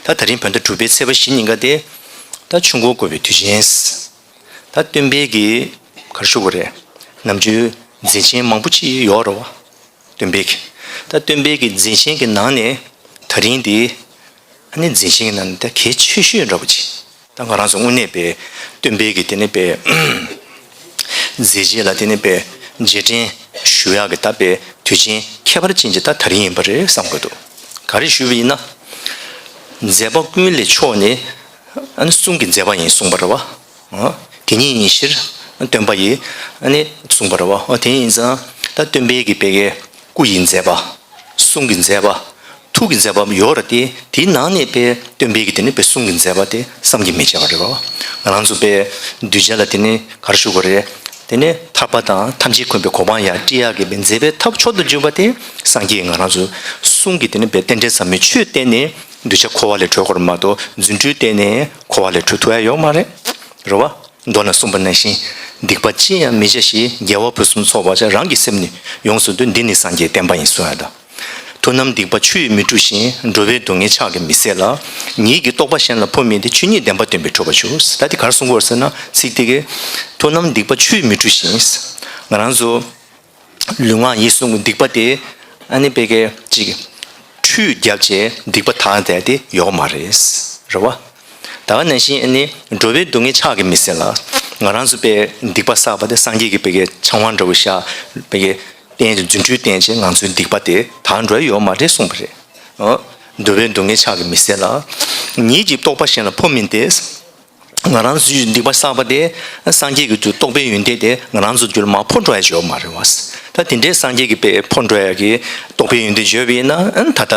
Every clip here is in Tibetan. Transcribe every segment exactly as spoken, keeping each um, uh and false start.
ད་ད་རིང་བོད་ཟླ་དྲུག་པའི་ཚེས་པ་བཞི་ཉིན་ཀ་དེ་ད་ཆུ་འགོ་འགོ་བའི་དུས་ཆེན། ད་སྟོན་པའི་གི་ག་རེ་ཞུ་དགོས་རེད། ནམ་རྒྱུན་མཛད་ཆེན་མང་པོ་ཅིག་ཡོད་རེད་བ། སྟོན་པའི་གི། ད་སྟོན་པའི་གི་མཛད་ཆེན་གི་ནང་ནས་ད་རིང་འདི་ཨ་ནི་མཛད་ཆེན་གི་ནང་ནས་ད་གལ་ཆེ་ཤོས་འདྲ་པོ་ཅིག་ད་ང་རང་ཚོ་དངོས་གནས་པའི་སྟོན་པའི་གི་དེ་ནི་པའི་མཛད་རྗེས་ལ་དེ་ནི་པའི་རྗེས་དྲན་ཞུ་ཡག་གི་ད་པའི་དུས་ཆེན་ཁྱད་པར་ཅན་གྱི་ད་ད་རིང་ཡིན་པ་རེད་བསམ་གི་འདུག་ག་རེ་ཞུས་པ་ཡིན་ན། མཛད་པ་ཀུན་ལས་མཆོག་ནི་ཨ་ནི་གསུང་གི་མཛད་པ་ཡིན་གསུངས་པ་རེད་བ། ཨ། དེ་ཉིད་ཡིན་ཕྱིར་སྟོན་པ་ཡིས་ཨ་ནི་གསུངས་པ་རེད་བ། ཨ། དེ་ཡིན་ཙང་ད་སྟོན་པའི་གི་པའི་གི་སྐུ་ཡི་མཛད་པ། གསུང་གི་མཛད་པ། ཐུགས་ཀྱི་མཛད་པ་ཡོད་རེད་དེ། དེའི་ནང་ནས་པའི་སྟོན་པའི་གི་དེ་ནི་པའི་གསུང་གི་མཛད་པ་དེ་བསམ་གྱིས་མི་ཁྱབ་པ་རེད་བ། ང་རང་ཚོ་པའི་གདུལ་བྱ་ལ་དེ་ནི་ག་རེ་ཞུ་དགོས་རེད། དེ་ནི་ཐར་པ་དང་ཐམས་ཅད་མཁྱེན་པའི་གོ་འཕང་ཡང་སྤྲད་ཡག་གི་པའི་མཛད་པའི་ཐབས་མཆོག་ཏུ་གྱུར་པ་དེ་སངས་རྒྱས་ང་རང་ཚོ་གསུང་གི་དེ་ནི་པའི་རྟེན་འབྲེལ་ཟབ་མོའི་ཆོས་བསྟན་ནས་གདུལ་བྱ་འཁོར་བ་ལས་གྲོལ་དགོས་རེད་མ་གཏོགས་རྫུ་འཕྲུལ་བསྟན་ནས་འཁོར་བ་ལས་གྲོལ་ཐུབ་ཡ་ཡོད་མ་རེད། རེད་བ། མདོ་ན་གསུངས་པ་ནང་བཞིན། སྡིག་པ་ཅི་ཡང་མི་བྱ་ཞིང་། དགེ་བ་ཕུན་སུམ་ཚོགས་པར་བྱ། རང་གི་སེམས་ནི་ཡོངས་སུ་འདུལ། འདི་ནི་སངས་རྒྱས་བསྟན་པ་ཡིན་གསུངས་ཡ་ད། དུས་རྣམས་སྡིག་པ་ཆུ་ཡིས་མི་འཁྲུ་ཞིང་། འགྲོ་བའི་སྡུག་བསྔལ་ཕྱག་གིས་མི་སེལ་ལ། ཉིད་ཀྱི་རྟོགས་པ་གཞན་ལ་འཕོ་མིན་ཏེ། ཆོས་ཉིད་བདེན་པ་སྟོན་པས་གྲུབ་པར་ཞུ། ད་དེ་ག་རེ་གསུང་གི་ཡོད་ཟེར་ན་ཚིག་དེ་གིས། དུས་རྣམས་སྡིག་པ་ཆུ་ཡིས་མི་འཁྲུ་ཞིང་། ང་རང་ཚོ་ལུས་ངག་ཡིད་གསུམ་གྱི་སྡིག་པ་དེ་ཨ་ནི་པའི་གི་ཅིག་ཁྲུས་བརྒྱབ་བྱས་སྡིག་པ་དག་བསྡད་དེ་ཡོད་མ་རེད། རེད་བ། ད་ག་ནང་བཞིན་ཨ་ནི་འགྲོ་བའི་སྡུག་བསྔལ་ཕྱག་གིས་མི་སེལ་ལ། ང་རང་ཚོ་པའི་སྡིག་པ་བསགས་པ་དེ་སངས་རྒྱས་ཀྱི་པའི་གི་ཆང་བ་འདྲ་བོ་ཤ་པའི་གི་བསྟན་ཅིང་རྫུ་འཕྲུལ་བསྟན་བྱས་ང་ཚོའི་སྡིག་པ་དེ་དག་འགྲོ་ཡ་ཡོད་མ་རེད་གསུངས་པ་རེད། ཨོ། འགྲོ་བའི་སྡུག་བསྔལ་ཕྱག་གིས་མི་སེལ་ལ། ཉིད་ཀྱི་རྟོགས་པ་གཞན་ལ་འཕོ་མིན་ཏེ། ང་རང་ཚོའི་སྡིག་པ་བསགས་པ་དེ་སངས་རྒྱས་ཀྱི་རྟོགས་པའི་ཡོན་ཏན་དེ་ང་རང་ཚོ་རྒྱུད་ལ་མར་འཕོ་འགྲོ་ཡ་ཡོད་མ་རེད་བ། ད་དེ་འདྲའི་སངས་རྒྱས་ཀྱི་པའི་འཕོ་འགྲོ་ཡ་གི་རྟོགས་པའི་ཡོན་ཏན་ཡོད་པ་ཡིན་ན་ཨ་ནི་ད་ལྟ་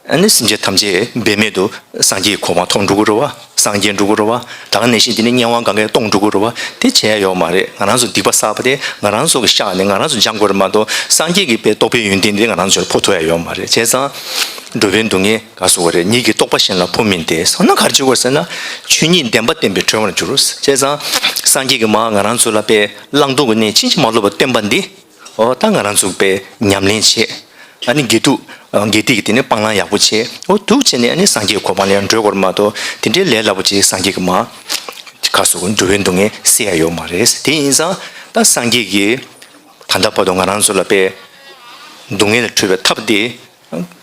ཨ་ནི་སེམས་ཅན་ཐམས་ཅད་འབད་མེད་དུ་སངས་རྒྱས་ཀྱི་གོ་འཕང་ཐོབ་འགྲོ་གི་རེད་བ། སངས་རྒྱས་འགྲོ་གི་རེད་བ། ད་ག་ནང་བཞིན་དེ་ནི་དམྱལ་བ་ག་གེ་སྟོངས་འགྲོ་གི་རེད་བ། དེ་བྱེད་ཡ་ཡོད་མ་རེད། ང་རང་ཚོ་སྡིག་པ་བསགས་པ་དེ་ང་རང་ཚོ་གི་བཤགས་ནས་ང་རང་ཚོ་སྦྱང་དགོས་རེད་མ་གཏོགས་སངས་རྒྱས་ཀྱི་པའི་རྟོགས་པའི་ཡོན་ཏན་དེ་ང་རང་ཚོར་འཕོ་ཐུབ་ཡ་ཡོད་མ་རེད། བྱས་ཙང་འགྲོ་བའི་སྡུག་བསྔལ། ག་སོགས་རེད། ཉིད་ཀྱི་རྟོགས་པ་གཞན་ལ་འཕོ་མིན་ཏེ། སོང་ན་ག་རེ་བྱེད་དགོས་ཟེར་ན། ཆོས་ཉིད་བདེན་པ་བསྟན་པས་གྲོལ་བར་འགྱུར། བྱས་ཙང་། སངས་རྒྱས་ཀྱིས་མར་ང་རང་ཚོ་ལ་པའི་བླང་དོར་གྱི་གནས་ཕྱིན་ཅི་མ་ལོག་པར་བསྟན་པ་འདི། འོ་ད་ང་རང་ཚོ་པའི་ཉམས་ལེན་བྱེད། ཨ་ནི་དགེ་སྡིག་དགེ་སྡིག་གི་དེ་ནི་སྤང་བླང་ཡག་པོ་བྱེད། འོ་འདུག་བྱས་ནས་ཨ་ནི་སངས་རྒྱས་གོ་འཕང་ལ་ཡང་འགྲོ་དགོས་རེད་མ་གཏོགས་དེ་འདྲའི་ལས་སླ་པོ་ཅིག་སངས་རྒྱས་ཀྱིས་མར། ག་སོགས་འགྲོ་བའི་སྡུག་བསྔལ་སེལ་ཡ་ཡོད་མ་རེད། དེ་ཡིན་ཙང་ད་སངས་རྒྱས་ཀྱིས་ད་ལྟ་བར་དུ་ང་རང་ཚོ་ལ་པའི་སྡུག་བསྔལ་ལས་གྲོལ་བའི་ཐབས་དེ།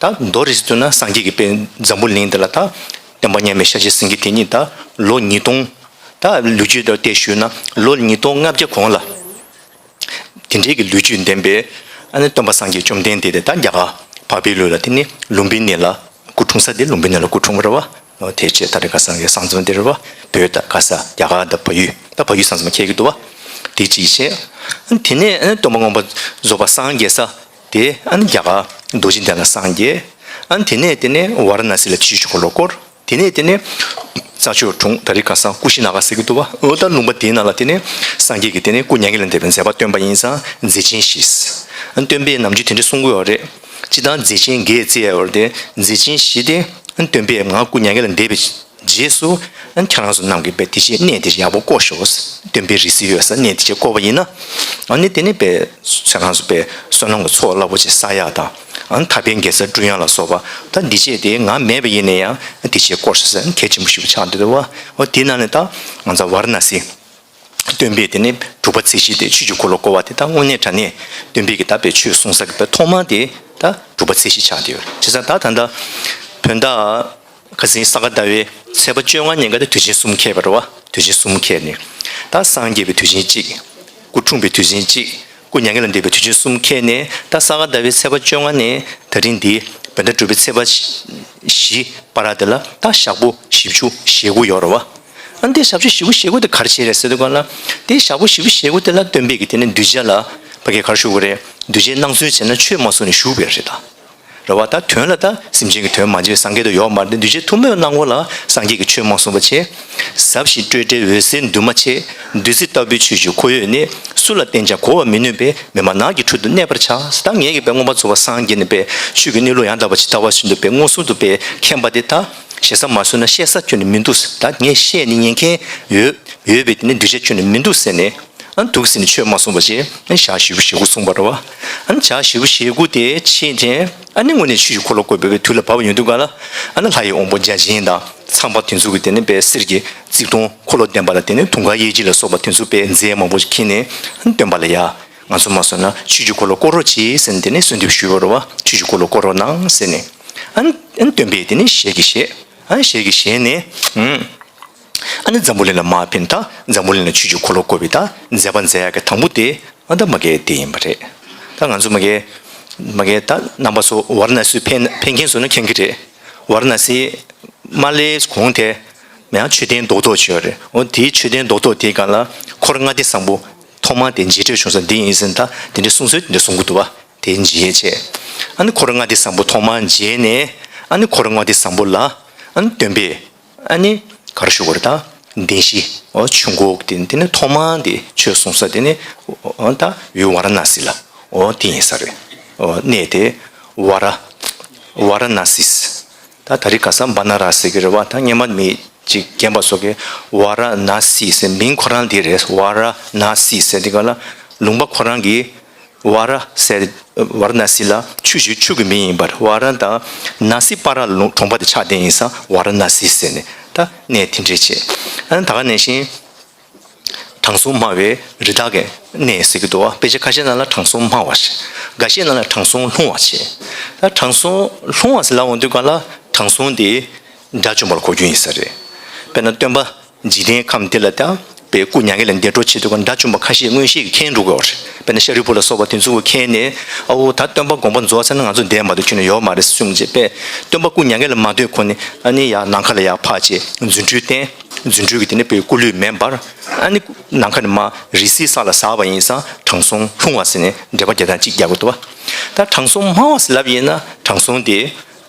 ད་མདོར་རིས་སུ་བཏོན་ན་སངས་རྒྱས་ཀྱི་པའི་འཛམ་བུ་གླིང་འདི་ལ་ད་སྟོན་པ་མཉམ་མེད་ཤཱཀྱ་སེང་གེ་དེ་ཉིད་ད་ལོ་ཉིས་སྟོང་། ད་ལོ་རྒྱུས་ལ་བལྟས་ཞུས་ན་ལོ་ཉིས་སྟོང་ལྔ་བརྒྱ་གོང་ལ་དེ་འདྲའི་གི་ལོ་རྒྱུས་ལྡན་པའི་ཨ་ནི་སྟོན་པ་སངས་རྒྱས་བཅོམ་ལྡན་འདས་དེ་ད་རྒྱ་གར་འཕགས་པའི་ལུགས་ལ་དེ་ནི་ལུམ་བི་ནི་ལ་སྐུ་འཁྲུངས་ས་དེ་ལུམ་བི་ནི་ལ་སྐུ་འཁྲུངས་པ་རེད་བ། དེ་བྱས་ད་རེས་ཁ་སང་གི་ས་མཚམས་དེ་རེད་བ། བོད་དང་ཁ་ས་རྒྱ་གར་དང་བལ་ཡུལ་ད་བལ་ཡུལ་ས་མཚམས་ཁེལ་གི་འདུག་བ། དེ་གཅིག་བྱས། ཨ་ནི་དེ་ནས་ཨ་ནི་སྟོན་པ་མངོན་པར་རྫོགས་པར་སངས་རྒྱས་ས། དེ་ཨ་ནི་རྒྱ་གར་རྡོ་རྗེ་གདན་ལ་སངས་རྒྱས། ཨ་ནི་དེ་ནས་དེ་ནས་ཝཱ་ར་ཎ་སི་ལ་ཆོས་ཀྱི་འཁོར་ལོ་བསྐོར། དེ་ནས་དེ་ནས་རྩྭ་མཆོག་གྲོང་ད་རེས་ཁ་སང་ཀུ་ཤི་ན་ག་ཟེར་གྱི་འདུག་བ། འོ་ད་ལུང་པ་དེའི་ནང་ལ་དེ་ནས་སངས་རྒྱས་ཀྱིས་དེ་ནས་སྐུ་མྱ་ངན་ལས་འདས་པའི་མཛད་པ་སྟོན་པ་ཡིན་ཙང་མཛད་ཆེན་བཞི། ཨ་ནི་སྟོན་པས་ནམ་རྒྱུན་དེ་འདྲ་གསུང་གི་ཡོད་རེད། སྤྱིར་བཏང་མཛད་ཆེན་བརྒྱད་བརྩི་ཡ་ཡོད་རེད་དེ་མཛད་ཆེན་བཞི་དེ་ཨ་ནི་སྟོན་པས་ང་སྐུ་མྱ་ངན་ལས་འདས་པའི་རྗེས་སུ། ཨ་ནི་ཁྱེད་རང་ཚོ་རྣམས་ཀྱིས་པའི་དེ་ཆེད་གནས་དེ་ཡག་པོ་བསྐོར་ཤོག་སྟོན་པའི་རིགས་སུ་ཡོད་ས་གནས་དེ་ཆེད་བསྐོར་བ་ཡིན་ན། ཨ་ནི་དེ་ནི་པའི་ཁྱེད་རང་ཚོ་པའི་བསོད་ནམས་ཀྱི་ཚོགས་རླབས་པོ་ཆེ་བསགས་ཡག་དང་། ཨ་ནི་ཐར་པའི་དགེ་རྩ་བསྐྲུན་ཡག་ལ་སོགས་པ་ད་འདི་ཆེད་དེ་ང་མེད་པ་ཡིན་ན་ཡང་དེ་ཆེད་བསྐོར་ཤོག་ཟེར་གལ་ཆེན་པོ་ཞིག་ཆགས་འདུག་བ། འོ་དེ་ནང་ནས་ད་ང་ཚོ་ཝཱ་ར་ཎ་སི། སྟོན་པས་དེ་ནི་དྲུག་པ་ཚེས་བཞི་དེ་ཆོས་ཀྱི་འཁོར་ལོ་བསྐོར་བ་དེ་ད་དངོས་གནས་དྲང་གནས་སྟོན་པའི་གི་ད་པའི་ཆོས་གསུང་ས་གི་པའི་ཐོག་མ་དེ་ད་དྲུག་པ་ཚེས་བཞི་ཆགས་བསྡད་ཡོད་རེད། བྱས་ཙང་ད་ད་ལྟ་བོད་ཟླ་ཁ་སང་ས་ག་ཟླ་བའི་ཚེས་པ་བཅོ་ལྔ་ཉིན་ཀ་དེ་དུས་ཆེན་གསུམ་འཁེལ་བ་རེད་བ། དུས་ཆེན་གསུམ་འཁེལ་ནས་ད་སངས་རྒྱས་པའི་དུས་ཆེན་གཅིག་སྐུ་འཁྲུངས་པའི་དུས་ཆེན་གཅིག་སྐུ་མྱ་ངན་ལས་འདས་པའི་དུས་ཆེན་གསུམ་འཁེལ་ནས་ད་ས་ག་ཟླ་བའི་ཚེས་པ་བཅོ་ལྔ་ནས་ད་རིང་འདི་བོད་ཟླ་དྲུག་པའི་ཚེས་པ་བཞི་བར་དེ་ལ་ད་ཞག་པོ་བཞི་བཅུ་ཞེ་དགུ་ཡོད་རེད་བ། ཨ་འདི་ཞག་བཅུ་ཞེ་དགུ་ཞེ་དགུ་དེ་ག་རེ་བྱས་རེད་ཟེར་དུས་སྒང་ལ། དེ་ཞག་པོ་ཞེ་དགུ་ཞེ་དགུ་དེ་ལ་སྟོན་པས་ཀྱི་དེ་ནི་གདུལ་བྱ་ལ་ཕ་གི་ག་རེ་ཞུ་དགོས་རེད། གདུལ་བྱའི་སྣང་ཚུལ་བྱས་ན་ཆོས་མ་གསུངས་ནས་བཞུགས་པ་རེད་ད། རེད་བ། ད་དོན་ལ་ད་སེམས་ཅན་གྱི་དོན་མ་བྱས་སངས་རྒྱས་དེ་ཡོད་མ་རེད། གདུལ་བྱའི་ཐུན་མོང་སྣང་ངོ་ལ་སངས་རྒྱས་ཀྱིས་ཆོས་མ་གསུངས་པ་བྱས། ཟབ་ཞི་སྤྲོས་བྲལ་འོད་གསལ་འདུས་མ་བྱས། བདུད་རྩི་ལྟ་བུའི་ཆོས་ཀྱི་ཁོར་ཡུག་ནི། སུ་ལ་བསྟན་ཀྱང་གོ་བར་མི་ནུས་པས། མི་སྨྲ་ནགས་ཀྱི་ཁྲོད་དུ་གནས་པར་བྱ། ད་ངེད་ཀྱི་དཔེ་མངོན་པར་རྫོགས་པར་སངས་རྒྱས་ནས་དཔེ་ཆོས་ཀྱི་གནས་ལུགས་ཡང་དག་པ་ཇི་ལྟ་བ་བཞིན་དུ་དཔེ་མངོན་སུམ་དུ་དཔེ་མཁྱེན་པ་དེ་ད། ཞེ་ས་མ་གསུངས་ན་བཤད་ས་ཁྱོན་ནས་མི་འདུག་ད་ངས་བཤད་ནས་ཉན་མཁན་ཡོད་ཡོད་པས་དེ་ནི་གདུལ་བྱ་ཁྱོན་ནས་མི་འདུག་ཟེར་ནས། ཨ་ནི་འདུག་ཟེར་ནས་ཆོས་མ་གསུངས་པ་བྱས། ཨ་ནི་ཞག་བཞི་བཅུ་ཞེ་དགུ་གསུངས་པ་རེད་བ། ཨ་ནི་ཞག་བཞི་བཅུ་ཞེ་དགུ་དེ་ཕྱིན་ཏེ། ཨ་ནི་དངོས་གནས་ཆོས་ཀྱི་འཁོར་ལོ་བསྐོར་བའི་དུས་ལ་བབ་ཡོང་དུས་ག་ལ། ཨ་ནི་ལྷ་ཡི་དབང་པོ་བརྒྱ་བྱིན་དང་ཚངས་པ་དེ་ཚོ་གི་དེ་ནི་དཔེ་གསེར་གྱི་རྩིབས་སྟོང་འཁོར་ལོ་ལྡན་པ་ལ། དེ་ནི་དུང་དཀར་གཡས་འཁྱིལ་ལ་སོགས་པ་དེ་ཚོ་དཔེ་རྫས་མང་པོ་ཞིག་འཁྱེར་ནས། ཨ་ནི་སྟོན་པ་ལ་ཡ། ང་ཚོ་མ་སོང་ན་ཆོས་ཀྱི་འཁོར་ལོ་བསྐོར་རོགས་གྱིས་ཟེར་ནས་དེ་ནས་གསོལ་འདེབས་ཞུས་པ་རེད་བ། ཆོས་ཀྱི་འཁོར་ལོ་བསྐོར་རོགས་གནང་ཟེར་ནས། ཨ་ནི་ཨ་ནི་སྟོན་པས་དེ་ནས་ཞལ་གྱིས་བཞེས། ཨ་ནི་ཞལ་གྱིས་བཞེས་ནས། ཨུམ། ཨ་ནི་འཛམ་བུ་གླིང་ལ་མར་ཕེབས། ད་འཛམ་བུ་གླིང་ལ་ཆོས་ཀྱི་འཁོར་ལོ་བསྐོར་བའི་ད་མཛད་པ་མཛད་ཡག་གི་དང་པོ་དེ། ཨ་ད་མ་གི་དེ་ཡིན་པ་རེད། ད་ང་ཚོ་མ་གི་མ་གི་ད་རྣམ་པ་ཚོ་ཝཱ་ར་ཎ་སི་ཕེབས་ཕེབས་མཁན་ཚོ་ནི་མཁྱེན་གྱི་རེད། ཝཱ་ར་ཎ་སི་མ་སླེབས་གོང་དེ། ཡང་མཆོད་རྟེན་རྡོག་རྡོག་ཅིག་ཡོད་རེད། འོ་དེའི་མཆོད་རྟེན་རྡོག་རྡོག་དེའི་སྒང་ལ་འཁོར་ལྔ་སྡེ་བཟང་པོ་ཐོག་མ་དེ་མཇལ་འཕྲད་བྱུང་ས་འདི་ཡིན་ཟེར་ནས། ད་དེ་འདྲའི་གསུང་ཚུལ་དེ་འདྲ་གསུང་གི་འདུག་བ། དེ་མཇལ་བྱས། ཨ་ནི་འཁོར་ལྔ་སྡེ་བཟང་པོ་ཐོག་མ་མཇལ་ནས། ཨ་ནི་འཁོར་ལྔ་སྡེ་བཟང་པོ་ལ། ཨ་ནི་སྟོན་པས། ཨ་ནི་ག་རེ་ཞུ་དགོས་རེད། ད་བདེན་བཞི། འོ་ཆོས་འཁོར་དེ་དེ་ནི་ཐོག་མ་དེ་ཆོས་གསུང་ས་དེ་ནི། འོ་ད་ཡུལ་ཝཱ་ར་ཎ་སི་ལ། འོ་དེ་ཡིན་ས་རེད། འོ་གནས་དེ་ཝཱ་ར། ཝཱ་ར་ཎ་སི། ད་ད་རེས་ཁ་སང་བ་ན་ར་ཟེར་གྱི་རེད་བ། ད་སྔོན་མ་མི་གཅིག་རྒན་པ་ཚོ་གིས་ཝཱ་ར་ཎ་སི་ཟེར། མིང་ཁོ་རང་དེ་རེད། ཝཱ་ར་ཎ་སི་ཟེར་དེ་ག་ལ། ལུང་པ་ཁོ་རང་གིས་ཝཱ་ར་ཟེར། ཝཱ་ར་ཎ་སི་ལ་ཆུ་ཞིག་ཆུ་གི་མིང་ཡིན་པར། ཝཱ་ར་དང་ཎ་སི་པཱ་ར་ལུང་གྲོང་པ་དེ་ཆགས་བསྡད་ཡིན་ཙང་ཝཱ་ར་ཎ་སི་ཟེར་ནས་ད་གནས་དེ་འདྲས་བྱས། ཨ་ནི་ད་ག་ནང་བཞིན། དྲང་སྲོང་སྨྲ་བའི་རི་དྭགས་ཀྱི་གནས་ཟེར་གྱི་འདུག་བ། དཔེ་ཆ་ཁ་ཤས་ནང་ལ་དྲང་སྲོང་སྨྲ་བ་ཞེས། འགའ་ཤས་ནང་ལ་དྲང་སྲོང་ལྷུང་བ་ཞེས། ད་དྲང་སྲོང་ལྷུང་བ་ཟེར་ལབ་ཡོང་དུས་ག་ལ། དྲང་སྲོང་དེ་དགྲ་བཅོམ་པ་ལ་གོ་རྒྱུ་ཡིན་ས་རེད། དཔེར་ན་སྟོན་པ་འཇིག་རྟེན་ཁམས་འདི་ལ་ད་དཔེ་སྐུ་མྱ་ངན་ལས་འདས་འགྲོ་བྱེད་དུས་ག་དགྲ་བཅོམ་པ་ཁ་ཤས་མངོན་ཤེས་ཀྱིས་མཁྱེན་འགྲོ་དགོས་པ་རེད། དཔེར་ན་ཤཱ་རིའི་བུ་ལ་སོགས་པ་དེ་ཚོ་གིས་མཁྱེན་ནས། ཨ་འོ་ད་སྟོན་པ་དགོངས་པ་རྫོགས་ཚར་ན་ང་ཚོ་འདས་མ་གཏོགས་ཁྱོན་ནས་ཡོད་མ་རེད་གསུངས་བྱས། དཔེ་སྟོན་པ་སྐུ་མྱ་ངན་ལས་མ་འདས་གོང་ནས་ཨ་ནི་ཡར་ནམ་མཁའ་ལ་ཡར་འཕགས་བྱས་རྫུ་འཕྲུལ་བསྟན། རྫུ་འཕྲུལ་གྱིས་དེ་ནས་དཔེ་སྐུ་ལུས་མེ་འབར། ཨ་ནི་ནམ་མཁའ་ནས་མར་རི་སིལ་ས་ལ་ཟགས་པ་ཡིན་ཙང་དྲང་སྲོང་ལྷུང་བ་ཟེར་ནས་འགྲེལ་པ་རྒྱག་སྟངས་གཅིག་རྒྱག་དགོས་འདུག་བ། ད་དྲང་སྲོང་སྨྲ་བ་ཟེར་ལབ་ཡིན་ན་དྲང་སྲོང་དེ་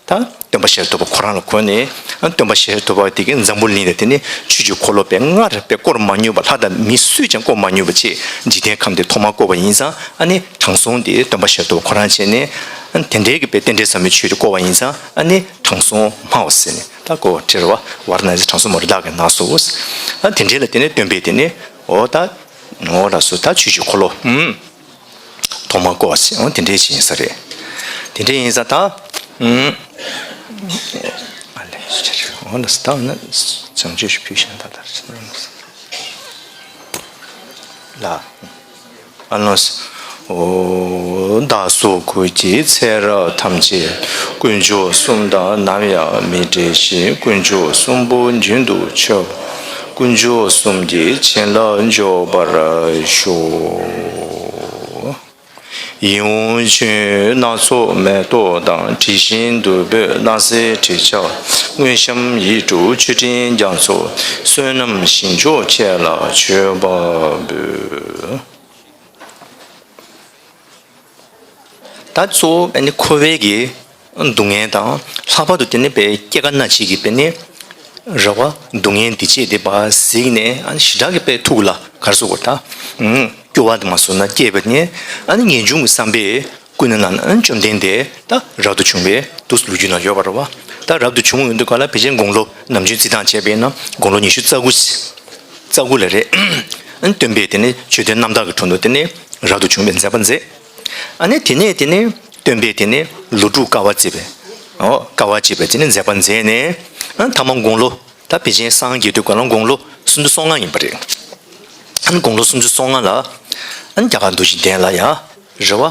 ད་སྟོན་པ་ཤེས་རབ་ཐོབ་པ་ཁོ་རང་ལ་གོ་ནས། ཨ་སྟོན་པ་ཤེས་རབ་ཐོབ་པ་དེ་གིས་འཛམ་བུ་གླིང་ལ་དེ་ནས་ཆོས་ཀྱི་འཁོར་ལོ་དཔེ་སྔར་དཔེ་བསྐོར་མ་མྱོང་བ། ལྷ་དང་མི་སུས་ཀྱང་བསྐོར་མ་མྱོང་བ་བྱས། འཇིག་རྟེན་ཁམས་དེ་ཐོག་མར་བསྐོར་བ་ཡིན་ཙང་། ཨ་ནི་དྲང་སྲོང་དེ་སྟོན་པ་ཤེས་རབ་ཐོབ་པ་ཁོ་རང་བྱས་ནས། ཨ་དེ་འདྲའི་གི་དཔེ་རྟེན་འབྲེལ་ཟབ་མོའི་ཆོས་དེ་བསྐོར་བ་ཡིན་ཙང་། ཨ་ནི་དྲང་སྲོང་སྨྲ་བ་ཟེར་ནས་ད་གོ་བ་ཁྲིད་རེད་བ། ཝཱ་ར་ཎ་སི་དྲང་སྲོང་སྨྲ་བའི་རི་དྭགས་ཀྱི་ནགས་སུ། ཨ་དེ་འདྲའི་ལ་དེ་ནས་སྟོན་པས་དེ་ནས། འོ་ད་འོ་ལགས་སོ། ད་ཆོས་ཀྱི་འཁོར་ལོ། ཨུམ། ཐོག་མར་བསྐོར་བ་ཟེར། འོ་དེ་འདྲའི་ཞིག་ཡིན་ས་རེད། དེ་འདྲའི་ཡིན་ཙང་ད། ཨུམ། ཨ་ལས། འོ་ལགས་སོ། ད་འོ་ན་བྱང་ཆུབ་ཕུལ་ཞིང་ད་ལྟར་ལ། ཨ་ལགས་སོ། འོ་བདག་སོགས་སྐུ་གཅིག་ཚེ་རབས་ཐམས་ཅད། དཀོན་མཆོག་གསུམ་དང་ནམ་ཡང་མི་འབྲལ་ཞིང་། དཀོན་མཆོག་གསུམ་པོ་རྒྱུན་དུ་མཆོད། དཀོན་མཆོག་གསུམ་གྱི་བྱིན་རླབས་འཇོག་པར་ཤོག། ཡིད་འོང་ཆོས་སྣ་ཚོགས་མེ་ཏོག་དང་། དྲི་ཞིམ་བདུག་སྤོས་སྣང་གསལ་དྲི་ཆབ། དངོས་བཤམས་ཡིད་སྤྲུལ་མཆོད་སྤྲིན་རྒྱ་མཚོ། བསོད་ནམས་ཞིང་མཆོག་ཁྱེད་ལ་མཆོད་པ་འབུལ། ད་གཙོ་བོ་ཨ་ནི་འཁོར་བའི་གི་སྡུག་བསྔལ་དང་། ལྷག་པར་དུ་དེ་ནི་དཔེ་སྐྱེ་རྒ་ན་འཆི་གི་དཔེ་ནི་རེ་བ་སྡུག་བསྔལ་འདི་བྱས་ཏེ་ཕར་གཟིགས་ནས། ཨ་ནི་ཞེ་དྲག་གི་དཔེ་ཐུགས་ལ་ག་རེ་ཟེར་དགོས་རེད། ད་སྐྱོ་བ་དེ་མ་བཟོད་ན་སྐྱེས་པ་ནས། ཨ་ནི་ངེས་འབྱུང་གི་བསམ་པས་ཀུན་ནས་ནང་ན་ཨ་ནི་བཅོམ་ལྡན་འདས་ད་རབ་ཏུ་བྱུང་བའི་དུས་སུ་ལོ་རྒྱུས་ནང་ཡོད་པ་རེད་བ། ད་རབ་ཏུ་བྱུང་ཡོང་དུས་ག་ལ་ཕལ་ཆེར་དགུང་ལོ་ནམ་རྒྱུན་རྩིས་སྟངས་བྱས་པ་ཡིན་ན་དགུང་ལོ་ཉི་ཤུ་རྩ་དགུ། རྩ་དགུ་ལ་རེད། ཨ་ནི་སྟོན་པས་དེ་ནས་མཆོད་རྟེན་རྣམ་དག་གི་དྲུང་དུ་དེ་ནས་རབ་ཏུ་བྱུང་བའི་མཛད་པ་མཛད། ཨ་ནི་དེ་ནས་དེ་ནས་སྟོན་པས་དེ་ནས་ལོ་དྲུག་དཀའ་བ་སྤྱད་པས། ཨོ་དཀའ་བ་སྤྱད་པས་དེ་ནས་མཛད་པ་མཛད་ནས། ཨ་ནི་ཐ་མ་དགུང་ལོ། ད་ཕལ་ཆེར་སངས་རྒྱས་དུས་ག་ལ་དགུང་ལོ་སུམ་ཅུ་སོ་ལྔ་ཡིན་པ་རེད། ཨ་ནི་དགུང་ལོ་སུམ་ཅུ་སོ་ལྔ་ལ། ཨ་ནི་རྒྱ་གར་མདོ་རྒྱུད་ལྡན་ལ་ཡ། རེད་བ།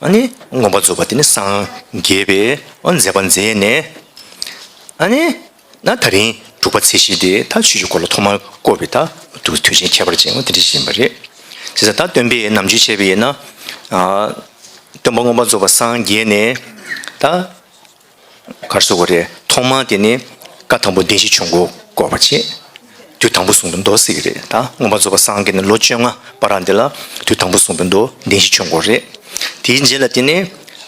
ཨ་ནི་མངོན་པར་རྫོགས་པ་དེ་ནི་སངས་རྒྱས་པའི་ཨ་མཛད་པ་མཛད་ནས། ཨ་ནི་ན་ད་རིང་དྲུག་པ་ཚེས་བཞི་དེ་ད་ཆོས་ཀྱི་འཁོར་ལོ་ཐོག་མར་བསྐོར་བའི་ད་དུས་དུས་ཆེན་ཁྱད་པར་ཅན་དེ་འདྲ་ཞིག་ཡིན་པ་རེད། བྱས་ཙང་ད་སྟོན་པའི་ནམ་རྒྱུན་བྱས་པ་ཡིན་ན། ཨ་སྟོན་པ་མངོན་པར་རྫོགས་པ་སངས་རྒྱས་ནས་ད། ག་རེ་ཟེར་དགོས་རེད། ཐོག་མར་དེ་ནི་བཀའ་དང་པོ་བདེན་བཞིའི་ཆོས་འཁོར་བསྐོར་བ་བྱས། དུས་དང་པོ་གསུངས་པའི་མདོ་ཟེར་གྱི་རེད། ད་མངོན་པར་རྫོགས་པ་སངས་རྒྱས་ནས་ལོ་བཅོ་ལྔ་བར་འདི་ལ་དུས་དང་པོ་གསུངས་པའི་མདོ་བདེན་བཞིའི་ཆོས་འཁོར་རེད། དེའི་རྗེས་ལ་དེ་ནི་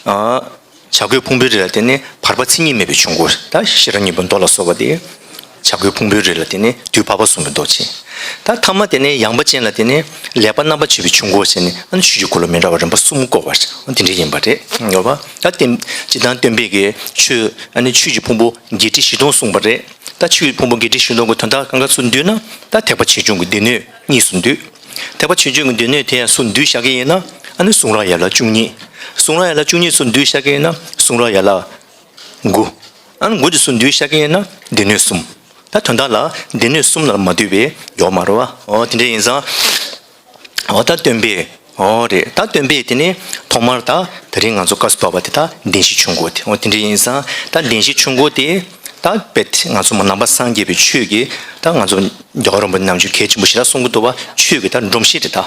ཨ་བྱ་རྒོད་ཕུང་པོའི་རི་ལ་དེ་ནི་བར་པ་མཚན་ཉིད་མེད་པའི་ཆོས་འཁོར། ད་ཤེས་རབ་སྙིང་པོའི་མདོ་ལ་སོགས་པ་དེ། བྱ་རྒོད་ཕུང་པོའི་རི་ལ་དེ་ནི་དུས་བར་པ་གསུངས་པའི་མདོ་ཅིག། ད་ཐ་མ་དེ་ནི་ཡངས་པ་ཅན་ལ་དེ་ནི་ལེགས་པར་རྣམ་པར་དཔྱོད་པའི་ཆོས་འཁོར་ཟེར་ནས། ཨ་ནི་ཆོས་ཀྱི་འཁོར་ལོ་མི་འདྲ་བ་རིམ་པ་གསུམ་བསྐོར་བ་དེ་འདྲ་ཡིན་པ་རེད། ཡོད་པ། ད་དེ་སྤྱིར་བཏང་སྟོན་པས་ཀྱི་ཆོས། ཨ་ནི་ཆོས་ཀྱི་ཕུང་པོ་བརྒྱད་ཁྲི་བཞི་སྟོང་གསུངས་པ་རེད། ད་ཆོས་ཀྱི་ཕུང་པོ་བརྒྱད་ཁྲི་བཞི་སྟོང་གི་དོན་དག་གང་ག་ཚུར་བསྡུས་ན། ད་ཐེག་པ་ཆེ་ཆུང་གི་སྡེ་སྣོད་གཉིས་སུ་འདུས། ཐེག་པ་ཆེ་ཆུང་གི་སྡེ་སྣོད་དེ་ཡང་ཚུར་བསྡུས་བཞག་གི་ཡིན་ན། ཨ་ནི་གསུང་རབ་ཡན་ལག་བཅུ་གཉིས། གསུང་རབ་ཡན་ལག་བཅུ་གཉིས་ཚུར་བསྡུས་བཞག་གི་ཡིན་ན་གསུང་རབ་ཡན་ལག་དགུ། ཨ་ནི་དགུ་དེ་ཚུར་བསྡུས་བཞག་གི་ཡིན་ན་སྡེ་སྣོད་གསུམ། ད་དོན་དག་ལ་སྡེ་སྣོད་གསུམ་ལ་མ་ལྟོས་པའི་ཡོད་མ་རེད་བ། འོ་དེ་འདྲ་ཡིན་ཙང་། འོ་ད་སྟོན་པས། འོ་རེད། ད་སྟོན་པས་དེ་ནི་ཐོག་མར་ད་དེ་རིང་ང་ཚོ་སྐབས་སུ་བབས་པ་དེ་ད་བདེན་བཞིའི་ཆོས་འཁོར་དེ། འོ་དེ་འདྲ་ཡིན་ཙང་ད་བདེན་བཞིའི་ཆོས་འཁོར་དེ་ད་རྦད་ང་ཚོ་མ་ནང་པ་སངས་རྒྱས་པའི་ཆོས་ཀྱི་ད་ང་ཚོ་རྒྱལ་བ་རིན་པོ་ཆེ་ནམ་རྒྱུན་གལ་ཆེན་པོ་ཞེ་དྲག་གསུང་གི་འདུག་བ། ཆོས་ཀྱི་ད་སྒྲོམ་གཞི་དེ་ད།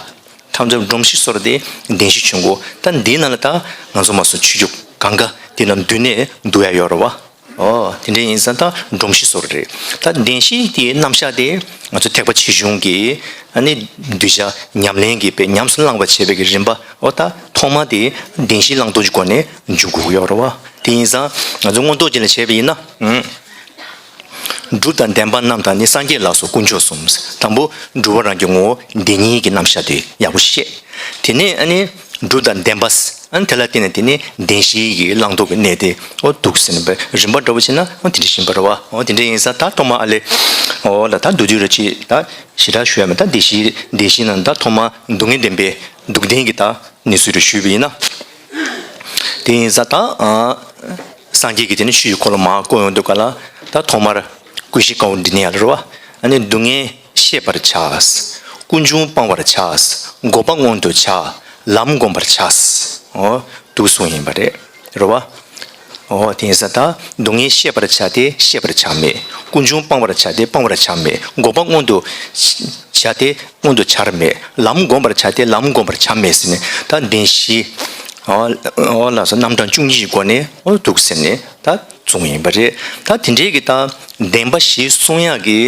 ཐམས་ཅད་སྒྲོམ་གཞི་བཟོ་འདྲ་དེ་བདེན་བཞིའི་ཆོས་འཁོར། ད་འདིའི་ནང་ལ་ད་ང་ཚོ་མ་སོང་ཆོས་བརྒྱུད་གང་ག་དེ་ནང་འདུས་ནས་འདུ་ཡ་ཡོད་རེད་བ། ཨོ་དེ་འདྲ་ཡིན་ཙང་ད་སྒྲོམ་གཞི་བཟོ་འདྲ་རེད། ད་བདེན་བཞི་དེའི་རྣམ་གཞག་དེ་ང་ཚོ་ཐེག་པ་ཆེ་ཆུང་གི་ཨ་ནི་གདུལ་བྱ་ཉམས་ལེན་གྱི་དཔེ་ཉམས་སུ་བླང་བར་བྱེད་པའི་གི་རིམ་པ། ཨོ་ད་ཐོག་མ་དེ་བདེན་བཞི་བླང་དོར་གྱི་སྒོ་ནས་འཇུག་དགོས་ཀྱི་ཡོད་རེད་བ། དེ་ཡིན་ཙང་ང་ཚོ་མངོན་རྟོགས་ཅན་ལ་བྱས་པ་ཡིན་ན། ཨང་། སྒྲུབ་དང་བདེན་པ་རྣམས་དང་ནི། སངས་རྒྱས་ལ་སོགས་དཀོན་མཆོག་གསུམ། དང་པོ་སྒྲུབ་པ་རང་གི་ངོ་བོ་འདི་ཉིད་ཀྱི་རྣམ་གཞག་དེ་ཡག་པོ་ཤེས། དེ་ནས་ཨ་ནི་སྒྲུབ་དང་བདེན་པ། ཨ་ནི་དེ་ལ་བརྟེན་ནས་དེ་ནི་བདེན་བཞི་གི་བླང་དོར་གྱི་གནད་དེ། ཨོ་འདུག་ཟེར་ནས་རིམ་པ་འདྲ་བོ་བྱས་ན། ཨོ་དེ་འདྲ་ཞིག་ཡིན་པ་རེད་བ། ཨོ་དེ་འདྲ་ཡིན་ཙང་ད་ཐོག་མ་ཨ་ལས། ཨོ་ལ་ད་མདོ་རྒྱུད་ར་ཅིག་ད་ཞེ་དྲག་ཞུ་ཡ་མེད། ད་བདེན་བཞི་བདེན་བཞི་ནང་ད་ཐོག་མ་སྡུག་བསྔལ་བདེན་པའི་སྡུག་བདེན་གྱི་ད་གནས་ཚུལ་རེ་ཞུས་པ་ཡིན་ན། དེ་ཡིན་ཙང་ད། ཨ། སངས་རྒྱས་ཀྱིས་དེ་ནི་ཆོས་ཀྱི་འཁོར་ལོ་མར་བསྐོར་ཡོང་དུས་ག་ལ། ད་ཐོག་མར་ཀུན་ཤེས་དཀའ་བ་འདི་ནས་ཡར་རེད་བ། ཨ་ནི་སྡུག་བསྔལ་ཤེས་པར་བྱ། ཀུན་འབྱུང་སྤང་བར་བྱ། འགོག་པ་མངོན་དུ་བྱ། ལམ་བསྒོམ་པར་བྱ། འོ་འདུག་གསུངས་ཡིན་པ་རེད། རེད་བ། འོ་དེ་ཡིན་ཙང་ད་སྡུག་བསྔལ་ཤེས་པར་བྱ་སྟེ་ཤེས་པར་བྱ་མེད། ཀུན་འབྱུང་སྤང་བར་བྱ་སྟེ་སྤང་བར་བྱ་མེད། འགོག་པ་མངོན་དུ་བྱ་སྟེ་མངོན་དུ་བྱར་མེད། ལམ་བསྒོམ་པར་བྱ་སྟེ་ལམ་བསྒོམ་པར་བྱ་མེད་ཟེར་ནས། ད་བདེན་བཞི། འོ་འོ་ལགས་སོ། རྣམ་གྲངས་བཅུ་གཉིས་ཀྱི་སྒོ་ནས་འོ་འདུག་ཟེར་ནས་ད་གསུངས་ཡིན་པ་རེད། ད་དེ་འདྲའི་གི་ད་བདེན་པ་བཞི་གསུང་ཡག་གི་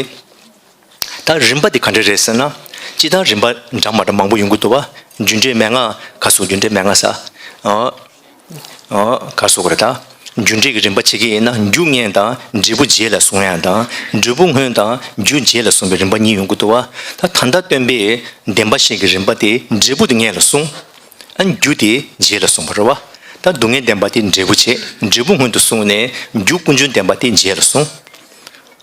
ད་རིམ་པ་དེ་ག་འདྲ་རེད་ཟེར་ན། སྤྱིར་བཏང་རིམ་པ་འདྲ་མ་འདྲ་མང་པོ་ཡོང་གི་འདུག་བ། རྒྱུ་འབྲས་མན་ངག་ག་སོགས། རྒྱུ་འབྲས་མན་ངག་ས། འོ། ཨོ། ག་རེ་ཟེར་དགོས་རེད་ད། རྒྱུ་འབྲས་ཀྱི་རིམ་པ་བྱེད་ཀྱི་ཡིན་ན་རྒྱུ་སྔོན་དང་འབྲས་བུ་རྗེས་ལ་གསུང་ཡག་དང་། འབྲས་བུ་སྔོན་དང་རྒྱུ་རྗེས་ལ་གསུང་བའི་རིམ་པ་གཉིས་ཡོང་གི་འདུག་བ། ད་ད་ལྟ་སྟོན་པས་བདེན་པ་བཞི་གི་རིམ་པ་དེ་འབྲས་བུ་དེ་སྔོན་ལ་གསུངས། ཨ་རྒྱུ་དེ་རྗེས་ལ་གསུངས་པ་རེད་བ། ད་སྡུག་བསྔལ་བདེན་པ་དེ་འབྲས་བུ་བྱས། འབྲས་བུ་སྔོན་དུ་གསུངས་ནས་རྒྱུ་ཀུན་འབྱུང་བདེན་པ་དེ་རྗེས་ལ་གསུངས།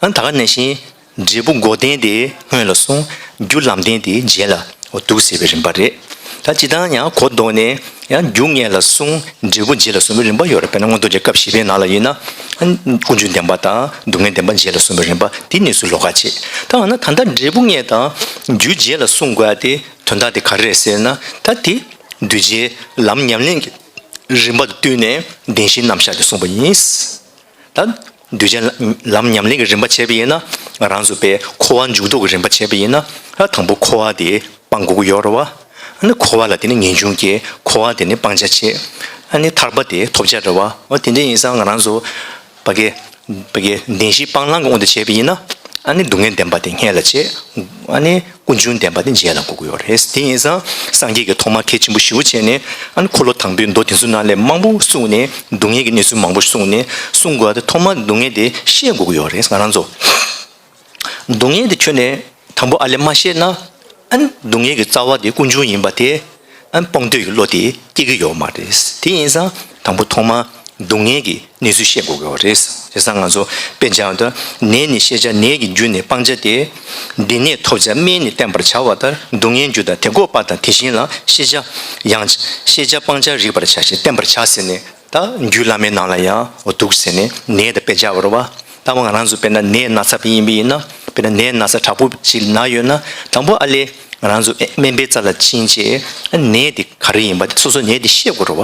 ཨ་ད་ག་ནང་བཞིན། འབྲས་བུ་འགོག་བདེན་དེ་སྔོན་ལ་གསུངས། རྒྱུ་ལམ་བདེན་དེ་རྗེས་ལ་འོ་འདུག་ཟེར་བའི་རིམ་པ་རེད། ད་སྤྱིར་བཏང་ཡང་གོ་ལྡོག་ནས་ཡང་རྒྱུ་སྔོན་ལ་གསུངས། འབྲས་བུ་རྗེས་ལ་གསུངས་པའི་རིམ་པ་ཡོད་རེད། དཔེར་ན་མངོན་རྟོགས་རྒྱན་སྐབས་བཞི་པའི་ནང་ལ་ཡིན་ན། ཨ་ཀུན་འབྱུང་བདེན་པ་དང་སྡུག་བསྔལ་བདེན་པ་རྗེས་ལ་གསུངས་པའི་རིམ་པ་དེ་གནས་ཚུལ་ལོགས་ཀ་བྱེད། ད་འོ་ན་ད་ལྟ་འབྲས་བུ་སྔོན་དང་རྒྱུ་རྗེས་ལ་གསུངས་དགོས་ཡ་དེ་དོན་དག་དེ་ག་རེ་རེད་ཟེར་ན། ད་དེ་གདུལ་བྱའི་ལམ་ཉམས་ལེན་གྱི་རིམ་པ་དང་བསྟུན་ནས་བདེན་བཞིའི་རྣམ་གཞག་དེ་གསུངས་པ་ཡིན། ད་གདུལ་བྱ་ལམ་ཉམས་ལེན་གྱི་རིམ་པ་བྱས་པ་ཡིན་ན། ང་རང་ཚོ་དཔེ་འཁོར་བ་འཇུག་ལྡོག་གི་རིམ་པ་བྱས་པ་ཡིན་ན། ད་དང་པོ་འཁོར་བ་དེ་སྤང་དགོས་ཀྱི་ཡོད་རེད་བ། ཨ་ནི་འཁོར་བ་ལ་དེ་ནི་ངེས་འབྱུང་སྐྱེ། འཁོར་བ་དེ་ནི་སྤང་བྱ་བྱེད། ཨ་ནི་ཐར་པ་དེ་ཐོབ་བྱ་རེད་བ། འོ་དེ་འདྲ་ཡིན་ཙང་ང་རང་ཚོ་ཕ་གི་ཕ་གི་བདེན་བཞི་སྤང་བླང་གི་དབང་དུ་བྱས་པ་ཡིན་ན། ཨ་ནི་སྡུག་བསྔལ་བདེན་པ་དེ་སྔོན་ལ་བྱེད། ཨ་ནི་ཀུན་འབྱུང་བདེན་པ་དེ་རྗེས་ལ་འགོད་ཀྱི་ཡོད་རེད། དེ་ཡིན་ཙང་སངས་རྒྱས་ཀྱིས་ཐོག་མར་གལ་ཆེན་པོ་ཞེ་པོ་བྱས་ནས། ཨ་ནི་འཁོར་ལོ་དང་པོའི་མདོ་དེ་ཚོ་ནང་ལས་མང་པོ་གསུངས་ནས། སྡུག་བསྔལ་གྱི་གནས་ཚུལ་མང་པོ་གསུངས་ནས། གསུང་དགོས་པ་དེ་ཐོག་མར་སྡུག་བསྔལ་དེ་ཤེས་དགོས་ཀྱི་ཡོད་རེད། ང་རང་ཚོ་སྡུག་བསྔལ་དེ་ཁྱོན་ནས་དང་པོ་ཨ་ལས་མ་ཤེས་ན། ཨ་ནི་སྡུག་བསྔལ་གྱི་རྩ་བ་དེ་ཀུན་འབྱུང་ཡིན་པ་དེ། ཨ་ནི་སྤང་འདོད་ཀྱི་བློ་དེ་སྐྱེ་གི་ཡོད་མ་རེད། དེ་ཡིན་ཙང་དང་པོ་ཐོག་མར་སྡུག་བསྔལ་གྱི་གནས་ཚུལ་ཤེས་དགོས་ཀྱི་ཡོད་རེད། བྱས་ཙང་ང་ཚོ་དཔེ་བྱས་པ་དང་། ནད་ནི་ཤེས་བྱ་ནད་ཀྱི་རྒྱུ་ནི་སྤང་བྱ་སྟེ། འདི་ནད་ཐོབ་བྱ་སྨན་ནི་བསྟེན་པར་བྱ་བ་ལྟར། སྡུག་བསྔལ་རྒྱུ་དང་དེ་འགོག་པ་དང་། དེ་བཞིན་ལ་ཤེས་བྱ་ཡང་། ཤེས་བྱ་སྤང་བྱ་རིག་པར་བྱ་ཞིང་བསྟེན་པར་བྱ་ཟེར་ནས། ད་རྒྱུད་བླ་མའི་ནང་ལ་ཡང་འོ་འདུག་ཟེར་ནས་ནད་དང་དཔེ་བྱས་པ་རེད་བ། ད་ང་རང་ཚོ་དཔེར་ན་ནད་ན་ཚ་ཡིན་པ་ཡིན་ན། དཔེར་ན་ནད་ན་ཚ་དྲག་པོ་ཞིག་ན་ཡོད་ན། དང་པོ་ཨ་ལས་ང་རང་ཚོ་སྨན་པའི་རྩ་ལ་ཕྱིན་བྱས། ནད་དེ་ག་རེ་ཡིན་པ་སོ་སོ་ནད་དེ་ཤེས་དགོས་རེད་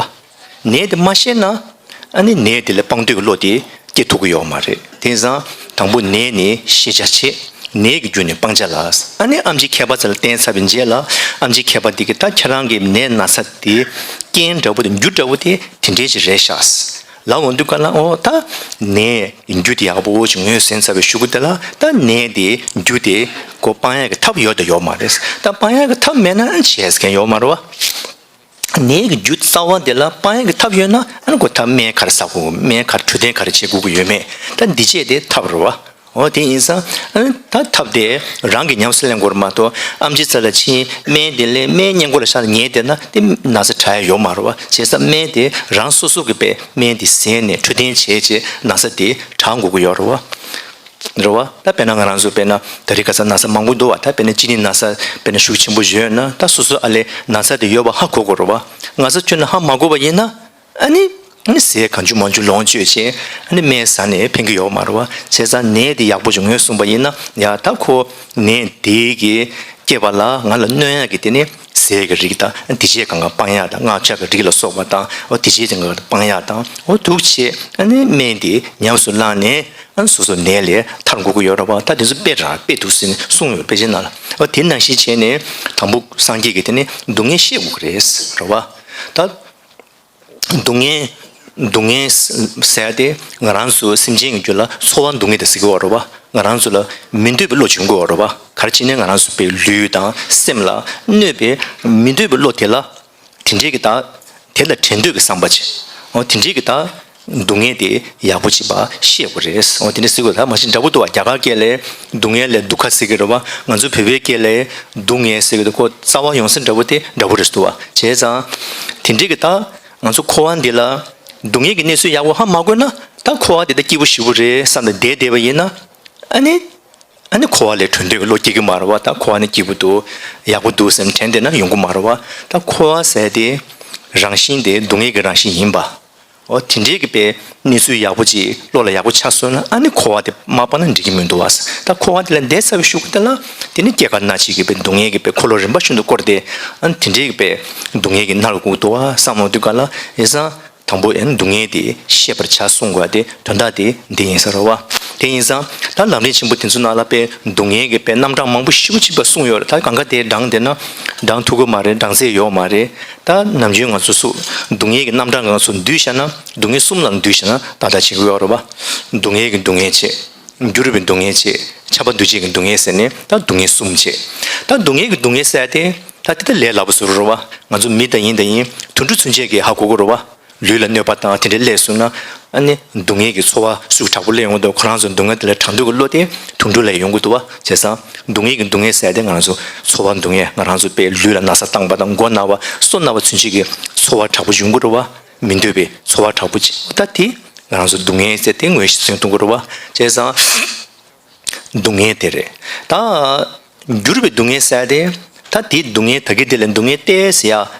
བ། ནད་དེ་མ་ཤེས་ན། ཨ་ནི་ནད་དེ་ལ་སྤང་འདོད་ཀྱི་བློ་དེ་སྐྱེ་ཐུབ་ཀྱི་ཡོད་མ་རེད། དེང་སང་དང་པོ་ནད་ནི་ཤེས་བྱ་བྱེད། ནད་ཀྱི་རྒྱུ་ནི་སྤང་བྱ་ལ། ཨ་ནི་ཨེམ་ཆི་མཁས་པ་ཚོ་ལ་བསྟན་ཚར་བའི་རྗེས་ལ། ཨེམ་ཆི་མཁས་པ་འདི་གིས་ད་ཁྱེད་རང་གི་ནད་ན་ཚ་དེ་རྐྱེན་འདྲ་པོ་དེ། རྒྱུ་འདྲ་པོ་དེ་དེ་འདྲའི་ཞིག་རེད་ཤག་ལབ་འོང་དུས་ག་ལ། འོ་ད་ནད་རྒྱུ་དེ་ཡག་པོ་ཞིག་ངོས་ཟིན་ཚར་བའི་གཞུག་གུ་དེ་ལ། ད་ནད་དེ་རྒྱུ་དེ་ཁོ་སྤང་ཡག་གི་ཐབས་ཡོད་དང་ཡོད་མ་རེད། ད་སྤང་ཡག་གི་ཐབས་མེད་ན་བྱས་མཁན་ཡོད་མ་རེད་བ། ནད་ཀྱི་རྒྱུ་རྩ་བ་དེ་ལ་སྤང་ཡག་གི་ཐབས་ཡོད་ན། ཨ་ནི་ཁོ་ད་སྨན་ག་རེ་ཟ་དགོས། སྨན་ག་རེ་འཕྲོད་བསྟེན་ག་རེ་བྱེད་དགོས་ཀྱི་ཡོད་མེད། ད་འདི་བྱས་དེ་ཐབས་རེད་བ། འོ་དེ་ཡིན་ཙང་ཨ་ནི་ད་ཐབས་དེ་རང་གིས་ཉམས་སུ་ལེན་དགོས་རེད་མ་གཏོགས། ཨེམ་ཆི་རྩ་ལ་ཕྱིན། སྨན་དེ་ལེན། སྨན་སྔས་མགོ་ལ་ཤར་ཉལ་བསྡད་ན་དེ་ན་ཚ་དྲག་ཡ་ཡོད་མ་རེད་བ། བྱས་ཙང་སྨན་དེ་རང་སོ་སོ་གི་པའི་སྨན་དེ་ཟས་ནས་འཕྲོད་བསྟེན་བྱས་བྱས་ན་ཚ་དེ་དྲག་འགྲོ་གི་ཡོད་རེད་བ། རེད་བ། ད་དཔེར་ན་ང་རང་ཚོ་དཔེར་ན་ད་རེས་ཁ་སང་ན་ཚ་མང་པོ་འདུག་བ། ད་དཔེར་ན་གཅིན་སྙི་ན་ཚ་དཔེར་ན་ཤུགས་ཆེན་པོ་ཡོད་ན་ད་སོ་སོ་ཨ་ལས་ན་ཚ་དེ་ཡོད་པ་ཧ་གོ་དགོས་རེད་བ། ན་ཚ་ཁྱོན་ནས་ཧ་མ་གོ་བ་ཡིན་ན་ཨ་ནི་ཨ་ནི་ཟས་གང་བྱུང་མང་བྱུང་ལོངས་སྤྱོད་བྱས་ཨ་ནི་སྨན་ཟ་ནས་ཕན་གྱི་ཡོད་མ་རེད་བ། བྱས་ཙང་ནད་དེ་ཡག་པོ་ཅིག་ངོས་བཟུང་པ་ཡིན་ན་ཡ་ད་ཁོ་ནད་དེ་གི་སྐྱེས་པ་ལ་ང་ལ་གནོད་ཡག་གི་དེ་ནི་ཟས་ཀྱི་རིགས་དང་དེ་བྱས་གང་ག་སྤང་ཡག་དང་མངར་ཆ་གི་རིགས་ལ་སོགས་པ་དང་འོ་དེ་བྱས་གང་ག་སྤང་ཡག་དང་འོ་འདུག་བྱས་ཨ་ནི་སྨན་དེ་ཉམས་སུ་བླངས་ནས། ཨ་ནི་སོ་སོ་ནད་ལས་ཐར་དགོས་ཀྱི་ཡོད་རེད་བ། ད་དེ་ཚོ་དཔེ་རང་དཔེ་འདུག་ཟེར་ནས་གསུངས་ཡོད་དཔེ་ཆའི་ནང་ལ། ཨ་དེ་ནང་བཞིན་བྱས་ནས་དང་པོ་སངས་རྒྱས་ཀྱིས་དེ་ནི་སྡུག་བསྔལ་ཤེས་དགོས་ཀྱི་རེད་རེད་བ། ད་སྡུག་བསྔལ་སྡུག་བསྔལ་ཟེར་ཏེ་ང་རང་ཚོ་སེམས་ཅན་གྱི་རྒྱུད་ལ་ཚོར་བ་སྡུག་བསྔལ་དེ་ཟེར་གྱི་ཡོད་རེད་བ། ང་རང་ཚོ་ལ་མི་འདོད་པའི་བློ་བྱུང་གི་ཡོད་རེད་བ། ག་རེ་བྱས་ནས་ང་རང་ཚོ་པའི་ལུས་དང་སེམས་ལ་གནོད་པའི་མི་འདོད་པའི་བློ་དེ་ལ། དེ་འདྲའི་གི་ད། དེ་ལ་བྲལ་འདོད་ཀྱི་བསམ་པ་ཅིག་འོ་དེ་འདྲའི་གི་ད། སྡུག་བསྔལ་དེ་ཡག་པོ་ཅིག་པ་ཤེས་དགོས་རེད། འོ་དེ་འདྲ་ཟེར་དགོས་ད་མ་གཞི་འདྲ་པོ་འདུག་བ། རྒྱ་གར་སྐད་ལ་སྡུག་བསྔལ་ལ་དུ་ཁ་ཟེར་གི་རེད་བ། ང་ཚོ་བོད་པའི་སྐད་ལ་སྡུག་བསྔལ་ཟེར་གི་འདུག་ཁོ་རྩ་བ་ཡོང་ས་འདྲ་པོ་དེ་འདྲ་པོ་རེད་འདུག་བ། བྱས་ཙང་། དེ་འདྲའི་གི་ད། ང་ཚོ་འཁོར་བ་འདི་ལ། སྡུག་བསྔལ་གྱི་གནས་ཚུལ་ཡག་པོ་ཧ་མ་གོ་ན་ད་འཁོར་བ་འདི་ད་སྐྱིད་པོ་ཞེ་པོ་རེད་བསམ་ནས་བསྡད་བསྡད་པ་ཡིན་ན། ཨ་ནི། ཨ་ནི་འཁོར་བ་ལས་གྲོལ་འདོད་ཀྱི་བློ་སྐྱེ་གི་མ་རེད་བ། ད་འཁོར་བ་ནི་སྐྱིད་པོ་འདུག་ཡག་པོ་འདུག་ཟེར་ནས་དྲན་བསྡད་ན་ཡོང་གི་མ་རེད་བ། ད་འཁོར་བ་ཟེར་དེ་རང་བཞིན་དེ་སྡུག་བསྔལ་གྱི་རང་བཞིན་ཡིན་པ། འོ་དེ་འདྲའི་གི་པའི་གནས་ཚུལ་ཡག་པོ་ཅིག་བློ་ལ་ཡག་པོ་ཆགས་སོང་ན་ཨ་ནི་འཁོར་བ་དེ་མ་སྤངས་ན་འགྲིག་གི་མི་འདུག་བ། ད་འཁོར་བ་དེ་ལ་བསྡད་ཚར་བའི་གཞུག་གུ་དེ་ལ་དེ་ནི་སྐྱེ་རྒ་ན་འཆི་གི་པའི་སྡུག་བསྔལ་གྱི་པའི་འཁོར་ལོ་རིམ་པ་བཞིན་དུ་བསྐོར་ཏེ་ཨ་ནི་དེ་འདྲའི་གི་པའི་སྡུག་བསྔལ་གྱི་མནར་དགོས་འདུག་བ་བསམ་འོང་དུས་ག་ལ་ཡེ་སང་། དང་པོ་ཡང་སྡུག་བསྔལ་དེ་ཤེས་པར་བྱ་གསུང་དགོས་དེ་དོན་དག་དེ་འདི་ཡིན་ས་རེད་བ། དེ་ཡིན་ཙང་ད་ལམ་རིམ་ཆེན་པོ་དེ་ཚོ་ནང་ལ་དཔེ་སྡུག་བསྔལ་གྱི་དཔེ་རྣམ་གྲངས་མང་པོ་ཞེ་པོ་ཅིག་པ་གསུངས་ཡོད་རེད། ད་གང་ག་དེ་བགྲངས་བསྡད་ན་བགྲངས་ཐུབ་ཀྱི་མ་རེད། བགྲངས་ཚད་ཡོད་མ་རེད། ད་ནམ་རྒྱུན་ང་ཚོ་སུ་སྡུག་བསྔལ་གྱི་རྣམ་གྲངས་ང་ཚོ་འདུས་བྱས་ན་སྡུག་བསྔལ་གསུམ་ལ་འདུས་བྱས་ན་ཏག་ཏག་བྱེད་ཀྱི་ཡོད་རེད་བ། སྡུག་བསྔལ་གྱི་སྡུག་བསྔལ་བྱེད། འགྱུར་བའི་སྡུག་བསྔལ་བྱེད། ཁྱབ་པ་འདུ་བྱེད་ཀྱི་སྡུག་བསྔལ་ཟེར་ནས་ད་སྡུག་བསྔལ་གསུམ་བྱེད། ད་སྡུག་བསྔལ་གྱི་སྡུག་བསྔལ་ཟེར་ཏེ་ད་དེ་ད་ལས་སླ་པོ་བཟོ་རུ་རེད་བ། ང་ཚོ་མི་དང་ཡིན་དང་ཡིན་དུད་འགྲོ་ཚུན་ཆད་ཀྱིས་ཧ་གོ་གི་རེད་བ། ལུས་ལ་གནོད་པ་དང་དེ་འདྲའི་སླེབས་སོང་ན་ཨ་ནི་སྡུག་བསྔལ་གྱི་ཚོར་བ་ཤུགས་དྲག་པོ་སླེབས་ཡོང་གི་འདུག་ཁོ་རང་ཚོ་སྡུག་བསྔལ་དེ་ལས་དྲག་འདོད་ཀྱི་བློ་དེ་དུད་འགྲོ་ལས་ཡོང་གི་འདུག་བ། བྱས་ཙང་སྡུག་བསྔལ་གྱི་སྡུག་བསྔལ་ཟེར་ཏེ་ང་རང་ཚོ་ཚོར་བ་སྡུག་བསྔལ་ང་རང་ཚོ་དཔེ་ལུས་ལ་ན་ཚ་བཏང་པ་དང་མགོ་ན་བ་སོ་ན་བ་ཚུན་ཆད་ཀྱི་ཚོར་བ་དྲག་པོ་ཡོང་གི་རེད་བ། མི་འདོད་པའི་ཚོར་བ་དྲག་པོ་ཅིག་ད་དེ་ང་རང་ཚོ་སྡུག་བསྔལ་ཟེར་ཏེ་ངོས་བཞེས་མཐོང་གི་རེད་བ། བྱས་ཙང་སྡུག་བསྔལ་དེ་རེད། ད་འགྱུར་བའི་སྡུག་བསྔལ་ཟེར་ཏེ་ད་དེའི་སྡུག་བསྔལ་ད་གི་དེ་ལས་སྡུག་བསྔལ་ཏོག་ཙམ་ཡ་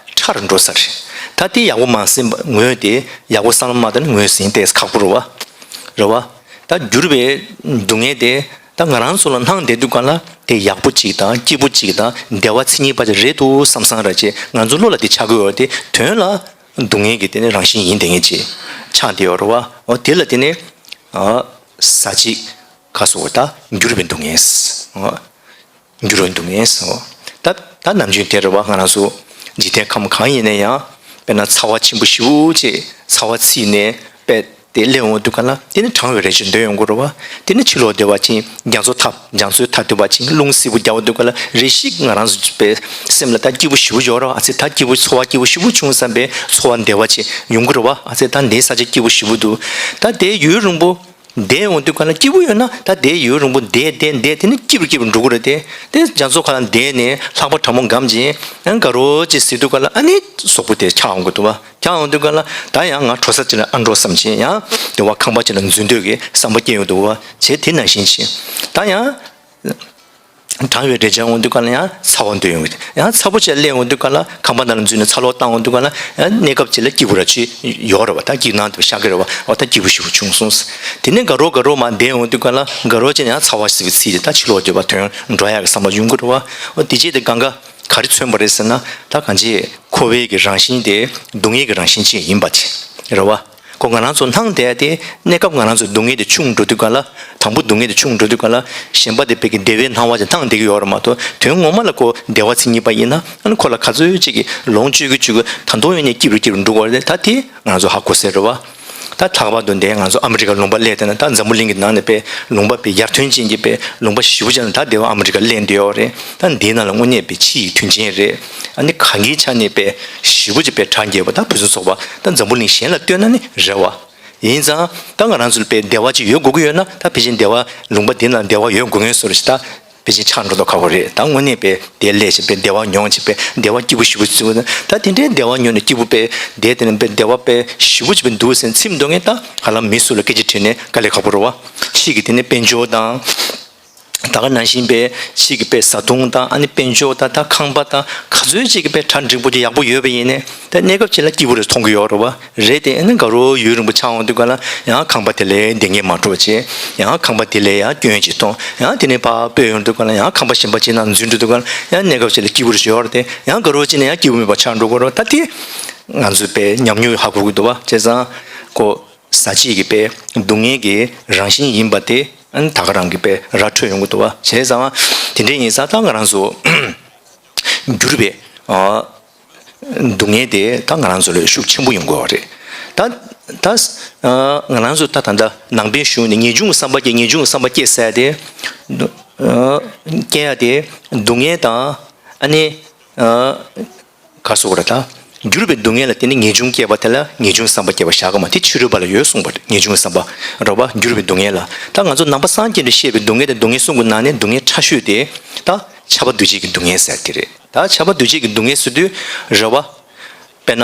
ཕྲ་རུ་འགྲོ་ས་རེད། ད་དེ་ཡག་པོ་མ་ཟིན་པ་ངོས་དེ་ཡག་པོ་བསམ་བློ་མ་བཏང་ན་ངོས་ཟིན་ཏོག་ཙམ་ཁག་པོ་རེད་བ། རེད་བ། ད་འགྱུར་བའི་སྡུག་བསྔལ་དེ་ད་ང་རང་ཚོ་ལ་སྣང་བསྡད་དུས་ག་ལ་དེ་ཡག་པོ་ཅིག་དང་སྐྱིད་པོ་ཅིག་དང་བདེ་བ་མཚན་ཉིད་པ་ཅིག་རེད་འདུག་བསམ་བསམ་ར་ཅེ་ང་ཚོ་བློ་ལ་དེ་ཆགས་ཀྱི་ཡོད་དེ་དོན་ལ་སྡུག་བསྔལ་གྱི་དེ་ནི་རང་བཞིན་ཡིན་དེ་ངེས་ཅིག་ཆགས་བསྡད་ཡོད་རེད་བ། འོ་དེ་ལ་དེ་ནི་ཨ་ཟ་བྱེད་ག་སོགས་ད་འགྱུར་བའི་སྡུག་བསྔལ། འགྱུར་བའི་སྡུག་བསྔལ་སོ། ད་ད་ནམ་རྒྱུན་དེ་རེད་བ། ང་རང་ཚོ་འཇིག་རྟེན་ཁམས་གང་ཡིན་ན་ཡང་དཔེར་ན་ཚ་བ་ཆེན་པོ་ཞེ་པོ་ཅིག་ཚ་བ་ཚིག་ནས་དཔེ་དེ་སླེབས་འོང་དུས་ག་ལ་དེ་ནི་གྲང་བའི་རེ་ཞིག་འདོད་ཡོང་གི་རེད་བ། དེ་ནི་ཕྱི་ལོགས་སྡོད་པ་ཅིན་རྒྱ་མཚོ་ཐབ་རྒྱ་མཚོའི་མཐའ་སྡོད་པ་ཅིན་རླུང་བསིལ་པོ་རྒྱག་འོང་དུས་ག་ལ་རེ་ཞིག་ང་རང་ཚོ་པའི་སེམས་ལ་ད་སྐྱིད་པོ་ཞེ་པོ་ཡོད་རེད་བ། ཨ་ཙི་ད་སྐྱིད་པོ་ཚོར་བ་སྐྱིད་པོ་ཞེ་པོ་བྱུང་བསམ་པའི་ཚོར་བ་བདེ་བ་ཅིག་ཡོང་གི་རེད་བ། ཨ་ཙི་ད་འདིའི་ས་ཆ་སྐྱིད་པོ་ཞེ་པོ་འདུག་ད་དེ་ཡུན་རིང་པོ། བསྡད་འོང་དུས་ག་ལ་སྐྱིད་པོ་ཡོད་ན་ད་དེ་ཡུན་རིང་པོ་བསྡད་བསྡད་བསྡད་དེ་ནི་སྐྱིད་པོ་སྐྱིད་པོ་འགྲོ་གི་རེད་དེ། དེ་རྒྱ་མཚོ་ཁ་ལ་བསྡད་ནས་ལྷགས་པ་གྲང་མོ་སྒམ་བྱས་ཡང་དགའ་རོགས་ཅིག་ཟེར་དུས་ག་ལ་ཨ་ནི་གཟུགས་པོ་དེ་འཁྱག་འོང་གི་འདུག་བ། འཁྱག་འོང་དུས་ག་ལ་ད་ཡང་ང་དྲོ་ས་ཅིག་ལ་ཨ་འགྲོ་བསམ་བྱས་ཡང་དེ་བ་ཁང་པ་ཅིག་ལ་འཛུལ་འདོད་ཀྱི་བསམ་པ་སྐྱེ་ཡོང་འདུག་བ། བྱས་དེ་ནང་བཞིན་བྱས་ད་ཡང་། གྲང་བའི་འདྲེ་ལྕག་འོང་དུས་ག་ལ་ཡང་ཚ་བ་འདོད་ཡོང་གི་ཡང་ཚ་པོ་ཅིག་སླེབས་འོང་དུས་ག་ལ་ཁང་པ་ནང་ལ་འཛུལ་ནས་ཚ་གློག་བཏང་འོང་དུས་ག་ལ་ཡང་གནས་སྐབས་ཅིག་ལ་སྐྱིད་པོ་ར་ཅིག་ཡོད་རེད་བ། ད་སྐྱིད་སྣང་དུ་ཤར་གི་རེད་བ། འོ་ད་སྐྱིད་པོ་ཞེ་པོ་བྱུང་སོང་། དེ་ནས་དགའ་རོགས་དགའ་རོགས་མར་བསྡད་འོང་དུས་ག་ལ་དགའ་རོགས་ཅིག་ཡང་ཚ་བ་ཞེ་པོ་ཚིག་ཅིག་ད་ཕྱི་ལོགས་སྡོད་པ་དོན་འགྲོ་ཡག་གི་བསམ་པ་ཡོང་གི་རེད་བ། འོ་དེ་རྗེས་དེ་གང་ག་ག་རེ་མཚོན་པ་རེད་ཟེར་ན་ད་གང་ཅི་འཁོར་བའི་གི་རང་བཞིན་དེ་སྡུག་བསྔལ་གྱི་རང་བཞིན་ཅིག་ཡིན་པ་དེ་རེད་བ། ཁོ་ང་རང་ཚོ་སྣང་བསྡད་དེ་གནས་སྐབས་ང་རང་ཚོ་སྡུག་བསྔལ་དེ་ཆུང་འགྲོ་དུས་ག་ལ་དང་པོ་སྡུག་བསྔལ་དེ་ཆུང་འགྲོ་དུས་ག་ལ་གཞན་པ་དེ་བས་ཀྱི་བདེ་བའི་སྣང་བ་ཅིག་སྣང་བསྡད་ཀྱི་ཡོད་རེད་མ་གཏོགས་དོན་ངོ་མ་ལ་ཁོ་བདེ་བ་མཚན་ཉིད་པ་ཡིན་ན་ཨ་ནི་ཁོ་ལ་ག་ཚོད་ཅིག་གི་ལོངས་སྤྱོད་ཀྱི་སྤྱོད་ཀྱི་ད་དུང་ཡོད་ནས་སྐྱིད་རུ་སྐྱིད་རུ་འགྲོ་གི་རེད། ད་དེ་ང་རང་ཚོ་ཧ་གོ་ཟེར་རེད་བ། ད་ལྷག་པར་དུ་འདས་ང་ཚོ་ཨ་མི་རི་ཀ་ལུང་པ་སླེབས་བསྡད་ན་ད་འཛམ་བུ་གླིང་གི་ནང་ནས་དཔེ་ལུང་པ་དཔེ་ཡར་ཐོན་ཅན་གྱི་དཔེ་ལུང་པ་ཞེ་པོ་ཅིག་ནང་ད་བདེ་བ་ཨ་མི་རི་ཀ་སླེབས་བསྡད་ཡོད་རེད། ད་འདིའི་ནང་ལ་དངོས་གནས་དཔེ་ཕྱི་ཡི་མཐུན་རྐྱེན་རེད། ཨ་ནི་གང་གི་ཆ་ནས་དཔེ་ཞེ་པོ་ཅིག་དཔེ་གྲ་རྒྱས་པ་ད་བུ་ཚོ་ཚོགས་པ་ད་འཛམ་བུ་གླིང་གཞན་ལ་ལྟོས་ན་ནི་རེད་བ། ཡིན་ཙང་ད་ང་རང་ཚོ་ལ་དཔེ་བདེ་བ་ཅིག་ཡོད་དགོས་ཀྱི་ཡོད་ན་ད་ཕལ་ཆེར་བདེ་བ་ལུང་པ་འདི་ན་བདེ་བ་ཡོད་དགོས་ངེས་བཟོ་འདྲ་ཞིག་ད་ པེ་ཅིན་ཆགས་འགྲོ་དོ་ཁག་པོ་རེད། ད་དངོས་གནས་པའི་དེ་ལས་བྱེད་པའི་བདེ་བ་མྱོང་བྱེད་པའི་བདེ་བ་སྐྱིད་པོ་ཞེ་པོ་ཅིག་ད་དེ་འདྲའི་བདེ་བ་མྱོང་ནས་སྐྱིད་པོ་པའི་དེ་དེ་ནས་པའི་བདེ་བ་པའི་ཞེ་པོ་ཅིག་པའི་འདུག་ཟེར་ཚིམ་འདུག་ངས་ད་ཧ་ལམ་མི་སུ་ལ་སྐད་ཆ་དྲིས་ནས་དཀའ་ལས་ཁག་པོ་རེད་བ། ཕྱིས་ཀྱི་དེ་ནས་དཔལ་འབྱོར་དང་། ད་ག་ནང་བཞིན་པའི་ཕྱིས་ཀྱི་པའི་བཟའ་བཏུང་དང་ཨ་ནི་དཔལ་འབྱོར་དང་ད་ཁང་པ་དང་ག་ཚོད་ཅིག་གི་པའི་གྲ་འགྲིག་པོ་ཅིག་ཡག་པོ་ཡོད་པ་ཡིན་ནས་ད་གནས་སྐབས་ཅིག་ལ་སྐྱིད་པོ་རེ་མཐོང་གི་ཡོད་རེད་བ། རེད་དེ་ཨ་ནི་དགའ་རོགས་ཡུན་རིང་པོ་ཆགས་འོང་དུས་ག་ལ་ཡང་ཁང་པ་དེ་ལས་བདེ་ངེས་མ་འཕྲོག་བྱེད། ཡང་ཁང་པ་དེ་ལས་ཡང་སྐྱོན་ཅིག་མཐོང་། ཡང་དེ་ནས་ཕར་སྤོས་ཡོང་དུས་ག་ལ་ཡང་ཁང་པ་གཞན་པ་ཅིག་ནང་འཛུལ་འགྲོ་དུས་ག་ལ་ཡང་གནས་སྐབས་ཅིག་ལ་སྐྱིད་པོ་རེ་ཡོད་རེད་དེ་ཡང་དགའ་རོགས་ཅིག་ནས་ཡང་སྐྱིད་པོ་མེད་པ་ཆགས་འགྲོ་གི་རེད། ད་དེ་ང་ཚོའི་པའི་ཉམས་མྱོང་ཧ་གོ་གི་འདུག་བ། བྱས་ཙང་ཁོ་ཟ་བྱེད་ཀྱི་པའི་སྡུག་བསྔལ་གྱི་རང་བཞིན་ཡིན་པ་དེ་ཨ་ནི་ད་ག་རང་གི་པའི་ར་འཕྲོད་ཡོང་གི་འདུག་བ། བྱས་ཙང་དེ་འདྲ་ཡིན་ཙང་ད་ང་རང་ཚོ་འགྱུར་བའི་ཨ། སྡུག་བསྔལ་དེ་ད་ང་རང་ཚོ་ལ་ཤུགས་ཆེན་པོ་ཡོང་གི་ཡོད་རེད། ད་ད་ང་རང་ཚོ་ད་ད་ལྟ་ནང་པའི་གཞུང་ནས་ངེས་འབྱུང་བསམ་པ་སྐྱེ་ངེས་འབྱུང་བསམ་པ་སྐྱེ་ཟེར་ཏེ་སྐྱེ་ཡ་དེ་སྡུག་བསྔལ་དང་ཨ་ནི་ག་སོགས་ར་ད་འགྱུར་བའི་སྡུག་བསྔལ་ལ་བརྟེན་ནས་ངེས་འབྱུང་སྐྱེ་བ་དེ་ལ་ངེས་འབྱུང་བསམ་པ་སྐྱེ་བ་བཞག་གི་མ་དེ་ཕྱི་རོལ་པ་ལ་ཡོད་གསུངས་པ་རེད། ངེས་འབྱུང་བསམ་པ་རེད་བ། འགྱུར་བའི་སྡུག་བསྔལ་ལ་ད་ང་ཚོ་ནང་པ་སངས་རྒྱས་པས་བཤད་པའི་སྡུག་བསྔལ་དེ་སྡུག་བསྔལ་གསུམ་གྱི་ནང་ནས་སྡུག་བསྔལ་ཕྲ་ཤོས་དེ་ད་ཁྱབ་པ་འདུ་བྱེད་ཀྱི་སྡུག་བསྔལ་ཟེར་དེ་རེད། ད་ཁྱབ་པ་འདུ་བྱེད་ཀྱི་སྡུག་བསྔལ་ཟེར་དུས་རེད་བ། དཔེར་ན།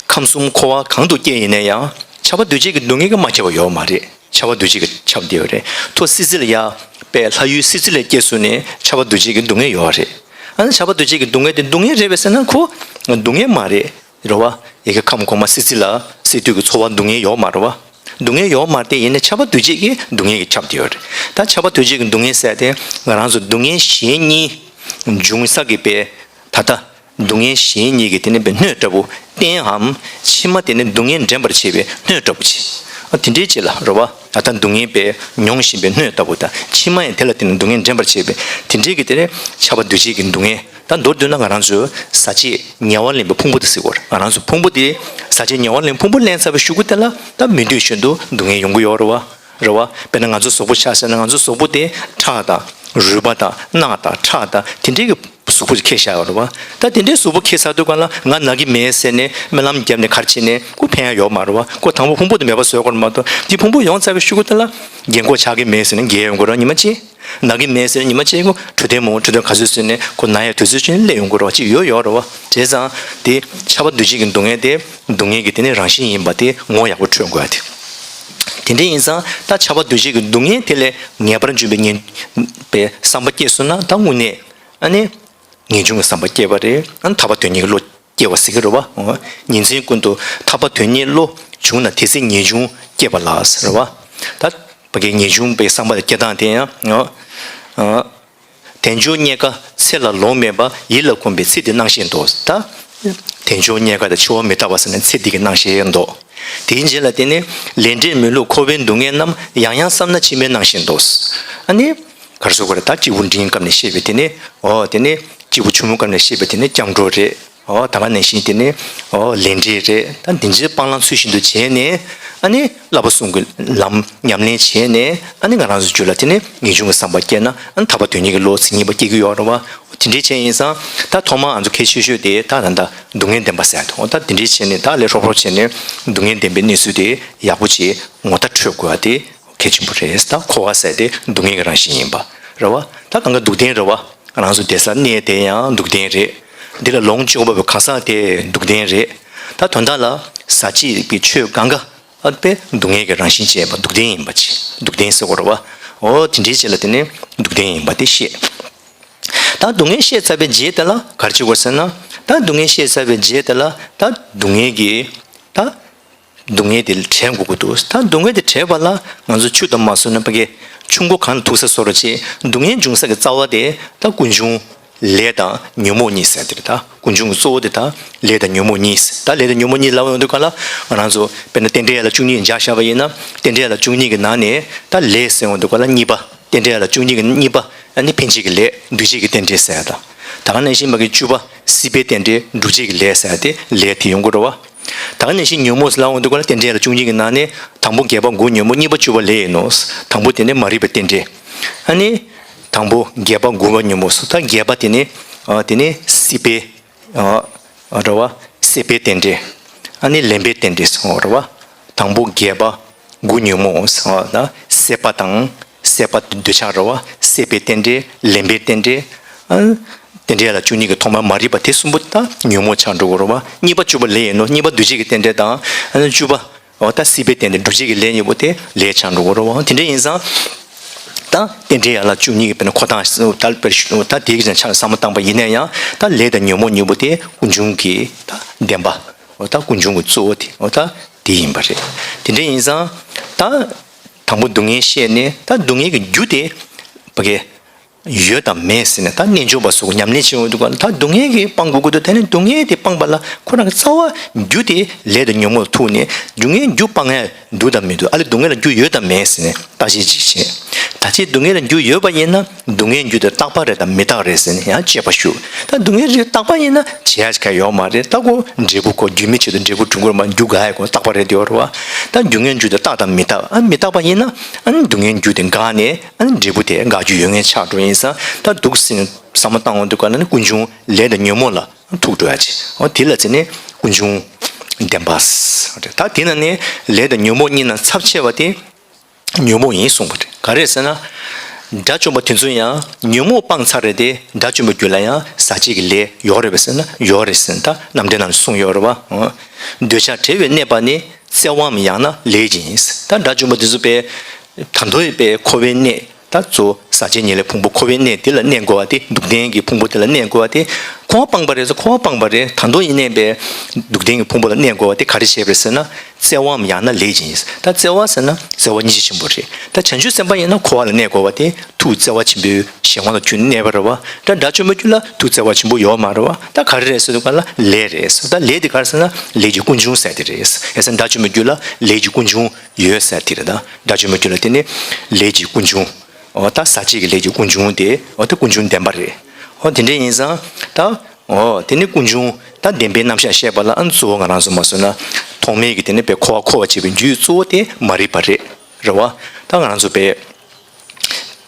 ཁམས་གསུམ་འཁོར་བ་གང་དུ་སྐྱེས་ཡིན་ན་ཡང་ཁྱབ་པ་འདུ་བྱེད་ཀྱི་སྡུག་བསྔལ་གྱིས་མ་ཁྱབ་པ་ཡོད་མ་རེད། ཁྱབ་པ་འདུ་བྱེད་ཀྱིས་ཁྱབ་བསྡད་ཡོད་རེད། ཐོག་སྲིད་རྩེ་ལ་ཡ་པའི་ལྷ་ཡུལ་སྲིད་རྩེ་ལ་སྐྱེས་སོང་ནས་ཁྱབ་པ་འདུ་བྱེད་ཀྱི་སྡུག་བསྔལ་ཡོད་རེད། ཨ་ནི་ཁྱབ་པ་འདུ་བྱེད་ཀྱི་སྡུག་བསྔལ་དེ་སྡུག་བསྔལ་རེད་པས་ཟེར་ན་ཁོ་སྡུག་བསྔལ་མ་རེད། རེད་བ། ཡ་གི་ཁམས་གོང་མ་སྲིད་རྩེ་ལ་སྲིད་དུས་ཀྱི་འཚོ་བ་སྡུག་བསྔལ་ཡོད་མ་རེད་བ། སྡུག་བསྔལ་ཡོད་མ་རེད་དེ་ཡིན་ན་ཁྱབ་པ་འདུ་བྱེད་ཀྱི་སྡུག་བསྔལ་གྱིས་ཁྱབ་བསྡད་ཡོད་རེད། ད་ཁྱབ་པ་འདུ་བྱེད་ཀྱི་སྡུག་བསྔལ་ཟེར་དེ་ང་རང་ཚོ་སྡུག་བསྔལ་གཞན་གཉིས་འབྱུང་ས་གི་པའི་ད་ལྟ། སྡུག་བསྔལ་གཞན་གཉིས་ཀྱི་དེ་ནི་པའི་སྣོད་ལྟ་བུ་རྟེན་འམ་ཕྱི་མ་དེ་ནི་སྡུག་བསྔལ་འདྲེན་པར་བྱེད་པའི་སྣོད་ལྟ་བུ་ཅིག་ཨ་དེ་འདྲའི་ཅིག་ལ་རེད་བ། ད་ལྟ་སྡུག་བསྔལ་པའི་མྱོང་བཞིན་པའི་སྣོད་ལྟ་བུ་དང་ཕྱི་མ་ཡང་དེ་ལ་དེ་ནི་སྡུག་བསྔལ་འདྲེན་པར་བྱེད་པའི་དེ་འདྲའི་གི་དེ་ནི་ཁྱབ་པ་འདུ་བྱེད་ཀྱི་སྡུག་བསྔལ། ད་མདོར་བསྡུས་ན་ང་རང་ཚོའི་ཟ་བྱེད་ཉེ་བར་ལེན་པའི་ཕུང་པོ་དེ་ཟེར་གོ་ང་རང་ཚོ་ཕུང་པོ་དེ་ཟ་བྱེད་ཉེ་བར་ལེན་ཕུང་པོ་ལེན་ཚར་བའི་གཞུག་གུ་དེ་ལ་ད་མི་འདོད་བཞིན་དུ་སྡུག་བསྔལ་ཡོང་གི་ཡོད་རེད་བ། རེད་བ། དཔེར་ན་ང་ཚོ་གཟུགས་པོ་ཆ་བཞག་ན་ང་ཚོ་གཟུགས་པོ་དེ་ཁྲག་དང་རུས་པ་དང་རྣག་དང་ཁྲག་དང་དེ་འདྲའི་གི་གཟུགས་པོ་ཅིག་ཁེལ་བཞག་ཡོད་རེད་བ། ད་དེ་འདྲའི་གཟུགས་པོ་ཁེལ་ཚར་དུས་ག་ལ་ང་ན་གི་མེད་ཟེར་ནས་སྨོན་ལམ་བརྒྱབ་ནས་ག་རེ་བྱས་ནས་ཁོ་ཕན་ཡ་ཡོད་མ་རེད་བ། ཁོ་དང་པོ་ཕུང་པོ་དེ་མེད་པ་བཟོ་དགོས་རེད་མ་གཏོགས་དེ་ཕུང་པོ་ཡོང་ཚར་བའི་གཞུག་གུ་དེ་ལ་རྒན་གོག་ཆགས་ཀྱི་མེད་ཟེར་ནས་རྒས་ཡོང་གི་རེད་ཉི་མ་གཅིག་ན་གི་མེད་ཟེར་ནས་ཉི་མ་གཅིག་ཁོ་འཕྲོད་བསྟེན་མང་པོ་འཕྲོད་བསྟེན་ག་ཚོད་བཟོས་ནས་ཁོ་ན་ཡ་དུས་ཚོད་ཅིག་སླེབས་ཡོང་གི་རེད་བ་ཅིག་ཡོད་ཡོད་རེད་བ། བྱས་ཙང་དེ་ཁྱབ་པ་འདུ་བྱེད་ཀྱི་སྡུག་བསྔལ་དེ། སྡུག་བསྔལ་གྱི་དེ་ནི་རང་བཞིན་ཡིན་པ་དེ་ངོ་ཡག་པོ་འཕྲོད་དགོས་ཡ་དེ། དེ་འདྲ་ཡིན་ཙང་ད་ཁྱབ་པ་འདུ་བྱེད་ཀྱི་སྡུག་བསྔལ་དེ་ལས་ངེས་པར་འབྱུང་བའི་ངེས་པའི་བསམ་པ་སྐྱེས་སོང་ན་ད་དངོས་གནས་ཨ་ནི་ངེས་འབྱུང་གི་བསམ་པ་སྐྱེས་པ་རེད། ཨ་ནི་ཐར་པ་དོན་གཉེར་གྱི་བློ་སྐྱེ་བ་ཟེར་གྱི་རེད་བ། ཉིན་མཚན་ཀུན་ཏུ་ཐར་པ་དོན་གཉེར་བློ་བྱུང་ན་དེ་ཚེ་ངེས་འབྱུང་སྐྱེས་པ་ལགས་ཟེར་བ། ད་ཕ་གིའི་ངེས་འབྱུང་པའི་བསམ་པ་སྐྱེ་སྟངས་དེ་ཡང་། དལ་འབྱོར་རྙེད་དཀའ་ཚེ་ལ་ལོང་མེད་པ། ཡིད་ལ་གོམས་པའི་ཚེ་འདི་སྣང་ཤས་མདོག་ད། དལ་འབྱོར་རྙེད་དཀའ་དང་འཆི་བ་མི་རྟག་པ་ཟེར་ན་ཚེ་འདི་གི་སྣང་ཤས་མདོག་དེའི་རྗེས་ལ་དེ་ནི་ལས་འབྲས་མི་བསླུ་འཁོར་བའི་སྡུག་བསྔལ་རྣམས། ཡང་ཡང་བསམ་ན་ཕྱི་མའི་སྣང་ཤས་མདོག་ཨ་ནི། ག་རེ་ཟེར་དགོས་རེད་ད་སྐྱེས་བུ་འབྲིང་སྐབས་ནས་བཤད་པའི་དེ་ནི། འོ་དེ་ནི་སྐྱེས་བུ་ཆུང་ངུ་སྐབས་ནས་བཤད་པའི་དེ་ནི་སྐྱབས་འགྲོ་རེད། འོ་ད་ག་ནང་བཞིན་དེ་ནི་འོ་ལས་འབྲས་རེད། ད་འདི་འདྲའི་སྤང་བླང་ཚུལ་བཞིན་དུ་བྱས་ནས་ཨ་ནི་བསླབ་པ་གསུམ་གྱི་ལམ་ཉམས་ལེན་བྱས་ནས་ཨ་ནི་ང་རང་ཚོའི་རྒྱུད་ལ་དེ་ནི་ངེས་འབྱུང་གི་བསམ་པ་སྐྱེས་ན་ཨ་ནི་ཐར་པ་དོན་གཉེར་གྱི་བློ་མཚན་ཉིད་པ་སྐྱེ་གི་ཡོད་རེད་བ། དེ་འདྲའི་བྱས་ཡིན་ཙང་ད་ཐོག་མར་ང་ཚོ་གལ་ཆེ་ཤོས་དེ་ད་ད་ད་སྡུག་བསྔལ་བདེན་པ་ཟེར་ཡ་དང་ད་དེ་འདྲའི་བྱས་ནས་ད་ལས་ཧྲོབ་ཧྲོབ་བྱས་ནས་སྡུག་བསྔལ་བདེན་པའི་གནས་ཚུལ་དེ་ཡག་པོ་ཅིག་ངོ་ཐག་ཆོད་དགོས་པ་དེ་གལ་ཆེན་པོ་རེད། ད་འཁོར་བ་ཟེར་དེ་སྡུག་བསྔལ་གྱི་རང་བཞིན་ཡིན་པ་རེད་བ། ད་གང་ག་སྡུག་བདེན་རེད་བ། ང་རང་ཚོ་བསྡད་ས་གནས་དེ་ཡང་སྡུག་བདེན་རེད། འདི་ལ་ལོངས་སྤྱོད་པའི་གང་ཟག་དེ་སྡུག་བདེན་རེད། ད་དོན་དག་ལ་ཟག་བཅས་རིག་པའི་ཆོས་གང་ག་ཨ་དཔེ་སྡུག་བསྔལ་གྱི་རང་བཞིན་བྱས་པ་སྡུག་བདེན་ཡིན་པ་ཅི་སྡུག་བདེན་ཟེར་བ་རེད་བ། འོ་དེ་འདྲའི་ཆེད་ལ་དེ་ནི་སྡུག་བདེན་ཡིན་པ་དེ་བཤད། ད་སྡུག་བསྔལ་བཤད་ཚར་བའི་རྗེས་དེ་ལ་ག་རེ་བྱེད་དགོས་ཟེར་ན། ད་སྡུག་བསྔལ་བཤད་ཚར་བའི་རྗེས་དེ་ལ་ད་སྡུག་བསྔལ་གྱི་ད། སྡུག་བསྔལ་དེ་བྲལ་དགོས་ཀྱི་འདུག་ད་སྡུག་བསྔལ་དེ་བྲལ་བ་ལ་ང་ཚོ་ཆུ་དང་མ་བཟོ་ན་ཕ་གི་ཆུ་མགོ་གང་ལ་ཐུག་ས་བཟོ་འདྲ་བྱེད། སྡུག་བསྔལ་འབྱུང་ས་གི་རྩ་བ་དེ་ད་ཀུན་འབྱུང་ལས་དང་ཉོན་མོངས་གཉིས་ཟེར་དེ་རེད། ད་ཀུན་འབྱུང་གི་གཙོ་བོ་དེ་ད་ལས་དང་ཉོན་མོངས་གཉིས། ད་ལས་དང་ཉོན་མོངས་གཉིས་ལབ་ཡོང་དུས་ག་ལ་ང་རང་ཚོ་དཔེར་ན་རྟེན་འབྲེལ་ཡན་ལག་བཅུ་གཉིས་སྦྱར་བཞག་པ་ཡིན་ན་རྟེན་འབྲེལ་ཡན་ལག་བཅུ་གཉིས་ཀྱི་ནང་ནས་ད་ལས་ཟེར་ཡོང་དུས་ག་ལ་གཉིས་པ་རྟེན་འབྲེལ་ཡན་ལག་བཅུ་གཉིས་ཀྱི་གཉིས་པ་ཨ་ནི་འཕེན་བྱེད་ཀྱི་ལས་འདུས་བྱས་ཀྱི་རྟེན་འབྲེལ་ཟེར་ཡ་དང་། ད་ག་ནང་བཞིན་མ་གི་བཅུ་པ་སྲིད་པའི་རྟེན་འབྲེལ་སྒྲུབ་བྱེད་ཀྱི་ལས་ཟེར་ཡ་དེ་ལས་དེ་ཡོང་གི་རེད་བ། ད་ག་ནང་བཞིན་ཉོན་མོངས་ལབ་ཡོང་དུས་ག་ལ་རྟེན་འབྲེལ་ཡན་ལག་བཅུ་གཉིས་ཀྱི་ནང་ནས་དང་པོ་དགེ་བ་དགུ་ཉོན་མོངས། གཉིས་པ་བཅུ་པ་ལས་ཡིན་ནོ། དང་པོ་དེ་ནི་མ་རིག་པའི་རྟེན་འབྲེལ། ཨ་ནི། དང་པོ་དགེ་བ་དགུ་པ་ཉོན་མོངས་སོ། ད་དགེ་བ་དེ་ནི། ཨ་དེ་ནི་སྲིད་པའི། ཨ་རེད་བ། སྲེད་པའི་རྟེན་འབྲེལ། ཨ་ནི་ལེན་པའི་རྟེན་འབྲེལ་སོང་རེད་བ། དང་པོ་དགེ་བ་དགུ་ཉོན་མོངས་སོ། ད་སྲེད་པ་དང་ སྲེད་པ་འདོད་ཆགས་རེད་བ། སྲེད་པའི་རྟེན་འབྲེལ། ལེན་པའི་རྟེན་འབྲེལ། ཨ། རྟེན་འབྲེལ་ལ་བཅུ་གཉིས་ཀྱི་ཐོག་མར་མ་རིག་པ་དེ་གསུམ་པོ་ད་ཉོན་མོངས་ཆགས་འགྲོ་གི་རེད་བ། གཉིས་པ་བཅུ་པ་ལས་ཡིན་ནོ། གཉིས་པ་འདུ་བྱེད་ཀྱི་རྟེན་འབྲེལ་དང་། ཨ་ནི་བཅུ་པ། འོ་ད་སྲིད་པའི་རྟེན་འབྲེལ། འདུ་བྱེད་ཀྱི་ལས་གཉིས་པོ་དེ་ལས་ཆགས་འགྲོ་གི་རེད་བ། དེ་འདྲ་ཡིན་ཙང་། ད་རྟེན་འབྲེལ་ཡན་ལག་བཅུ་གཉིས་ཀྱི་དཔེར་ན་འཁོར་དང་ད་དཔེར་ད་དེའི་ཆ་ནས་བསམ་བློ་བཏང་པ་ཡིན་ན་ཡང་། ད་ལས་དང་ཉོན་མོངས་གཉིས་པོ་དེ་ཀུན་འབྱུང་གི་ད་བདེན་པ། འོ་ད་ཀུན་འབྱུང་གི་གཙོ་བོ་དེ་འོ་ད་དེ་ཡིན་པ་རེད། དེ་འདྲ་ཡིན་ཙང་། ད་དང་པོ་སྡུག་བསྔལ་བཤད་ནས། ད་སྡུག་བསྔལ་གྱི་རྒྱུ་དེ་ཕ་གི་ཡོད་དམ་མེད་ཟེར་ནས། ད་རྣལ་འབྱོར་པ་སོགས་ཉམས་ལེན་བྱེད་འོང་དུས་སྒང་ལ། ད་སྡུག་བསྔལ་གྱིས་སྤང་དགོས་ཀྱི་འདུག་དེ་ནི་སྡུག་བསྔལ་དེ་སྤངས་པ་ལ་ཁོ་རང་གི་རྩ་བ་རྒྱུ་དེ་ལས་དང་ཉོན་མོངས་ལ་ཐུག་ནས། སྡུག་བསྔལ་རྒྱུ་སྤང་ཡ་འདུག་དང་མི་འདུག་ཨ་ལས་སྡུག་བསྔལ་ལ་རྒྱུ་ཡོད་དམ་མེད་ཟེར་ནས་བརྟག་དཔྱད་ཅིག་བྱེད། ད་ཅི་སྡུག་བསྔལ་ལ་རྒྱུ་ཡོད་པ་ཡིན་ན། སྡུག་བསྔལ་རྒྱུ་དེ་རྟག་པ་རེད་དམ་མི་རྟག་རེད་ཟེར་ནས་ཡང་དཔྱད་པ་ཞུ། ད་སྡུག་བསྔལ་རྒྱུ་རྟག་པ་ཡིན་ན་བྱེད་ཡ་ཅིག་ཡོད་མ་རེད། ད་ཁོ་འབྲས་བུ་ཁོ་རྒྱུ་མེད་ཆེད་དུ་འབྲས་བུ་འབྱུང་གི་རེད་མ། རྒྱུ་འགག་ཡ་ཁོ་རྟག་པ་རེད་དེ་ཡོད་རེད་བ། ད་སྡུག་བསྔལ་རྒྱུ་དེ་རྟག་དམ་མི་རྟག་ཨ་མི་རྟག་པ་ཡིན་ན། ཨ་ནི་སྡུག་བསྔལ་རྒྱུ་དེ་འགག་ནས། ཨ་ནི་འབྲས་བུ་དེ་འགག་རྒྱུ་ཡོད་མཁན་ཆགས་འགྲོ་ཡིན་ཙང་། ད་འདུག་སེ་བསམ་བློ་བཏང་འོང་དུས་སྒང་ལ་ནི་ཀུན་འབྱུང་ལས་དང་ཉོན་མོངས་ལ་ཐུག་འགྲོ་ཡ་ཅིག་འོ་དེ་ལ་བརྩིས་ནས་ཀུན་འབྱུང་བདེན་པ། ད་དེ་ན་ནི་ལས་དང་ཉོན་མོངས་གཉིས་ན་ཚབས་ཆེ་བ་དེ་ཉོན་མོངས་ཡིན་གསུངས་པ་རེད། ག་རེ་ཟེར་ན། དགྲ་བཅོམ་པ་དེ་ཚོ་ཡང་ཉོན་མོངས་སྤངས་ཚར་རེད་དེ། དགྲ་བཅོམ་པའི་རྒྱུད་ལ་ཡང་ཟག་བཅས་ཀྱི་ལས་ཡོད་རེད་པས་ཟེར་ན། ཡོད་རེད་ཟེར་ན། ད་རྣམ་འགྲེལ་ནང་ལ་གསུངས་ཡོད་རེད་བ། འདོད་ཆགས་བྲལ་བའི་གནས་པ་ནི། བཙལ་བའམ་ཡང་ན་ལས་ཀྱིས་ཡིན། ད་དགྲ་བཅོམ་པ་དེ་ཚོ་པས་ད་དུང་པས་འཁོར་བའི་གནས། ད་གཙོ་བོ་ཟག་བཅས་ཉེར་ལེན་ཕུང་པོ་འཁོར་བའི་གནས་དེ་ལ་གནས་དགོས་པ་དེ། སྡུག་བདེན་གྱི་ཕུང་པོ་དེ་ལ་གནས་དགོས་པ་དེ་འཁོར་བ་སྤངས་པ་རེད་ཟེར། འཁོར་བ་སྤངས་པ་རེད། ད་དུང་ཡིན་ནའི་པས་སྡུག་བདེན་གྱི་ཕུང་པོ་ལ་གནས་དགོས་པ་དེ་ག་རེ་བྱས་པ་རེད་ཟེར་ན། བཙལ་བའམ་ཡང་ན་ལས་ཀྱིས་ཡིན། ད་བཙལ་བ་ཟེར་ན་བཙལ་བ་སྙིང་རྗེ་ཆེན་པོ་རེད། ད་བྱང་ཆུབ་སེམས་དཔའ་ཡིན་ན་འཁོར་བ་ལ་གནས་དགོས་པ་དེ་ཐུགས་བརྩེ་བ་ཆེན་པོའི་གཞན་དབང་ལ་གྱུར་ནས་གནས་པ་རེད་བ། ད་དགྲ་བཅོམ་པའི་རྒྱུད་ལ་ཐུགས་བརྩེ་བ་ཆེན་པོ་ཡོད་མ་རེད་བ། ད་ག་རེ་རེད་ཟེར་དུས་སྒང་ལ་ལས་རེད་ཟེར། ད་ལས་དེ་ག་རེ་ཟེར་ན་ལས་ཀྱི་ཀུན་འབྱུང་ཟེར་དེ་རེད། ཡ་ཟེར་དགྲ་བཅོམ་པའི་རྒྱུད་ལ་ལས་ཀྱི་ཀུན་འབྱུང་ཡོད་ཟེར་དེ་རེད། ད་དགྲ་བཅོམ་པའི་རྒྱུད་ལ་དེ་ནི་ལས་ཀྱི་ཀུན་འབྱུང་། འོ་ད་ཟག་བཅས་ཀྱི་ལས་ཀྱི་ཀུན་འབྱུང་དེ། འོ་དེ་ཀུན་འབྱུང་བདེན་པ་རེད། འོ་དེ་འདྲ་ཡིན་ཙང་ད། འོ་དེ་ནི་ཀུན་འབྱུང་ད་བདེན་པའི་རྣམ་གཞག་བཤད་པ་ལ། ཨ་ནི་གཙོ་བོ་ང་རང་ཚོ་མ་སོང་ན་ཐོག་མའི་གི་དེ་ནི་པས་འཁོར་བ་འཁོར་བར་བྱེད་པའི་རྒྱུའི་གཙོ་བོ་དེ་མ་རིག་པ་རེད། རེད་བ། ད་ང་རང་ཚོ་པས་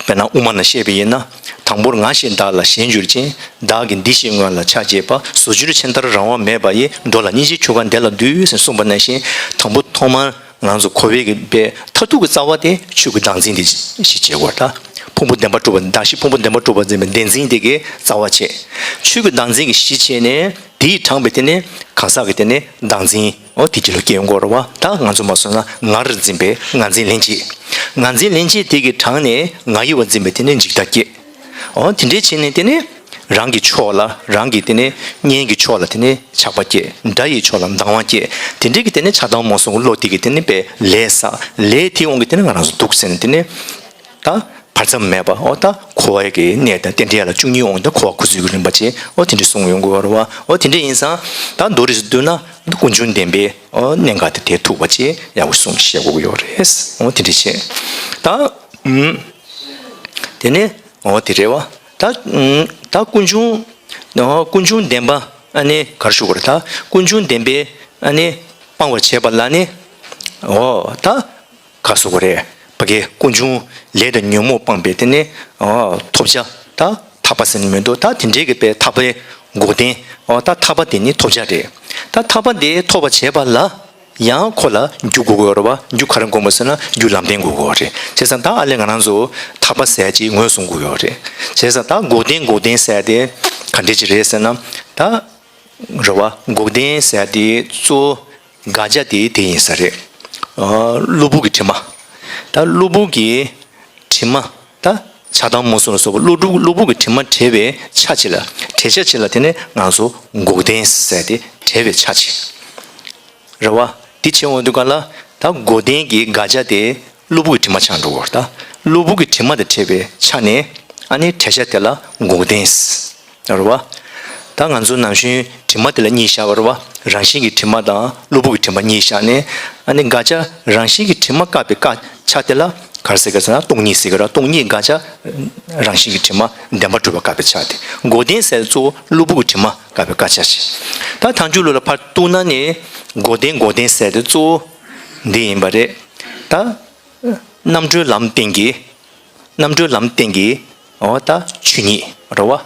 དཔེར་ན་དབུ་མ་ནང་བཤད་པ་ཡིན་ན། དང་པོར་ང་ཞེས་བདག་ལ་ཞེན་གྱུར་ཅིང་། བདག་གི་འདི་ཞེས་ངོ་ལ་ཆགས་བསྐྱེད་པ། ཟོ་ཆུན་ཆེན་ལྟར་རང་དབང་མེད་པ་ཡི། འགྲོ་ལ་སྙིང་རྗེའི་ཆོ་ག་འདི་ལ་འདུད་ཟེར་གསུངས་པ་ནང་བཞིན། དང་པོ་ཐོག་མར་ང་ཚོ་འཁོར་བའི་གི་པའི་མཐར་ཐུག་གི་རྩ་བ་དེ་ཆོས་ཀྱི་བདག་འཛིན་དེ་གཞི་བྱེད་དགོས། ད་ཕུང་པོ་བདེན་པར་གྲུབ་པ། བདག་གཞན་ཕུང་པོ་བདེན་པར་གྲུབ་པར་འཛིན་པའི་བདེན་འཛིན་དེ་གི་རྩ་བ་བྱས། ཆོས་ཀྱི་བདག་འཛིན་གྱི་གཞི་བྱས་ནས། དེས་དྲངས་པའི་དེ་ནི་གང་ཟག་གི་དེ་ནི་བདག་འཛིན། འོ་དེ་རྒྱུད་ལ་སྐྱེ་ཡོང་གི་རེད་བ། ད་ང་ཚོ་མ་སོང་ན་ང་རུ་འཛིན་པའི་ང་འཛིན་ལྷན་སྐྱེས། ང་འཛིན་ལྷན་སྐྱེས་དེ་གི་དྲངས་ནས་ང་ཡི་བ་འཛིན་པའི་དེ་ནི་འཇིག་ལྟ་སྐྱེ། འོ་དེ་འདྲའི་བྱས་ནས་དེ་ནི་རང་གི་ཕྱོགས་ལ། རང་གི་དེ་ནི་གཉེན་གྱི་ཕྱོགས་ལ་དེ་ནི་ཆགས་པ་སྐྱེ། དགྲ་ཡི་ཕྱོགས་ལ་སྡང་བ་སྐྱེ། དེ་འདྲའི་གི་དེ་ནི་ཆགས་སྡང་རྨོངས་གསུམ་གྱི་བློ་དེ་གི་དེ་ནི་པས་ལས་བསགས། ལས་དེའི་དབང་གིས་དེ་ནི་ང་རང་ཚོ་འདུག་ཟེར་ནས་དེ་ནི་ད་བར་མཚམས་མེད་པ། འོ་ད་འཁོར་བའི་གི་གནས་དང་རྟེན་འབྲེལ་ལ་བཅུ་གཉིས་འོང་དུས། འཁོར་བ་འཁོར་ཚུལ་གྱི་རིམ་པ་བྱས། འོ་དེ་འདྲ་གསུངས་ཡོང་གི་ཡོད་རེད་བ། འོ་དེ་འདྲ་ཡིན་ཙང་ད་མདོར་བསྡུས་ན་ཀུན་འབྱུང་བདེན་པའི་འོ་གནད་འགག་དེ་དེ་ཐུག་པ་བྱས་ཡག་པོ་གསུངས་བཤད་དགོས་ཀྱི་ཡོད་རེད། འོ་དེ་འདྲ་བྱས། ད་ཨུམ། དེ་ནས་འོ་དེ་རེད་བ། ད་ཨུམ། ད་ཀུན་འབྱུང་། འོ་ཀུན་འབྱུང་བདེན་པ་ཨ་ནི་ག་རེ་ཞུ་དགོས་རེད། ད་ཀུན་འབྱུང་བདེན་པའི་ཨ་ནི་སྤང་བར་བྱེད་པ་ལ་ནི། འོ་ད། ག་སོགས་རེད། ཕ་གི་ཀུན་འབྱུང་ལས་དང་ཉོན་མོངས་སྤངས་པའི་དེ་ནི་ཨོ་ཐོབ་བྱ། ད་ཐར་པ་ཟེར་ནི་མི་འདུག་ད་དེ་འདྲའི་གི་པའི་ཐར་པའི་འགོག་བདེན། ཨོ་ད་ཐར་པ་དེ་ནི་ཐོབ་བྱ་རེད། ད་ཐར་པ་དེ་ཐོབ་པར་བྱེད་པ་ལ་ཡང་ཁོ་ལ་རྒྱུ་དགོས་ཀྱི་ཡོད་རེད་བ། རྒྱུ་ག་རེ་དགོས་པ་ཟེར་ན་རྒྱུ་ལམ་བདེན་དགོས་ཀྱི་ཡོད་རེད། བྱས་ཙང་ད་ཨ་ལས་ང་རང་ཚོ་ཐར་པ་ཟེར་ཅིག་ངོས་བཟུང་དགོས་ཀྱི་ཡོད་རེད། བྱས་ཙང་ད་འགོག་བདེན་འགོག་བདེན་ཟེར་དེ་ག་འདྲ་ཅིག་རེད་ཟེར་ན། ད་རེད་བ། འགོག་བདེན་ཟེར་དེ་གཙོ་བོ། དགག་བྱ་དེ་དེ་ཡིན་ས་རེད། ཨ། གློ་བུར་གྱི་དྲི་མ། ད་གློ་བུར་གྱི་དྲི་མ། ད་ཆགས་སྡང་རྨོངས་གསུམ་ལ་སོགས་པ་གློ་བུར་གློ་བུར་གྱི་དྲི་མ་བྲལ་བའི་ཆ་གཅིག་ལ། བྲལ་བྱ་གཅིག་ལ་དེ་ནི་ང་ཚོ་འགོག་བདེན་ཟེར་ཏེ་བྲལ་བའི་ཆ་གཅིག་རེད་བ། དེ་བྱེད་འོང་དུས་ག་ལ་ད་འགོག་བདེན་གྱི་དགག་བྱ་དེ་གློ་བུར་གྱི་དྲི་མ་ཆགས་འགྲོ་གི་རེད། ད་གློ་བུར་གྱི་དྲི་མ་དེ་བྲལ་བའི་ཆ་ནས་ཨ་ནི་བྲལ་བྱ་དེ་ལ་འགོག་བདེན། རེད་བ། ད་ང་ཚོ་ནམ་རྒྱུན་དྲི་མ་དེ་ལ་གཉིས་བཞག་པ་རེད་བ། རང་བཞིན་གྱི་དྲི་མ་དང་གློ་བུར་གྱི་དྲི་མ་གཉིས་བཞག་ནས། ཨ་ནི་དགག་བྱ་རང་བཞིན་གྱི་དྲི་མ་བཀག་པའི་བཀག་ཆ་དེ་ལ་ག་རེ་ཟེར་ག་ཟེར་ན་སྟོང་ཉིད་ཟེར་གི་རེད། སྟོང་ཉིད་དགག་བྱ་རང་བཞིན་གྱི་དྲི་མ་བདེན་པར་གྲུབ་པ་བཀག་པའི་ཆ་དེ། འགོག་བདེན་ཟེར་གཙོ་བོ་གློ་བུར་གྱི་དྲི་མ་བཀག་པའི་བཀག་ཆ་ཞིག་ད་ཐལ་འགྱུར་ལུགས་ལ་ཕར་གཏུགས་ན་ནི་འགོག་བདེན་འགོག་བདེན་ཟེར་དེ་གཙོ་བོ་འདི་ཡིན་པ་རེད། ད་རྣམ་གྲོལ་ལམ་སྟེང་གི་རྣམ་གྲོལ་ལམ་སྟེང་གི་འོ་ད་ཆོས་ཉིད་རེད་བ།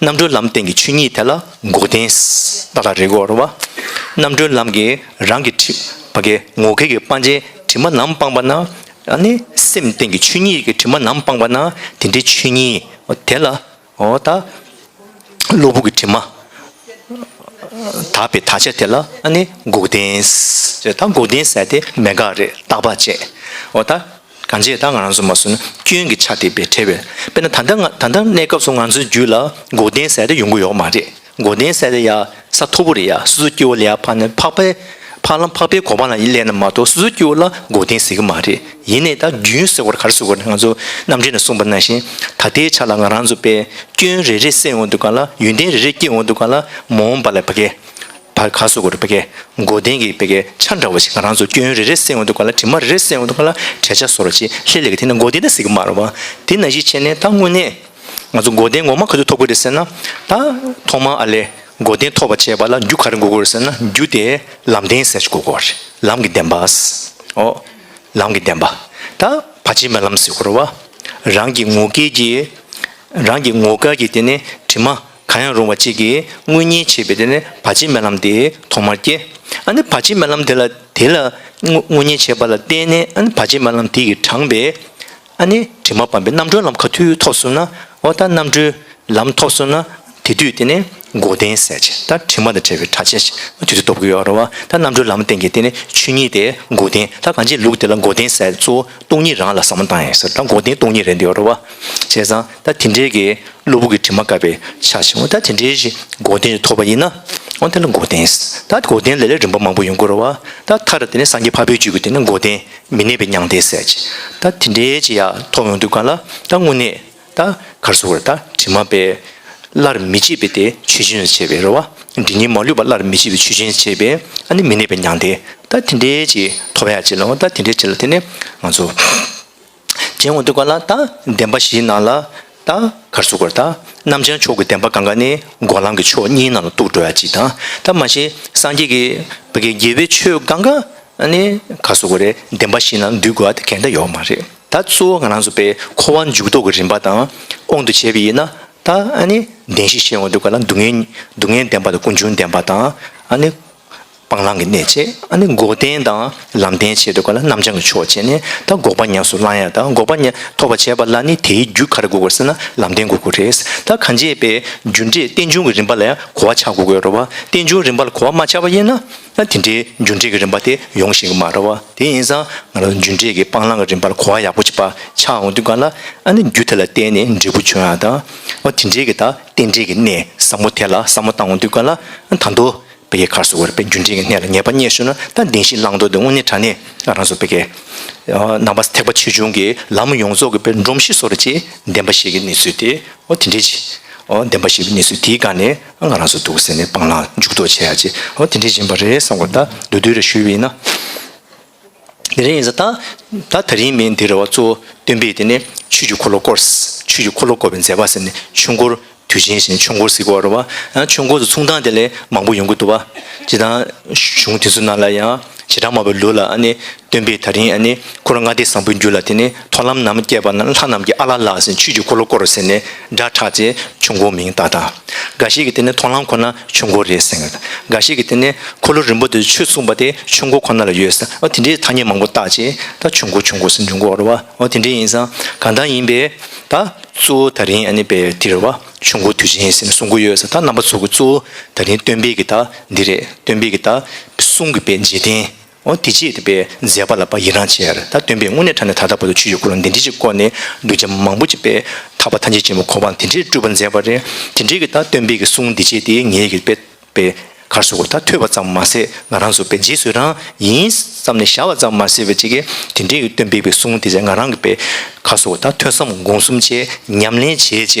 རྣམ་གྲོལ་ལམ་སྟེང་གི་ཆོས་ཉིད་དེ་ལ་འགོག་བདེན་ཏག་ཏག་རེད་གོ་རེད་བ། རྣམ་གྲོལ་ལམ་གྱི་རང་གི་དྲི་བ་གི་ངོ་སྐལ་གྱི་སྤང་བྱའི་དྲི་མ་ནམ་སྤངས་པ་ན། ཨ་ནི་སེམས་སྟེང་གི་ཆོས་ཉིད་ཀྱི་དྲི་མ་ནམ་སྤངས་པ་ན་དེ་འདྲའི་ཆོས་ཉིད་དེ་ལ། འོ་ད་གློ་བུར་གྱི་དྲི་མ་དག་པའི་དག་ཆ་དེ་ལ་ཨ་ནི་འགོག་བདེན་ཟེར། ད་འགོག་བདེན་ཟེར་དེ་མེད་དགག་རེད། རྟག་པ་བྱས། འོ་ད་གང་ཅི་ད་ང་རང་ཚོ་མ་སུ་ན་སྐྱོན་གྱི་ཆ་དེ་བས་བྲལ་བས། དཔེར་ན་ད་ལྟ་ང་ད་ལྟ་གནས་སྐབས་སུ་ང་ཚོའི་རྒྱུད་ལ་འགོག་བདེན་ཟེར་དེ་ཡོང་གི་ཡོད་མ་རེད། འགོག་བདེན་ཟེར་དེ་ཡ་ས་མཐོ་པོ་རེད་ཡ། སོ་སོའི་སྐྱེ་བོ་ལ་ཡ་འཕགས་ནས་འཕགས་པའི་འཕགས་ལམ་འཕགས་པའི་གོ་འཕང་ལ་ཡིད་སླེབས་ན་མ་གཏོགས་སོ་སོའི་སྐྱེ་བོ་ལ་འགོག་བདེན་ཟེར་གི་མ་རེད། ཡིན་ནའི་ད་རྒྱུན་ཟེར་བ་ག་རེ་ཟེར་དགོས་རེད། ང་ཚོ་རྣམ་འགྲེལ་ནས་གསུངས་པ་ནང་བཞིན་ད་ལྟའི་ཆ་ལ་ང་རང་ཚོ་པའི་སྐྱོན་རེ་རེ་སེལ་ཡོང་དུས་ག་ལ་ཡོན་ཏན་རེ་རེ་སྐྱེ་ཡོང་དུས་ག་ལ་མ་འོངས་པ་ལ་ཕ་གི་ཕ་ག་ཟེར་དགོས་རེད། ཕ་གི་འགོག་བདེན་གྱི་ཕ་གི་ཆ་འདྲ་བ་ཞིག་ང་རང་ཚོ་སྐྱོན་རེ་རེ་སེལ་ཡོང་དུས་ག་ལ་དྲི་མ་རེ་རེ་སེལ་ཡོང་དུས་ག་ལ་བྲལ་ཆ་བཟོ་འདྲ་ཅིག་ལྷད་ལྷད་ཀྱི་དེ་ནི་འགོག་བདེན་ད་ཟེར་གི་མ་རེད་བ། དེ་ནང་བཞིན་བྱས་ནས་ད་དངོས་གནས། ང་ཚོ་འགོག་བདེན་ངོ་མ་ག་དུས་ཐོབ་ཀྱི་རེད་ཟེར་ན། ད་ཐོག་མར་ཨ་ལས་འགོག་བདེན་ཐོབ་པ་བྱས་པ་ལ་རྒྱུ་ག་རེ་དགོས་ཀྱི་རེད་ཟེར་ན། རྒྱུ་དེ་ལམ་བདེན་ཟེར་ཞིག་དགོས་ཀྱི་རེད། ལམ་གྱི་བདེན་པ། ཨོ། ལམ་གྱི་བདེན་པ། ད་བར་ཆད་མེད་ལམ་ཟེར་དགོས་རེད་བ། རང་གི་ངོ་སྐལ་གྱི། རང་གི་ངོ་སྐལ་གྱི་དེ་ནི་དྲི་མ་གང་ཡང་རུང་བ་གཅིག་གིས་དངོས་གཉེན་བྱས་པའི་དེ་ནི་བར་ཆད་མེད་ལམ་དེ་ཐོག་མར་སྐྱེ། ཨ་ནི་བར་ཆད་མེད་ལམ་དེ་ལ་དེ་ལ་དངོས་དངོས་གཉེན་བྱས་པ་ལ་བརྟེན་ནས་ཨ་ནི་བར་ཆད་མེད་ལམ་དེ་ཡིས་དྲངས་པའི། ཨ་ནི་དྲི་མ་སྤངས་པའི་རྣམ་གྲོལ་ལམ་ག་དུས་ཐོབ་སོང་ན། འོ་ད་རྣམ་གྲོལ་ལམ་ཐོབ་སོང་ན་དེ་དུས་དེ་ནི་འགོག་བདེན་ཟེར་ཅིག་ད་དྲི་མ་དང་བྲལ་བའི་གྲགས་ཅན་ཞིག་དུས་དུས་ཐོབ་ཀྱི་ཡོད་རེད་བ། ད་རྣམ་གྲོལ་ལམ་སྟེང་གི་དེ་ནི་ཆོས་ཉིད་དེ་འགོག་བདེན། ད་གང་ཅིའི་ལུགས་དེ་ལ་འགོག་བདེན་ཟེར་གཙོ་བོ་སྟོང་ཉིད་རང་ལ་བསམ་བློ་བཏང་ཡིན་ཟེར། ད་འགོག་བདེན་སྟོང་ཉིད་རེད་འདི་ཡོད་རེད་བ། བྱས་ཙང་ད་དེ་འདྲའི་གི་གློ་བུར་གྱི་དྲི་མ་བཀག་པའི་ཆ་ཞིག་འོ་ད་དེ་འདྲའི་ཞིག་འགོག་བདེན་ཞིག་ཐོབ་པ་ཡིན་ན། འོ་དེ་ལ་འགོག་བདེན། ད་འགོག་བདེན་ལ་ལས་རིམ་པ་མང་པོ་ཡོང་གི་རེད་བ། ད་མཐར་དེ་ནི་སངས་རྒྱས་འཕགས་པའི་རྒྱུད་ཀྱི་དེ་ནི་འགོག་བདེན། མི་གནས་པའི་མྱང་འདས་ཟེར་ཅིག་ད་དེ་འདྲའི་ཅིག་ཡ་ཐོབ་ཡོང་དུས་ག་ལ་ད་དངོས་གནས་ད་ག་རེ་ཟེར་དགོས་རེད། ད་དྲི་མ་པའི་སླར་མི་འཇིག་པའི་དེ་ཆོས་ཅན་དུ་བྱས་པའི་རེད་བ། སྒྲིབ་གཉིས་མ་ལུས་པ་སླར་མི་འཇིག་པའི་ཆོས་ཅན་དུ་བྱས་པའི་ཨ་ནི་མི་གནས་པའི་མྱང་འདས། ད་དེ་འདྲའི་ཅིག་ཐོབ་ཡ་ཅིག་ལ་འོ་ད་དེ་འདྲའི་ཅིག་ལ་དེ་ནི་ང་ཚོ་བྱས་ཡོང་དུས་ག་ལ་ད་བདེན་པ་བཞིའི་ནང་ལ་ད་ག་རེ་ཟེར་དགོས་རེད། ད་རྣམ་བྱང་ཕྱོགས་ཀྱི་བདེན་པ་གང་ག་ནི་འགོག་ལམ་གྱི་ཕྱོགས་གཉིས་ནང་ལ་གཏུགས་འགྲོ་ཡ་ཅིག་དང་། ད་མ་གཞི་སངས་རྒྱས་ཀྱི་བོད་ཀྱི་དགེ་བའི་ཆོས་གང་ག་ཨ་ནི་ག་རེ་ཟེར་དགོས་རེད། བདེན་པ་བཞི་ནང་འདུས་དགོས་པ་དེ་གང་ལྟར་ཡོད་མ་རེད། ད་གཙོ་བོ་ང་རང་ཚོ་པའི་འཁོར་བ་འཇུག་ལྡོག་གི་རིམ་པ་དང་དབང་དུ་བྱས་པ་ཡིན་ན། ད་ཨ་ནི་བདེན་བཞི་བཤད་ཡོང་དུས་ག་ལ་སྡུག་བསྔལ་སྡུག་བསྔལ་བདེན་པ་དང་ཀུན་འབྱུང་བདེན་པ་དང་། ཨ་ནི་སྤང་བླང་གི་གནད་བྱས། ཨ་ནི་འགོག་བདེན་དང་ལམ་བདེན་བྱས་དུས་ག་ལ་རྣམ་བྱང་གི་ཕྱོགས་བྱས་ནས། ད་འགོག་པ་ཉམས་སུ་བླང་ཡ་དང་འགོག་པ་ཉམས་ཐོབ་པར་བྱེད་པ་ལ་ནི་དེའི་རྒྱུ་ག་རེ་དགོས་དགོས་ཟེར་ན་ལམ་བདེན་དགོས་དགོས་རེད། ད་གང་ཅིའི་པའི་རྒྱུ་འབྲས་རྟེན་འབྱུང་གི་རིམ་པ་ལ་ཡང་གོ་བ་ཆགས་དགོས་དགོས་རེད་བ། རྟེན་འབྱུང་རིམ་པ་ལ་གོ་བ་མ་ཆགས་པ་ཡིན་ན། ད་དེ་འདྲའི་རྒྱུ་འབྲས་ཀྱི་རིམ་པ་དེ་ཡོང་ཤེས་ཀྱི་མ་རེད་བ། དེ་ཡིན་ཙང་ང་རང་རྒྱུ་འབྲས་ཀྱི་སྤང་བླང་གི་རིམ་པ་ལ་གོ་བ་ཡག་པོ་ཅིག་པ་ཆགས་འོང་དུས་ག་ལ་ཨ་ནི་རྒྱུ་དེ་ལ་བརྟེན་ནས་འབྲས་བུ་འབྱུང་ཡ་དང་། འོ་དེ་འདྲའི་གི་ད་རྟེན་འབྲེལ་གྱི་གནད་ཟབ་མོ་དེ་ལ་བསམ་བློ་བཏང་འོང་དུས་ག་ལ་ཨ་ད་དུང་བོད་ཀྱི་ག་རེ་ཟེར་དགོས་རེད། པའི་རྒྱུ་འབྲས་ཀྱི་གནད་ལ་ངེས་པ་རྙེད་ཤོར་ན་ད་བདེན་བཞི་བླང་དོར་དེ་དངོས་གནས་དྲང་གནས་ང་རང་ཚོ་བོད་ཀྱི་ནང་པ་ཐེག་པ་ཆེ་ཆུང་གི་ལམ་ཡོངས་རྫོགས་ཀྱི་པའི་སྒྲོམ་གཞི་བཟོ་འདྲ་ཅིག་བདེན་པ་བཞི་གི་གནས་ཚུལ་དེ། འོ་དེ་འདྲའི་ཅིག་འོ་བདེན་པ་བཞི་པའི་གནས་ཚུལ་དེའི་སྒང་ནས་ང་རང་ཚོ་འདུག་ཟེར་ནས་སྤང་བླང་འཇུག་ལྡོག་བྱེད་ཡ་ཅིག་འོ་དེ་འདྲའི་ཡིན་པ་རེད་བསམ་གི་འདུག་ད་བསྡུས་བསྡུས་རེ་ཞུས་པ་ཡིན་ན། དེ་རིང་ཡིན་ཙང་ད་ད་དེ་རིང་མིན་འདི་རེད་བ། གཙོ་བོ་སྟོན་པས་དེ་ནས་ཆོས་ཀྱི་འཁོར་ལོ་བསྐོར། ཆོས་ཀྱི་འཁོར་ལོ་བསྐོར་བའི་མཛད་པ་ཟེར་ནས་ཆོས་འཁོར་དུས་ཆེན་ཟེར་ནས་ཆོས་འཁོར་ཟེར་གི་ཡོད་རེད་བ། ཨ་ཆོས་འཁོར་དུ་མཚུངས་ཐོག་དེ་ལས་མང་པོ་ཡོང་གི་འདུག་བ། སྤྱིར་བཏང་གཞུང་དེ་ཚོ་ནང་ལ་ཡང་བྱེ་བྲག་སྨྲ་བའི་ལུགས་ལ་ཨ་ནི་སྟོན་པས་ད་རིང་ཨ་ནི་འཁོར་ལྔ་སྡེ་བཟང་པོའི་རྒྱུད་ལ་དེ་ནི་མཐོང་ལམ་ནམ་སྐྱེས་པ་ན་ལྷ་རྣམས་ཀྱིས་ཨ་ལ་ལ་ཟེར་ནས་ཆོས་ཀྱི་འཁོར་ལོ་བསྐོར་ཟེར་ནས་སྒྲ་གྲགས་ཚེ་ཆོས་འཁོར་མིང་བཏགས་དང་། འགའ་ཞིག་གིས་དེ་ནི་མཐོང་ལམ་ཁོ་ན་ཆོས་འཁོར་རེད་ཟེར་གི། འགའ་ཞིག་གིས་དེ་ནི་འཁོར་ལོ་རིམ་པ་དེ་ཆོས་གསུངས་པ་དེ་ཆོས་འཁོར་ཁོ་ན་ལ་ཡོད་ཟེར། འོ་དེ་འདྲའི་ཐ་སྙད་མང་པོ་བཏགས་རྗེས་ད་ཆོས་འཁོར་ཆོས་འཁོར་ཟེར་འགྲོ་གི་ཡོད་རེད་བ། འོ་དེ་འདྲ་ཡིན་ཙང་གང་ལྟར་ཡིན་པས་ད་གཙོ་བོ་ད་རིང་ཨ་ནི་པའི་དེ་རེད་བ། ཆོས་འཁོར་དུས་ཆེན་ཟེར་ནས་གསུང་གི་ཡོད་ཟེར། ད་རྣམ་པ་ཚོ་གི་གཙོ་བོ་ད་རིང་སྟོན་པའི་གི་ད་འདི་རེད། སྟོན་པའི་གི་ད་གསུང་གི་པའི་འཇིག་རྟེན། འོ་དེ་རྗེས་དེ་པའི་མཛད་པ་ལ་པ་ཡི་རང་བྱེད་ཡ་རེད། ད་སྟོན་པས་དངོས་གནས་དྲང་གནས་ད་ལྟ་བར་དུ་ཆོས་ཀྱི་འཁོར་ལོ་འདི་འདྲ་ཅིག་བསྐོར་ནས་གདུལ་བྱ་མང་པོ་ཅིག་པའི་ཐར་པ་ཐམས་ཅད་མཁྱེན་པའི་གོ་འཕང་དེ་འདྲའི་སྤྲུལ་པ་མཛད་པ་རེད། དེ་འདྲའི་གི་ད་སྟོན་པའི་གི་གསུང་འདི་རྗེས་དེ་ངེད་ཀྱི་པའི་པའི་ག་རེ་ཟེར་དགོས། ད་ཐོས་པ་ཙམ་མ་ཟད་ང་རང་ཚོ་པའི་རྗེས་སུ་རང་ཡིན་བསམ་ནས་བཞག་པ་ཙམ་མ་ཟད་པའི་ཅིག་གི་དེ་འདྲའི་གི་སྟོན་པའི་པའི་གསུང་དེ་ཚོ་ང་རང་གི་པའི་ག་རེ་ཟེར་དགོས། ད་ཐོས་བསམ་སྒོམ་གསུམ་བྱས་ཉམས་ལེན་བྱས་བྱས་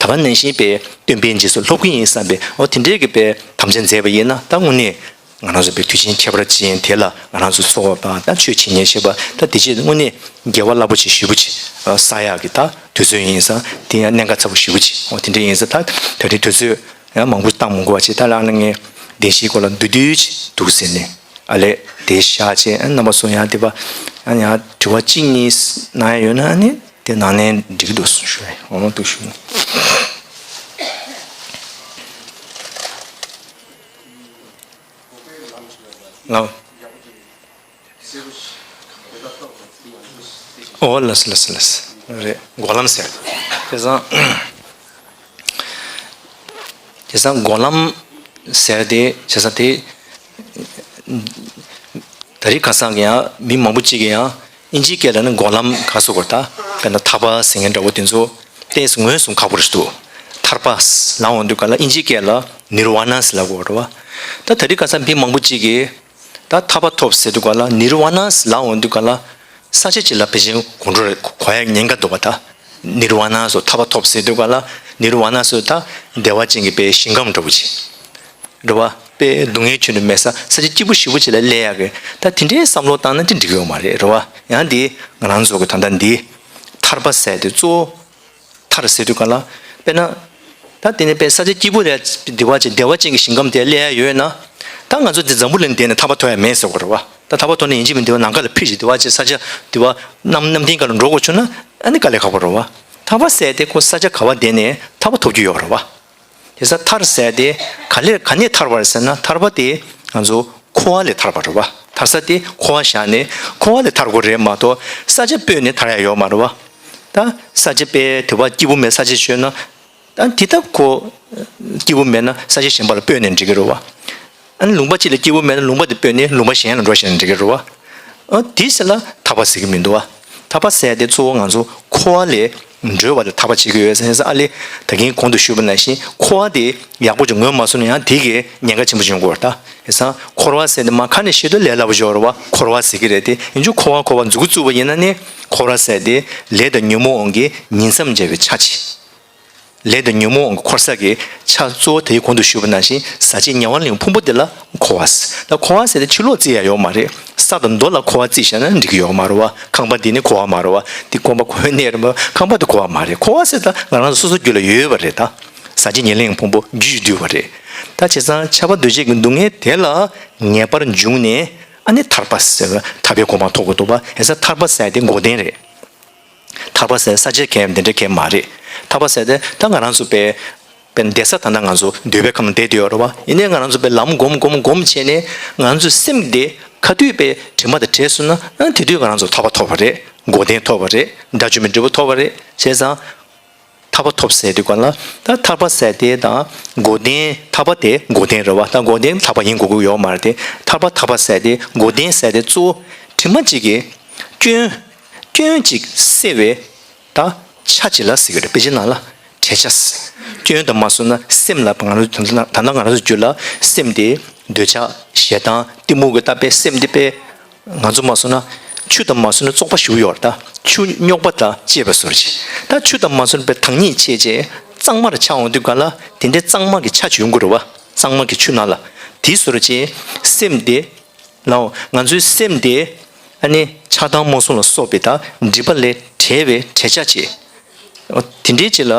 ད་ག་ནང་བཞིན་པའི་སྟོན་པའི་རྗེས་སུ་སློབ་ཀྱི་ཡིན་བསམ་པའི་འོ་དེ་འདྲའི་གི་པའི་དམ་བཅའ་མཛད་པ་ཡིན་ན་ད་དངོས་གནས། ང་རང་ཚོ་པའི་དུས་ཆེན་ཁྱད་པར་ཅན་དེ་ལ་ང་རང་ཚོ་འཚོ་བ་དང་ད་ཆོས་བྱེད་ཉན་ཤེས་པ་ད་དེ་རྗེས་དངོས་གནས་དགེ་བ་རླབས་པོ་ཆེ་ཞེ་པོ་ཅིག་བསགས་ཡག་གི་ད་དུས་ཚོད་ཡིན་ཙང་དེ་ཡང་གནད་འགག་ཚ་པོ་ཞེ་པོ་ཅིག་འོ་དེ་འདྲ་ཡིན་ཙང་ད་ད་རེས་དུས་ཚོད་ཡང་མང་པོ་བཏང་མི་དགོས་པ་ཅིག་ད་ལ་ང་བདེན་བཞིའི་སྐོར་ལ་མདོར་བསྡུས་ཅིག་འདུག་ཟེར་ནས་ཨ་ལས་དེ་བཞག་བྱས་ཨ་རྣམ་པ་ཚོ་ཡང་དེ་པ་ཡང་དྲི་བ་གཅིག་གཉིས་གནང་ཡ་ཡོད་ན་ཨ་ནི་དེ་ནང་ནས་འགྲིག་གི་འདུག་ཞུ་བ་ཡིན། འོ་མ་འདུག་ཞུ། ལགས། ཨོ་ལགས་སོ་ལགས་སོ་ལགས་སོ། རེད། འགོག་ལམ་ཟེར། བྱས་ཙང་། བྱས་ཙང་འགོག་ལམ་ཟེར་དེ་བྱས་ཙང་དེ། ད་རེས་ཁ་སང་གི་ཡང་མི་མང་པོ་གཅིག་གིས་ཡང་ཨིན་ཇིའི་སྐད་ལ་ནི་འགོག་ལམ་ག་སོ་གོ་ད་དཔེར་ན་ཐར་པ་ཟེར་མཁན་འདྲ་བོ་དེ་ཚོ་ཏོག་ཙམ་ངོས་བཟུང་ཁག་པོ་རེད་འདུག་ཐར་པ་ལབ་འོང་དུས་ག་ལ་ཨིན་ཇིའི་སྐད་ལ་ནིར་ཝ་ན་ཟེར་ལབ་གོ་རེད་བ། ད་ད་རེས་ཁ་སང་མི་མང་པོ་གཅིག་གིས་ད་ཐར་པ་ཐོབ་ཟེར་དུས་ག་ལ་ནིར་ཝ་ན་ཟེར་ལབ་འོང་དུས་ག་ལ་ས་ཆ་གཅིག་ལ་ཕལ་ཆེར་གོ་འགྲོ་གོ་ཡ་ཉེན་ཁ་འདུག་བ། ད་ནིར་ཝ་ན་སོགས་ཐར་པ་ཐོབ་ཟེར་དུས་ག་ལ་ནིར་ཝ་ན་སོགས་ད་བདེ་བ་ཅན་གྱི་དཔེ་ཞིང་ཁམས་འདྲ་བོ་ཅིག་རེད་བ། དཔེ་སྡུག་བསྔལ་ཁྱོན་ནས་མེད་ས་ས་ཆ་སྐྱིད་པོ་ཞེ་པོ་ཅིག་ལ་སླེབས་ཡག་གི་ད་དེ་འདྲའི་བསམ་བློ་བཏང་ན་དེ་འགྲིག་གི་ཡོད་མ་རེད། རེད་བ། ཡང་འདི་ང་རང་ཚོ་གི་ད་ལྟ་འདི་ཐར་པ་ཟེར་དེ་གཙོ་བོ་ཐར་ཟེར་དུས་ག་ལ་དཔེར་ན། ད་དེ་ནས་དཔེ་ས་ཆ་སྐྱིད་པོ་རེད། བདེ་བ་ཅན་བདེ་བ་ཅན་གྱི་ཞིང་ཁམས་དེ་སླེབས་ཡ་ཡོད་ན། ད་ང་ཚོ་འདི་འཛམ་བུ་གླིང་འདི་ནས་ཐར་པ་ཐོབ་ཡ་མེད་ཟེར་བ་རེད་བ། ད་ཐར་པ་ཐོབ་ན་ཡིན་གཅིག་མིན་གཅིག་བདེ་བ་ནམ་མཁའ་ལ་ཕེབས་ཤིག་བདེ་བ་ཅན་ས་ཆ་བདེ་བ་གནམ་གནམ་བསྟན་སྒང་ལ་འགྲོ་དགོས་བྱུང་ན་ཨ་ནི་དཀའ་ལས་ཁག་པོ་རེད་བ། ཐར་པ་ཟེར་དེ་ཁོ་ས་ཆ་ག་བ་བསྡད་ནས་ཐར་པ་ཐོབ་རྒྱུ་ཡོད་རེད་བ། དེ་ས་ཐར་ཟེར་དེ་ག་ལེར་ག་ནས་ཐར་བ་རེད་ཟེར་ན་ཐར་པ་དེ་ང་ཚོ་འཁོར་བ་ལས་ཐར་བ་རེད་བ། ཐར་ས་དེ་འཁོར་བ་བཞག་ནས་འཁོར་བ་ལས་ཐར་དགོས་རེད་མ་གཏོགས་ས་ཆ་སྤོས་ནས་ཐར་ཡ་ཡོད་མ་རེད་བ། ད་ས་ཆ་དཔེ་དེ་བ་སྐྱིད་པོ་མེད་ས་ཆ་ཤོད་ན། ཨ་དེ་ལྟ་ཁོ་སྐྱིད་པོ་མེད་ན་ས་ཆ་གཞན་པ་ལ་སྤོས་ནས་འགྲིག་གི་རེད་བ། ཨ་ནི་ལུང་པ་གཅིག་ལ་སྐྱིད་པོ་མེད་ན་ལུང་པ་དེ་སྤོས་ནས་ལུང་པ་གཞན་ལ་འགྲོ་ཤེས་ན་འགྲིག་གི་རེད་བ། ཨ་དེ་ཟེར་ལ་ཐར་པ་ཟེར་གི་མི་འདུག་བ། ཐར་པ་ཟེར་དེ་གཙོ་བོ་ང་ཚོ་འཁོར་བ་ལས་སྒྲོལ་བ་ལ་ཐར་པ་བྱེད་ཀྱི་ཡོད་ཟེར་ཨ་ལེ། ད་གིན་གོང་དུ་ཞུས་པ་ནང་བཞིན་འཁོར་བ་དེ་ཡག་པོ་ཅིག་ངོས་མ་སོང་ན་ཡང་དེ་གས་ཉེན་ཁ་ཆེན་པོ་འབྱུང་གི་ཡོད་རེད་ད། དེ་སང་འཁོར་བ་ཟེར་དེ་མ་ཁ་ནས་བཤད་དུས་ལས་སླ་པོ་ཅིག་ཡོད་རེད་བ། འཁོར་བ་ཟེར་གི་རེད་དེ་ཡིན་རྒྱུ་འཁོར་བ་འཁོར་བ་མཛུབ་གུ་བཙུགས་པ་ཡིན་ན་ནི་འཁོར་བ་ཟེར་དེ་ལས་དང་ཉོན་མོངས་དབང་གིས་ཉིང་མཚམས་སྦྱར་བའི་ཆ་ཅིག་ལས་དང་ཉོན་མོངས་འཁོར་ས་གི་ཆ་གཙོ་བོ་དེའི་གོང་དུ་ཞུས་པ་ནང་བཞིན་ཟག་བཅས་ཉེ་བར་ལེན་ཕུང་པོ་དེ་ལ་འཁོར་བ་ཟེར། ད་འཁོར་བ་ཟེར་དེ་ཕྱི་ལོགས་བརྩི་ཡ་ཡོད་མ་རེད། ས་དང་རྡོ་ལ་འཁོར་བ་བརྩིས་བཞག་ན་འགྲིག་གི་ཡོད་མ་རེད་བ། ཁང་པ་འདི་ནི་འཁོར་བ་མ་རེད་བ། འདི་ཁང་པ་འཁོར་བའི་གནས་རེད་བ། ཁང་པ་དེ་འཁོར་བ་མ་རེད། འཁོར་བ་ཟེར་ད་ང་རང་ཚོ་སོ་སོ་རྒྱུད་ལ་ཡོད་པ་རེད་ད། ཟག་བཅས་ཉེར་ལེན་ཕུང་པོ་རྒྱུད་ཀྱིས་བསྡུས་པ་རེད། ད་བྱས་ཙང་ཁྱབ་པ་འདུ་བྱེད་ཀྱི་སྡུག་བསྔལ་དེ་ལ་ངེས་པར་འབྱུང་ནས་ཨ་ནི་ཐར་པ་ཟེར་བ་ཐར་པའི་གོ་འཕང་ཐོབ་དགོས་འདུག་བ། བྱས་ཙང་ཐར་པ་ཟེར་དེ་འགོག་བདེན་རེད། ཐར་པ་ཟེར་ས་ཆ་གས་འདི་འདྲ་གས་མ་རེད། ཐར་པ་ཟེར་དེ་ད་ང་རང་ཚོ་དཔེ་དཔེ་བསྡད་ས་ད་ལྟ་ང་ཚོ་འདོད་པའི་ཁམས་ལ་བསྡད་དེ་ཡོད་རེད་བ། ཡིན་ནའི་ང་རང་ཚོ་དཔེ་ལམ་སྒོམ་སྒོམ་སྒོམ་བྱས་ནས་ང་ཚོའི་སེམས་དེ་ག་དུས་དཔེ་དྲི་མ་དང་བྲལ་སོང་ན་ཨ་དེ་དུས་ང་རང་ཚོ་ཐར་པ་ཐོབ་པ་རེད། འགོག་བདེན་ཐོབ་པ་རེད། དགྲ་བཅོམ་པའི་འབྲས་བུ་ཐོབ་པ་རེད། བྱས་ཙང་ཐར་པ་ཐོབ་ཟེར་དུས་ག་ལ་ད་ཐར་པ་ཟེར་དེ་དང་འགོག་བདེན་ཐར་པ་དེ་འགོག་བདེན་རེད་བ། ད་འགོག་བདེན་ཐར་པ་ཡིན་དགོས་ཀྱི་ཡོད་མ་རེད་དེ། ཐར་པ་ཐར་པ་ཟེར་དེ་འགོག་བདེན་ཟེར་དེ་གཙོ་བོ་དྲི་མ་གཅིག་གི་སྐྱོན་སྐྱོན་གཅིག་སེལ་བའི་ད་ཆ་གཅིག་ལ་ཟེར་གི་རེད། དཔེ་ཆའི་ནང་ལ་བྲེད་ཆ་ཟེར། སྐྱོན་དུ་མ་སོང་ན་སེམས་ལ་ང་རང་ཚོ་ད་ལྟ་ང་རང་ཚོ་རྒྱུད་ལ་སེམས་དེ་འདོད་ཆགས་ཞེ་སྡང་གཏི་མུག་གི་ད་དཔེ་སེམས་དེ་དཔེ་ང་ཚོ་མ་སོང་ན་ཆུ་དང་མ་སོང་ན་བཙོག་པ་ཞིག་ཡོད་རེད། ད་ཆུ་རྙོག་པ་དང་བཅས་པ་བཟོ་འདྲ་ཅིག་ད་ཆུ་དང་མ་སོང་ན་དཔེ་དྭངས་སྙིགས་ཕྱེ་བྱས་གཙང་མར་ཆགས་འོང་དུས་ག་ལ་དེ་འདྲའི་གཙང་མ་གི་ཆ་ཅིག་ཡོང་གི་རེད་བ། གཙང་མ་གི་ཆུ་ནང་ལ་དེ་བཟོ་འདྲ་ཅིག་སེམས་དེ་ལའོ། ང་ཚོའི་སེམས་དེ་ཨ་ནི་ཆགས་སྡང་རྨོངས་གསུམ་ལ་སོགས་པའི་ད་སྒྲིབ་པ་ལས་བྲལ་བའི་བྲེད་ཆ་བྱེད། དེ་འདྲའི་ཅིག་ལ་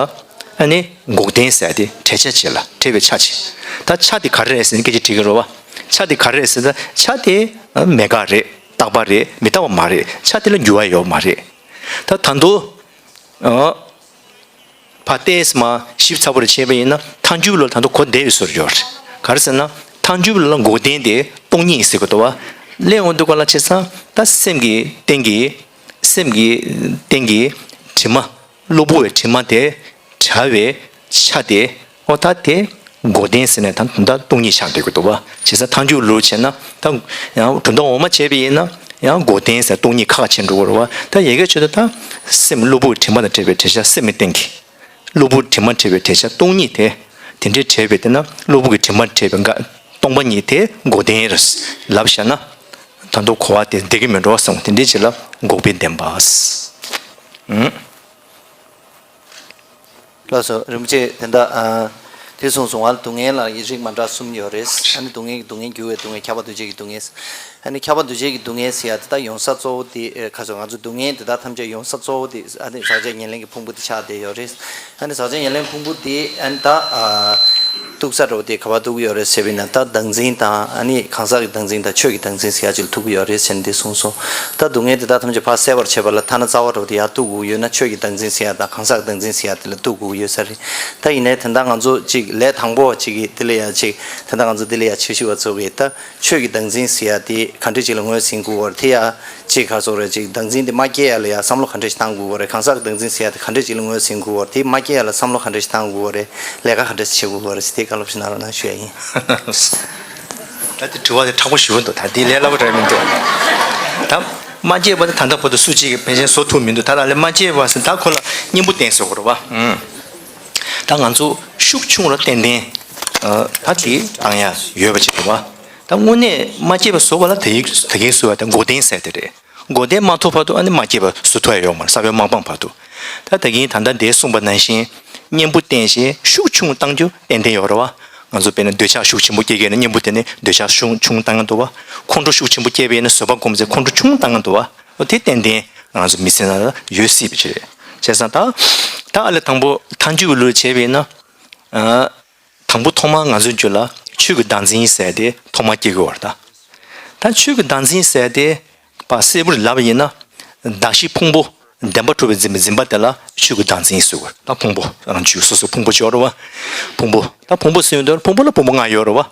ཨ་ནི་འགོག་བདེན་ཟེར་ཏེ་བྲེད་ཆ་བྱེད་ལ་བྲེད་པའི་ཆ་བྱེད། ད་ཆ་དེ་ག་རེ་རེད་ཟེར་ན་སྐད་ཆ་དྲིས་ཀྱི་རེད་བ། ཆ་དེ་ག་རེ་རེད་ཟེར་ན་ཆ་དེ་མེད་དགག་རེད། རྟག་པ་རེད། མི་རྟག་པ་མ་རེད། ཆ་དེ་ལ་འགྱུར་བ་ཡོད་མ་རེད། ད་ད་དུང་ཨ། ཕར་ཏོག་ཙམ་ཞིབ་ཚགས་པོ་རེ་བྱས་པ་ཡིན་ན་ཐལ་འགྱུར་བློ་ལ་ད་དུང་གོ་བདེ་བའི་བཟོ་འདྲ་ཡོད་རེད། ག་རེ་ཟེར་ན་ཐལ་འགྱུར་བློ་ལ་འགོག་བདེན་དེ་སྟོང་ཉིད་ཟེར་གི་འདུག་བ། སླེབས་འོང་དུས་ག་ལ་བྱས་ཙང་ད་སེམས་ཀྱི་སྟེང་གི་སེམས་ཀྱི་སྟེང་གི་དྲི་མ་གློ་བུར་བའི་དྲི་མ་དེ་བྲལ་བའི་ཆ་དེ་ཨོ་ད་དེ་འགོག་བདེན་ཟེར་ནས་ད་ད་སྟོང་ཉིད་ཆགས་བསྡད་གི་འདུག་བ། བྱས་ཙང་ཐལ་འགྱུར་བློ་བྱས་ན་ད་ཡང་གྲུབ་མཐའ་འོག་མ་བྱས་པ་ཡིན་ན་ཡང་འགོག་བདེན་ཟེར་སྟོང་ཉིད་ཁ་ཁ་ཕྱེ་འགྲོ་གི་རེད་བ། ད་ཡ་གི་ཆེད་དུ་ད་སེམས་གློ་བུར་དྲི་མ་དང་བྲལ་བའི་བྲེད་ཆ་སེམས་ཀྱི་སྟེང་གི་གློ་བུར་དྲི་མ་བྲལ་བའི་བྲེད་ཆ་སྟོང་ཉིད་དེ། དེ་འདྲའི་བྲལ་བའི་དེ་ན་གློ་བུར་གྱི་དྲི་མ་བྲལ་བའི་འགའ་སྟོང་པ་ཉིད་དེ་འགོག་བདེན་རེད་ལབ་བཞག་ན། ད་དུང་གོ་བ་དེ་བདེ་གི་མི་འགྲོ་བསམ་དེ་འདྲའི་ཅིག་ལ་འགོག་པའི་བདེན་པ། ཨུམ། ལགས་སོ། རིན་པོ་ཆེ་དེ་འདྲ་ཨ། དེ་སོང་སོང་བ་ལ་སྡུག་བསྔལ་ལ་རིགས་མ་འདྲ་གསུམ་ཡོད་རེད། ཨ་ནི་སྡུག་བསྔལ་གྱི་སྡུག་བསྔལ་འགྱུར་བའི་སྡུག་བསྔལ་ཁྱབ་པ་འདུ་བྱེད་ཀྱི་སྡུག་བསྔལ། ཨ་ནི་ཁྱབ་པ་འདུ་བྱེད་ཀྱི་སྡུག་བསྔལ་ཟེར་ཡ་དེ་དག་ཡོང་ས་གཙོ་བོ་དེ་ཨེ་ཁ་སོ་ང་ཚོ་སྡུག་བསྔལ་དེ་དག་ཐམས་ཅད་ཡོང་ས་གཙོ་བོ་དེ་ཨ་ནི་ཟག་བཅས་ཉེར་ལེན་གྱི་ཕུང་པོ་དེ་ཆགས་བསྡད་ཡོད་རེད། ཨ་ནི་ཟག་བཅས་ཉེར་ལེན་ཕུང་པོ་དེ་ཨ་ནི་ད་ཨ་ ཐུག་ས་འདྲ་བོ་དེ་ག་པར་ཐུག་གི་ཡོད་རེད་ཟེར་བ་ཡིན་ན། ད་བདག་འཛིན་དང་ཨ་ནི་གང་ཟག་གི་བདག་འཛིན་དང་ཆོས་ཀྱི་བདག་འཛིན་ཟེར་ཡ་ཅིག་ལ་ཐུག་གི་ཡོད་རེད་ཟེར་ནས་དེ་གསུངས་སོང་། ད་སྡུག་བསྔལ་དེ་དག་ཐམས་ཅད་ཕར་བསལ་བར་བྱེད་པ་ལ་ཐ་ན་རྩ་བ་འདྲ་བོ་དེ་ཡར་གཏུག་དགོས་ཡོད་ན། ཆོས་ཀྱི་བདག་འཛིན་ཟེར་ཡ་དང་གང་ཟག་གི་བདག་འཛིན་ཟེར་ཡ་དེ་ལ་གཏུག་དགོས་ཡོད་ས་རེད། ད་ཡིན་ནའི་དེ་འདྲ་ང་ཚོ་ཅིག་ལས་དང་པོ་ཅིག་གི་དེ་ལ་ཡ་ཅིག་དེ་འདྲ་ང་ཚོ་དེ་ལ་ཡ་ཆེ་ཤོས་པ་ཚོ་གིས་ད་ཆོས་ཀྱི་བདག་འཛིན་ཟེར་ཡ་དེ་ག་འདྲ་ཅིག་ལ་ངོས་ཟིན་དགོས་པ་རེད། དེ་ཡ་ཅིག་ག་རེ་ཟེར་དགོས་རེད། ཅིག་བདག་འཛིན་དེ་མ་སྐྱེ་ཡ་ལ་ཡ་བསམ་བློ་ག་འདྲ་ཞིག་བཏང་དགོས་པ་རེད། གང་ཟག་གི་བདག་འཛིན་ཟེར་ཡ་དེ་ག་འདྲ་ཅིག་ལ་ངོས་ཟིན་དགོས་པ་རེད། དེ་མ་སྐྱེ་ཡ་ལ་བསམ་བློ་ག་འདྲ་ཞིག་བཏང་དགོས་པ་རེད། ལས་ཀ་ག་འདྲ་ཞིག་བྱེད་དགོས་པ་རེད་ཟེར། དེ་བཀའ་སློབ་ཞིག་གནང་རོགས་གནང་ཞུ་ཡ་ཡིན། ད་དེ་དྲི་བ་དེ་མཁྲེགས་པོ་ཞེ་པོ་འདུག་ད་དེ་ལས་སླ་པོ་འདྲ་མི་འདུག་ད་མ་སྐྱེས་པ་དེ་ད་ལྟ་བར་དུ་སུ་གཅིག་གིས་ཕལ་ཆེར་བཟོ་ཐུབ་མི་འདུག་ད་ལྟ་ལས་མ་སྐྱེས་པ་ཟེར་ད་ཁོ་ལ་གཉེན་པོ་བསྟེན་ཟེར་དགོས་རེད་བ། ཨུམ། ད་ང་ཚོ་ཤུགས་ཆུང་རུ་ཏན་ཏན་ད་དེ་བཏང་ཡ་ཡོད་པ་ཅིག་རེད་བ། ད་དངོས་གནས་མ་སྐྱེས་པ་བཟོ་བ་ལ་དེ་ཡིག་ད་གིན་གསུངས་པ་དེ་འགོག་བདེན་ཟེར་དེ་རེད། འགོག་བདེན་མ་ཐོབ་བར་དུ་ཨ་ནི་མ་སྐྱེས་པ་བཟོ་ཐུབ་ཡ་ཡོད་མ་རེད། ས་བོན་མ་སྤངས་བར་དུ། ད་ད་གིན་ད་ལྟ་འདིར་གསུངས་པ་ནང་བཞིན་གཉེན་པོ་བསྟེན་ཞེས་ཤུགས་ཆུང་བཏང་རྒྱུ་ཏན་ཏན་ཡོད་རེད་བ། ང་ཚོ་དཔེར་ན་འདོད་ཆགས་ཤུགས་ཆེན་པོ་སྐྱེ་གི་ཡོད་ན་གཉེན་པོ་དེ་ནི་འདོད་ཆགས་ཤུགས་ཆུང་བཏང་གི་འདུག་བ། ཁོང་ཁྲོ་ཤུགས་ཆེན་པོ་སྐྱེས་པ་ཡིན་ན་བཟོད་པ་སྒོམ་ཚེ་ཁོང་ཁྲོ་ཆུང་བཏང་གི་འདུག་བ། འོ་དེ་ཏན་ཏན་ང་ཚོ་མི་ཚེ་ནང་ལ་ཡོད་སྲིད་པ་ཅིག་རེད། བྱས་ཙང་ད་ད་ཨ་ལས་དང་པོ་ཐལ་འགྱུར་གྱི་ལུགས་བྱས་པ་ཡིན་ན། དང་པོ་ཐོག་མར་ང་ཚོའི་རྒྱུད་ལ་ཆོས་ཀྱི་བདག་འཛིན་ཟེར་དེ་ཐོག་མར་སྐྱེ་དགོས་པ་རེད་ད། ད་ཆོས་ཀྱི་བདག་འཛིན་ཟེར་དེ་ཕར་གསལ་པོར་ལབ་པ་ཡིན་ན། གདགས་གཞི་ཕུང་པོ་བདེན་པར་གྲུབ་པའི་འཛིན་པའི་འཛིན་པ་དེ་ལ་ཆོས་ཀྱི་བདག་འཛིན་ཟེར་དགོས། ད་ཕུང་པོ་རང་རྒྱུད་སོ་སོའི་ཕུང་པོ་ཅིག་ཡོད་རེད་བ། ཕུང་པོ། ད་ཕུང་པོ་ཟེར་དུས་ཕུང་པོ་ལ་ཕུང་པོ་ལྔ་ཡོད་རེད་བ།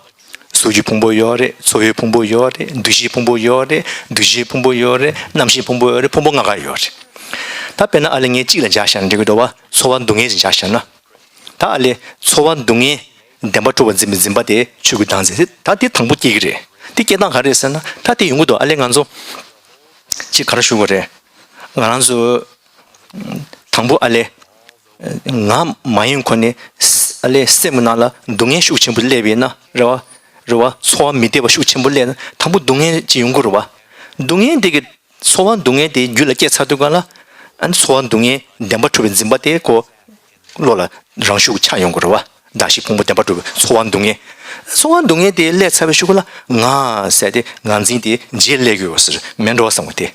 གཟུགས་ཀྱི་ཕུང་པོ་ཡོད་རེད། ཚོར་བའི་ཕུང་པོ་ཡོད་རེད། འདུ་ཤེས་ཕུང་པོ་ཡོད་རེད། འདུ་བྱེད་ཕུང་པོ་ཡོད་རེད། རྣམ་ཤེས་ཕུང་པོ་ཡོད་རེད། ཕུང་པོ་ལྔ་ཀ་ཡོད་རེད། ད་དཔེར་ན་ཨ་ལས་ངས་གཅིག་ལ་སྦྱར་བཞག་ན་འགྲིག་གི་འདུག་བ། ཚོར་བ་སྡུག་བསྔལ་ཞིག་སྦྱར་བཞག་ན། ད་ཨ་ལས་ཚོར་བ་སྡུག་བསྔལ་བདེན་པར་གྲུབ་པར་འཛིན་པའི་འཛིན་པ་དེ་ཆོས་ཀྱི་བདག་འཛིན་ཟེར། ད་དེ་དང་པོ་སྐྱེ་གི་རེད། དེ་སྐྱེ་སྟངས་ག་རེ་རེད་ཟེར་ན་ད་དེ་ཡོང་གི་འདུག་ཨ་ལས་ང་ཚོ་ཅིག་ག་རེ་ཞུ་དགོས་རེད། ང་རང་ཚོ་དང་པོ་ཨ་ལས་ང་མ་ཡིན་ཁོ་ནས་ཨ་ལས་སེམས་ཀྱི་ནང་ལ་སྡུག་བསྔལ་ཤུགས་ཆེན་པོ་སླེབས་པ་ཡིན་ན་རེད་བ། རེད་བ། ཚོར་བ་མི་བདེ་བ་ཤུགས་ཆེན་པོ་སླེབས་ན་དང་པོ་སྡུག་བསྔལ་ཅིག་ཡོང་གི་རེད་བ། སྡུག་བསྔལ་དེ་གི་ཚོར་བ་སྡུག་བསྔལ་དེ་རྒྱུད་ལ་སྐྱེས་ཚར་དུས་སྒང་ལ། ཨ་ནི་ཚོར་བ་སྡུག་བསྔལ་བདེན་པར་གྲུབ་པའི་འཛིན་པ་དེ་ཁོ་བློ་ལ་རང་ཤུགས་ཆགས་ཡོང་གི་རེད་བ། གདགས་གཞི་ཕུང་པོ་བདེན་པར་གྲུབ་པའི་ཚོར་བ་སྡུག་བསྔལ། ཚོར་བ་སྡུག་བསྔལ་དེ་སླེབས་ཚར་བའི་གཞུག་གུ་ལ་ང་ཟེར་ཏེ་ངར་འཛིན་དེ་རྗེས་སླེབས་ཀྱི་ཡོད་ཟེར་མེད་འགྲོ་བསམ་པ་དེ།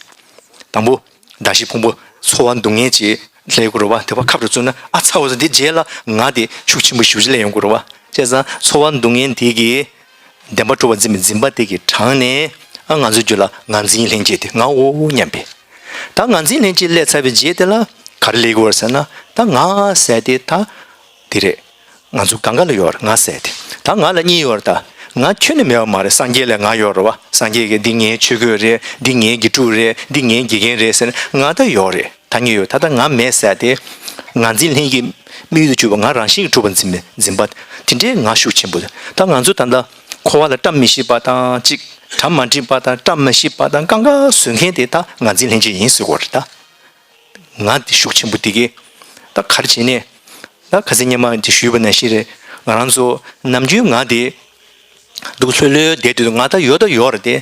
དང་པོ། གདགས་གཞི་ཕུང་པོ་ཚོར་བ་སྡུག་བསྔལ་ཅིག་སླེབས་ཀྱི་རེད་བ། དེ་བ་ཁབ་ཏུ་བཙུགས་ན་ཨ་ཚ་བ་ཟེར་དེ་རྗེས་ལ་ང་དེ་ཤུགས་ཆེན་པོ་ཞེ་པོ་ཅིག་སླེབས་ཡོང་གི་རེད་བ། བྱས་ཙང་ཚོར་བ་སྡུག་བསྔལ་དེ་གིས། བདེན་པར་གྲུབ་པར་འཛིན་པའི་འཛིན་པ་དེ་གི་གྲངས་ནས་ཨ་ང་ཚོའི་རྒྱུད་ལ་ངར་འཛིན་ལྷན་སྐྱེས་དེ་ངའོ་སྙམ་པས། ད་ངར་འཛིན་ལྷན་སྐྱེས་སླེབས་ཚར་བའི་རྗེས་དེ་ལ་ག་རེ་སླེབས་ཀྱི་ཡོད་རེད་ཟེར་ན། ད་ང་ཟེར་དེ་ད་དེ་རེད། ང་ཚོ་གང་ག་ལ་ཡོད་རེད་ང་ཟེར་དེ། ད་ང་ལ་གཉིས་ཡོད་རེད། ད་ང་ཁྱོན་ནས་མེད་པ་མ་རེད། སངས་རྒྱས་ལ་ང་ཡོད་རེད་བ། སངས་རྒྱས་ཀྱིས་འདི་ངའི་ཆོས་གོས་རེད། འདི་ངའི་དགེ་ཕྲུག་རེད། འདི་ངའི་དགེ་རྒན་རེད་ཟེར་ན་ང་ད་ཡོད་རེད། ཐ་སྙད་ཡོད། ད་ལྟ་ང་མེད་ཟེར་ཏེ། ངར་འཛིན་ལྷན་སྐྱེས་དམིགས་ཡུལ་དུ་གྱུར་པ་ང་རང་བཞིན་གྱིས་གྲུབ་པར་འཛིན་པའི་འཛིན་པ་དེ་འདྲའི་ངར་ཤུགས་ཆེན་པོ། ད་ང་ཚོ་ད་ལྟ་འཁོར་བ་ལ་བཀྲ་མི་ཤིས་པ་དང་གཅིག་གྲ་མ་འགྲིག་པ་དང་བཀྲ་མ་ཤིས་པ་དང་དཀའ་ངལ་བཟོ་མཁན་དེ་ད་ངར་འཛིན་ལྷན་སྐྱེས་ཡིན་ཟེར་དགོས་རེད་ད། ང་དེ་ཤུགས་ཆེན་པོ་དེ་གས་ད་ག་རེ་བྱས་ནས། ད་ཁ་སང་སྔོན་མ་དེ་ཞུས་པ་ནང་བཞིན་རེད། ང་རང་ཚོ་ནམ་རྒྱུན་ང་དེ། སྡུག་ལྷོད་ལྷོད་བསྡད་དུས་ང་ད་ཡོད་ད་ཡོད་རེད་དེ།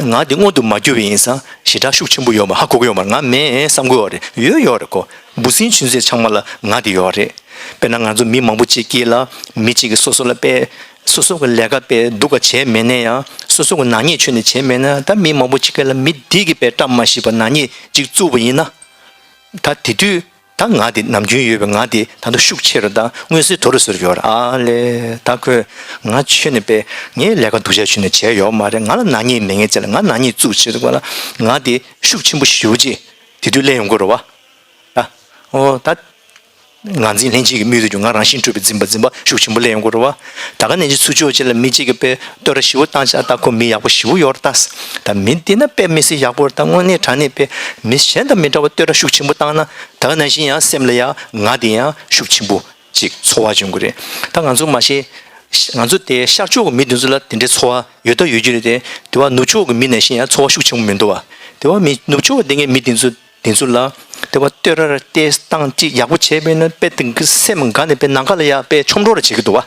ང་དེ་མངོན་དུ་མ་གྱུར་བ་ཡིན་ཙང་ཞེ་དྲག་ཤུགས་ཆེན་པོ་ཡོད་མ་ཧ་གོ་གི་ཡོད་མ་རེད། ང་མེད་བསམ་གི་ཡོད་རེད། ཡོད་ཡོད་རེད་ཁོ། འབུ་སྲིན་ཆུན་ཚོད་ཚང་མ་ལ་ང་དེ་ཡོད་རེད། དཔེར་ན་ང་ཚོ་མི་མང་པོ་གཅིག་དཀྱིལ་ལ་མི་གཅིག་གིས་སོ་སོ་ལ་དཔེ། སོ་སོ་གི་ལས་ཀ་དཔེ་སྡུག་ག་བྱས་མེད་ན་ཡང་སོ་སོ་གི་ནག་ཉེས་ཁྱོན་ནས་བྱས་མེད་ན་ད་མི་མང་པོ་གཅིག་དཀྱིལ་ལ་མི་དེ་གིས་དཔེ་བཀྲ་མ་ཤིས་པ་ནག་ཉེས་གཅིག་བཙུགས་པ་ཡིན་ན། ད་དེ་དུས། ད་ང་དེ་ནམ་རྒྱུན་ཡོད་པའི་ང་དེ་ད་དུང་ཤུགས་ཆེ་རུ་དང་མངོན་གསལ་དོད་རུ་ཟེར་ཡོད་རེད། ཨ་ལས་ད་ཁོས་ང་ཁྱོན་ནས་དཔེ་ངའི་ལས་ཀ་སྡུག་ཅག་ཁྱོན་ནས་བྱས་ཡོད་མ་རེད། ང་ལ་ནག་ཉེས་མེད་ངེས་ཅེས་ལ་ང་ནག་ཉེས་བཙུགས་བྱེད་དུས་ང་ལ་ང་དེ་ཤུགས་ཆེན་པོ་ཞེ་པོ་ཅིག་དེ་དུས་སླེབས་ཡོང་གི་རེད་བ། ད་ཨོ་ད་ངར་འཛིན་ལྷན་སྐྱེས་ཀྱི་དམིགས་ཡུལ་དུ་ང་རང་བཞིན་གྲུབ་པའི་འཛིན་པ་འཛིན་པ་ཤུགས་ཆེན་པོ་སླེབས་ཡོང་གི་རེད་བ། ད་ག་ནང་བཞིན་ཚུར་ཕྱོགས་གཅིག་ལ་མི་གཅིག་གིས་དཔེ་བསྟོད་ར་ཞེ་པོ་བཏང་བྱས་ད་ཁོ་མི་ཡག་པོ་ཞེ་པོ་ཡོད་རེད་ད། ད་མི་འདི་ན་དཔེ་མི་སྲིད་ཡག་པོ་རེད། ད་དངོས་གནས་དྲང་གནས་དཔེ་མི་གཞན་དང་མི་འདྲ་བ་བསྟོད་ར་ཤུགས་ཆེན་པོ་བཏང་ན། ད་ག་ནང་བཞིན་ཡང་སེམས་ལ་ཡང་ང་དེ་ཡང་ཤུགས་ཆེན་པོ་ཅིག་ཚོར་བ་བྱུང་གི་རེད། ད་ང་ཚོ་མ་གཞི་ང་ཚོ་དེ་ཤར་ཕྱོགས་ཀྱི་མི་དེ་ཚོ་ལ་དེ་འདྲའི་ཚོར་བ་ཡོད་ད་ཡོད་རྒྱུ་རེད་དེ། དེ་བ་ནུབ་ཕྱོགས་ཀྱི་མི་ནང་བཞིན་ཡང་ཚོར་བ་ཤུགས་ཆེན་པོ་མི་འདུག་བ། དེ་བ་མི་ནུབ་ཕྱོགས་ཀྱི་དེ་ངའི་མི་དེ་ཚོ་དེ་ཚོ་ལ་དེ་བ་བསྟོད་ར་ར་བལྟས་སྟངས་ཅིག་ཡག་པོ་བྱས་པས་ན་དཔེ་དེ་གི་སེམས་དགའ་ནས་དཔེ་ནམ་མཁའ་ལ་ཡ་དཔེ་མཆོང་གྲོགས་ར་བྱེད་ཀྱི་འདུག་བ།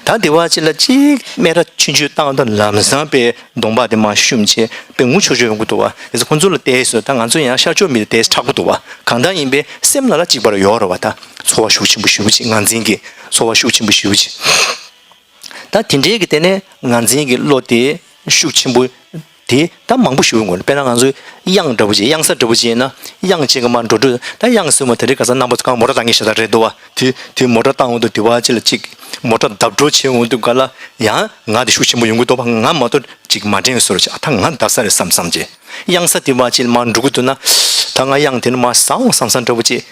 ད་དེ་བ་ཅིག་ལ་ཅིག་སྨད་ར་ཆུང་ཆུང་བཏང་དང་ལམ་སང་དཔེ་གདོང་པ་དེ་མར་བཤུམ་བྱས་དཔེ་ངུ་ཆོག་ཆོག་ཡོང་གི་འདུག་བ། དེ་ཚོ་ཁོང་ཚོ་ལ་བལྟས་སོང་། ད་ང་ཚོ་ཡང་ཤར་ཕྱོགས་མི་དེ་བལྟས་དྲག་པོ་འདུག་བ། གང་ལྟར་ཡིན་པས་སེམས་ལ་ལ་གཅིག་པར་ཡོད་རེད་བ། ད་ཚོར་བ་ཤུགས་ཆེན་པོ་ཞེ་པོ་ཅིག་ངར་འཛིན་གྱི་ཚོར་བ་ཤུགས་ཆེན་པོ་ཞེ་པོ་ཅིག་ད་དེ་འདྲའི་གི་དེ་ནས་ངར་འཛིན་གྱི་བློ་དེ་ཤུགས་ཆེན་པོ། དེ་ད་མང་པོ་ཞིག་ཡོང་གི་རེད། དཔེར་ན་ང་ཚོའི་གཡང་འདྲ་པོ་ཅིག་གཡང་ས་འདྲ་པོ་ཅིག་ཡིན་ན། གཡང་ཅིག་གི་མར་འགྲོ་དུས་ད་གཡང་ཟེར་མ་དེ་རིང་ཁ་སང་རྣམ་པ་ཚོ་གང་མོ་ཊ་བཏང་མཁན་ཤ་སྟག་རེད་འདུག་བ། དེ་དེ་མོ་ཊ་བཏང་འོང་དུས་དེ་བ་ཅིག་ལ་ཅིག་མོ་ཊ་བརྡབ་འགྲོ་བྱེད་འོང་དུས་ག་ལ་ཡང་ང་དེ་ཤུགས་ཆེན་པོ་ཡོང་གི་འདུག་བ། ང་མ་གཏོགས་ཅིག་མ་དྲན་བཟོ་འདྲ་ཅིག་ཨ་ད་ང་བརྡབ་ས་རེད་བསམ་བསམ་ཅིག་གཡང་ས་དེ་བ་ཅིག་ལ་མར་འགྲོ་གི་འདུག་ན། ད་ང་གཡང་དེ་ནས་མར་ཟ་འོང་བསམ་བསམ་འདྲ་པོ་ཅིག་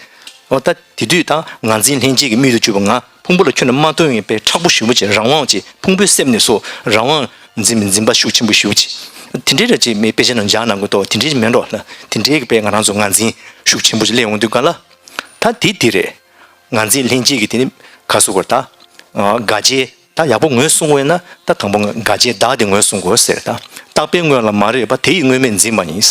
འོ་ད་དེ་དུས་ད་ངར་འཛིན་ལྷན་སྐྱེས་ཀྱི་དམིགས་ཡུལ་དུ་གྱུར་པ་ང་ཕུང་པོ་ལ་ཁྱོན་ནས་མ་ལྟོས་པའི་མཁྲེགས་པོ་ཞེ་པོ་ཅིག་རང་དབང་ཅིག་ཕུང་པོའི་སེམས་ནས་སོ་རང་དབང་འཛིན་པའི་འཛིན་པ་ཤུགས་ཆེན་པོ་ཞེ་པོ་ཅིག་དེ་འདྲའི་ར་ཅིག་མི་དཔེ་ཆ་ནང་སྦྱང་གནང་གི་འདུག་དེ་འདྲའི་མེད་འགྲོ་ལ། དེ་འདྲའི་གི་དཔེ་ང་རང་ཚོ་ངར་འཛིན་ཤུགས་ཆེན་པོ་ཅིག་སླེབས་འོང་དུས་ག་ལ། ད་དེ་དེ་རེད། ངར་འཛིན་ལྷན་སྐྱེས་ཀྱི་དེ་ནི་ག་སུ་གོ་ད། དགག་བྱའི་ད་ཡག་པོ་ངོས་བཟུང་དགོས་ན་ད་དང་པོ་དགག་བྱའི་བདག་དེ་ངོས་བཟུང་དགོས་ཟེར། ད་རྟག་པའི་དངོས་ལ་མ་རེག་པ་དེ་ཡི་དངོས་མེད་འཛིན་པ་ཡིན།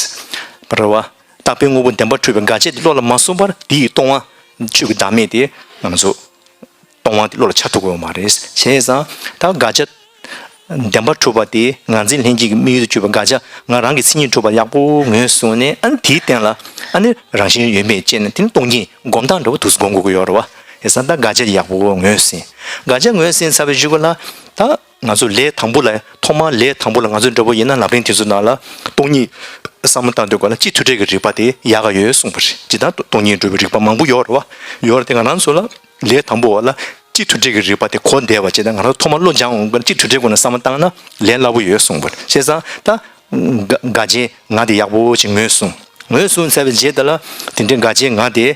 བར་བ། རྟག་པའི་དངོས་པོ་བདེན་པར་གྲུབ་པའི་དགག་བྱ་དེ་བློ་ལ་མ་བཟུང་བར་དེ་ཡི་སྟོང་པ། ཆོས་ཀྱི་བདག་མེད་དེ་ང་ཚོ་སྟོང་པ་དེ་བློ་ལ་འཆར་ཐུབ་ཀྱི་ཡོད་མ་རེད། བྱས་ཙང་ད་དགག་བྱ་བདེན་པར་གྲུབ་པ་དེ་ངར་འཛིན་ལྷན་སྐྱེས་ཀྱི་དམིགས་ཡུལ་དུ་གྱུར་པའི་དགག་བྱ་ང་རང་གི་མཚན་ཉིད་གྲུབ་པ་ཡག་པོ་ངོས་བཟུང་ནས། ཨ་ནི་དེའི་སྟེང་ལ་ཨ་ནི་རང་བཞིན་ཡོད་མེད་དཔྱད་ནས་དེ་ནི་སྟོང་ཉིད་སྒོམ་སྟངས་འདྲ་བོ་དུས་སུ་སྒོམ་དགོས་ཀྱི་ཡོད་རེད་བ། བྱས་ཙང་ད་དགག་བྱ་ཡག་པོ་ངོས་ཟིན། དགག་བྱ་ངོས་ཟིན་ཚར་བའི་གཞུག་གུ་ལ་ད། ང་ཚོ་ལས་དང་པོ་ལ་ཐོག་མར་ལས་དང་པོ་ལ་ང་ཚོ་འདྲ་པོ་ཡིན་ན་ལམ་རིམ་དེ་ཚོ་ནང་ལ་སྟོང་ཉིད་བསམ་བློ་བཏང་དུས་ག་ལ་སྤྱི་མཐུན་འབྲེལ་གྱི་རིགས་པ་དེ་ཡག་ག་ཡོད་གསུངས་པ་རེད། ཇི་ལྟར་སྟོང་ཉིད་སྒྲུབ་པའི་རིགས་པ་མང་པོ་ཡོད་རེད་བ། ཡོད་རེད་དེ་ང་རང་ཚོ་ལ་ལས་དང་པོ་བ་ལ་སྤྱི་མཐུན་འབྲེལ་གྱི་རིགས་པ་དེ་གོ་བདེ་བ་བྱས་ན་ང་རང་ཐོག་མར་བློ་སྦྱང་འོང་ག་ལ་སྤྱི་མཐུན་འབྲེལ་སྒོ་ནས་བསམ་བློ་བཏང་ན་ལས་སླ་པོ་ཡོད་གསུངས་པ་རེད། བྱས་ཙང་ད་དགག་བྱའི་ང་དེ་ཡག་པོ་ཞིག་ངོས་བཟུང་། ངོས་བཟུང་ཚར་བའི་རྗེས་དེ་ལ་དེ་འདྲའི་དགག་བྱའི་ང་དེ་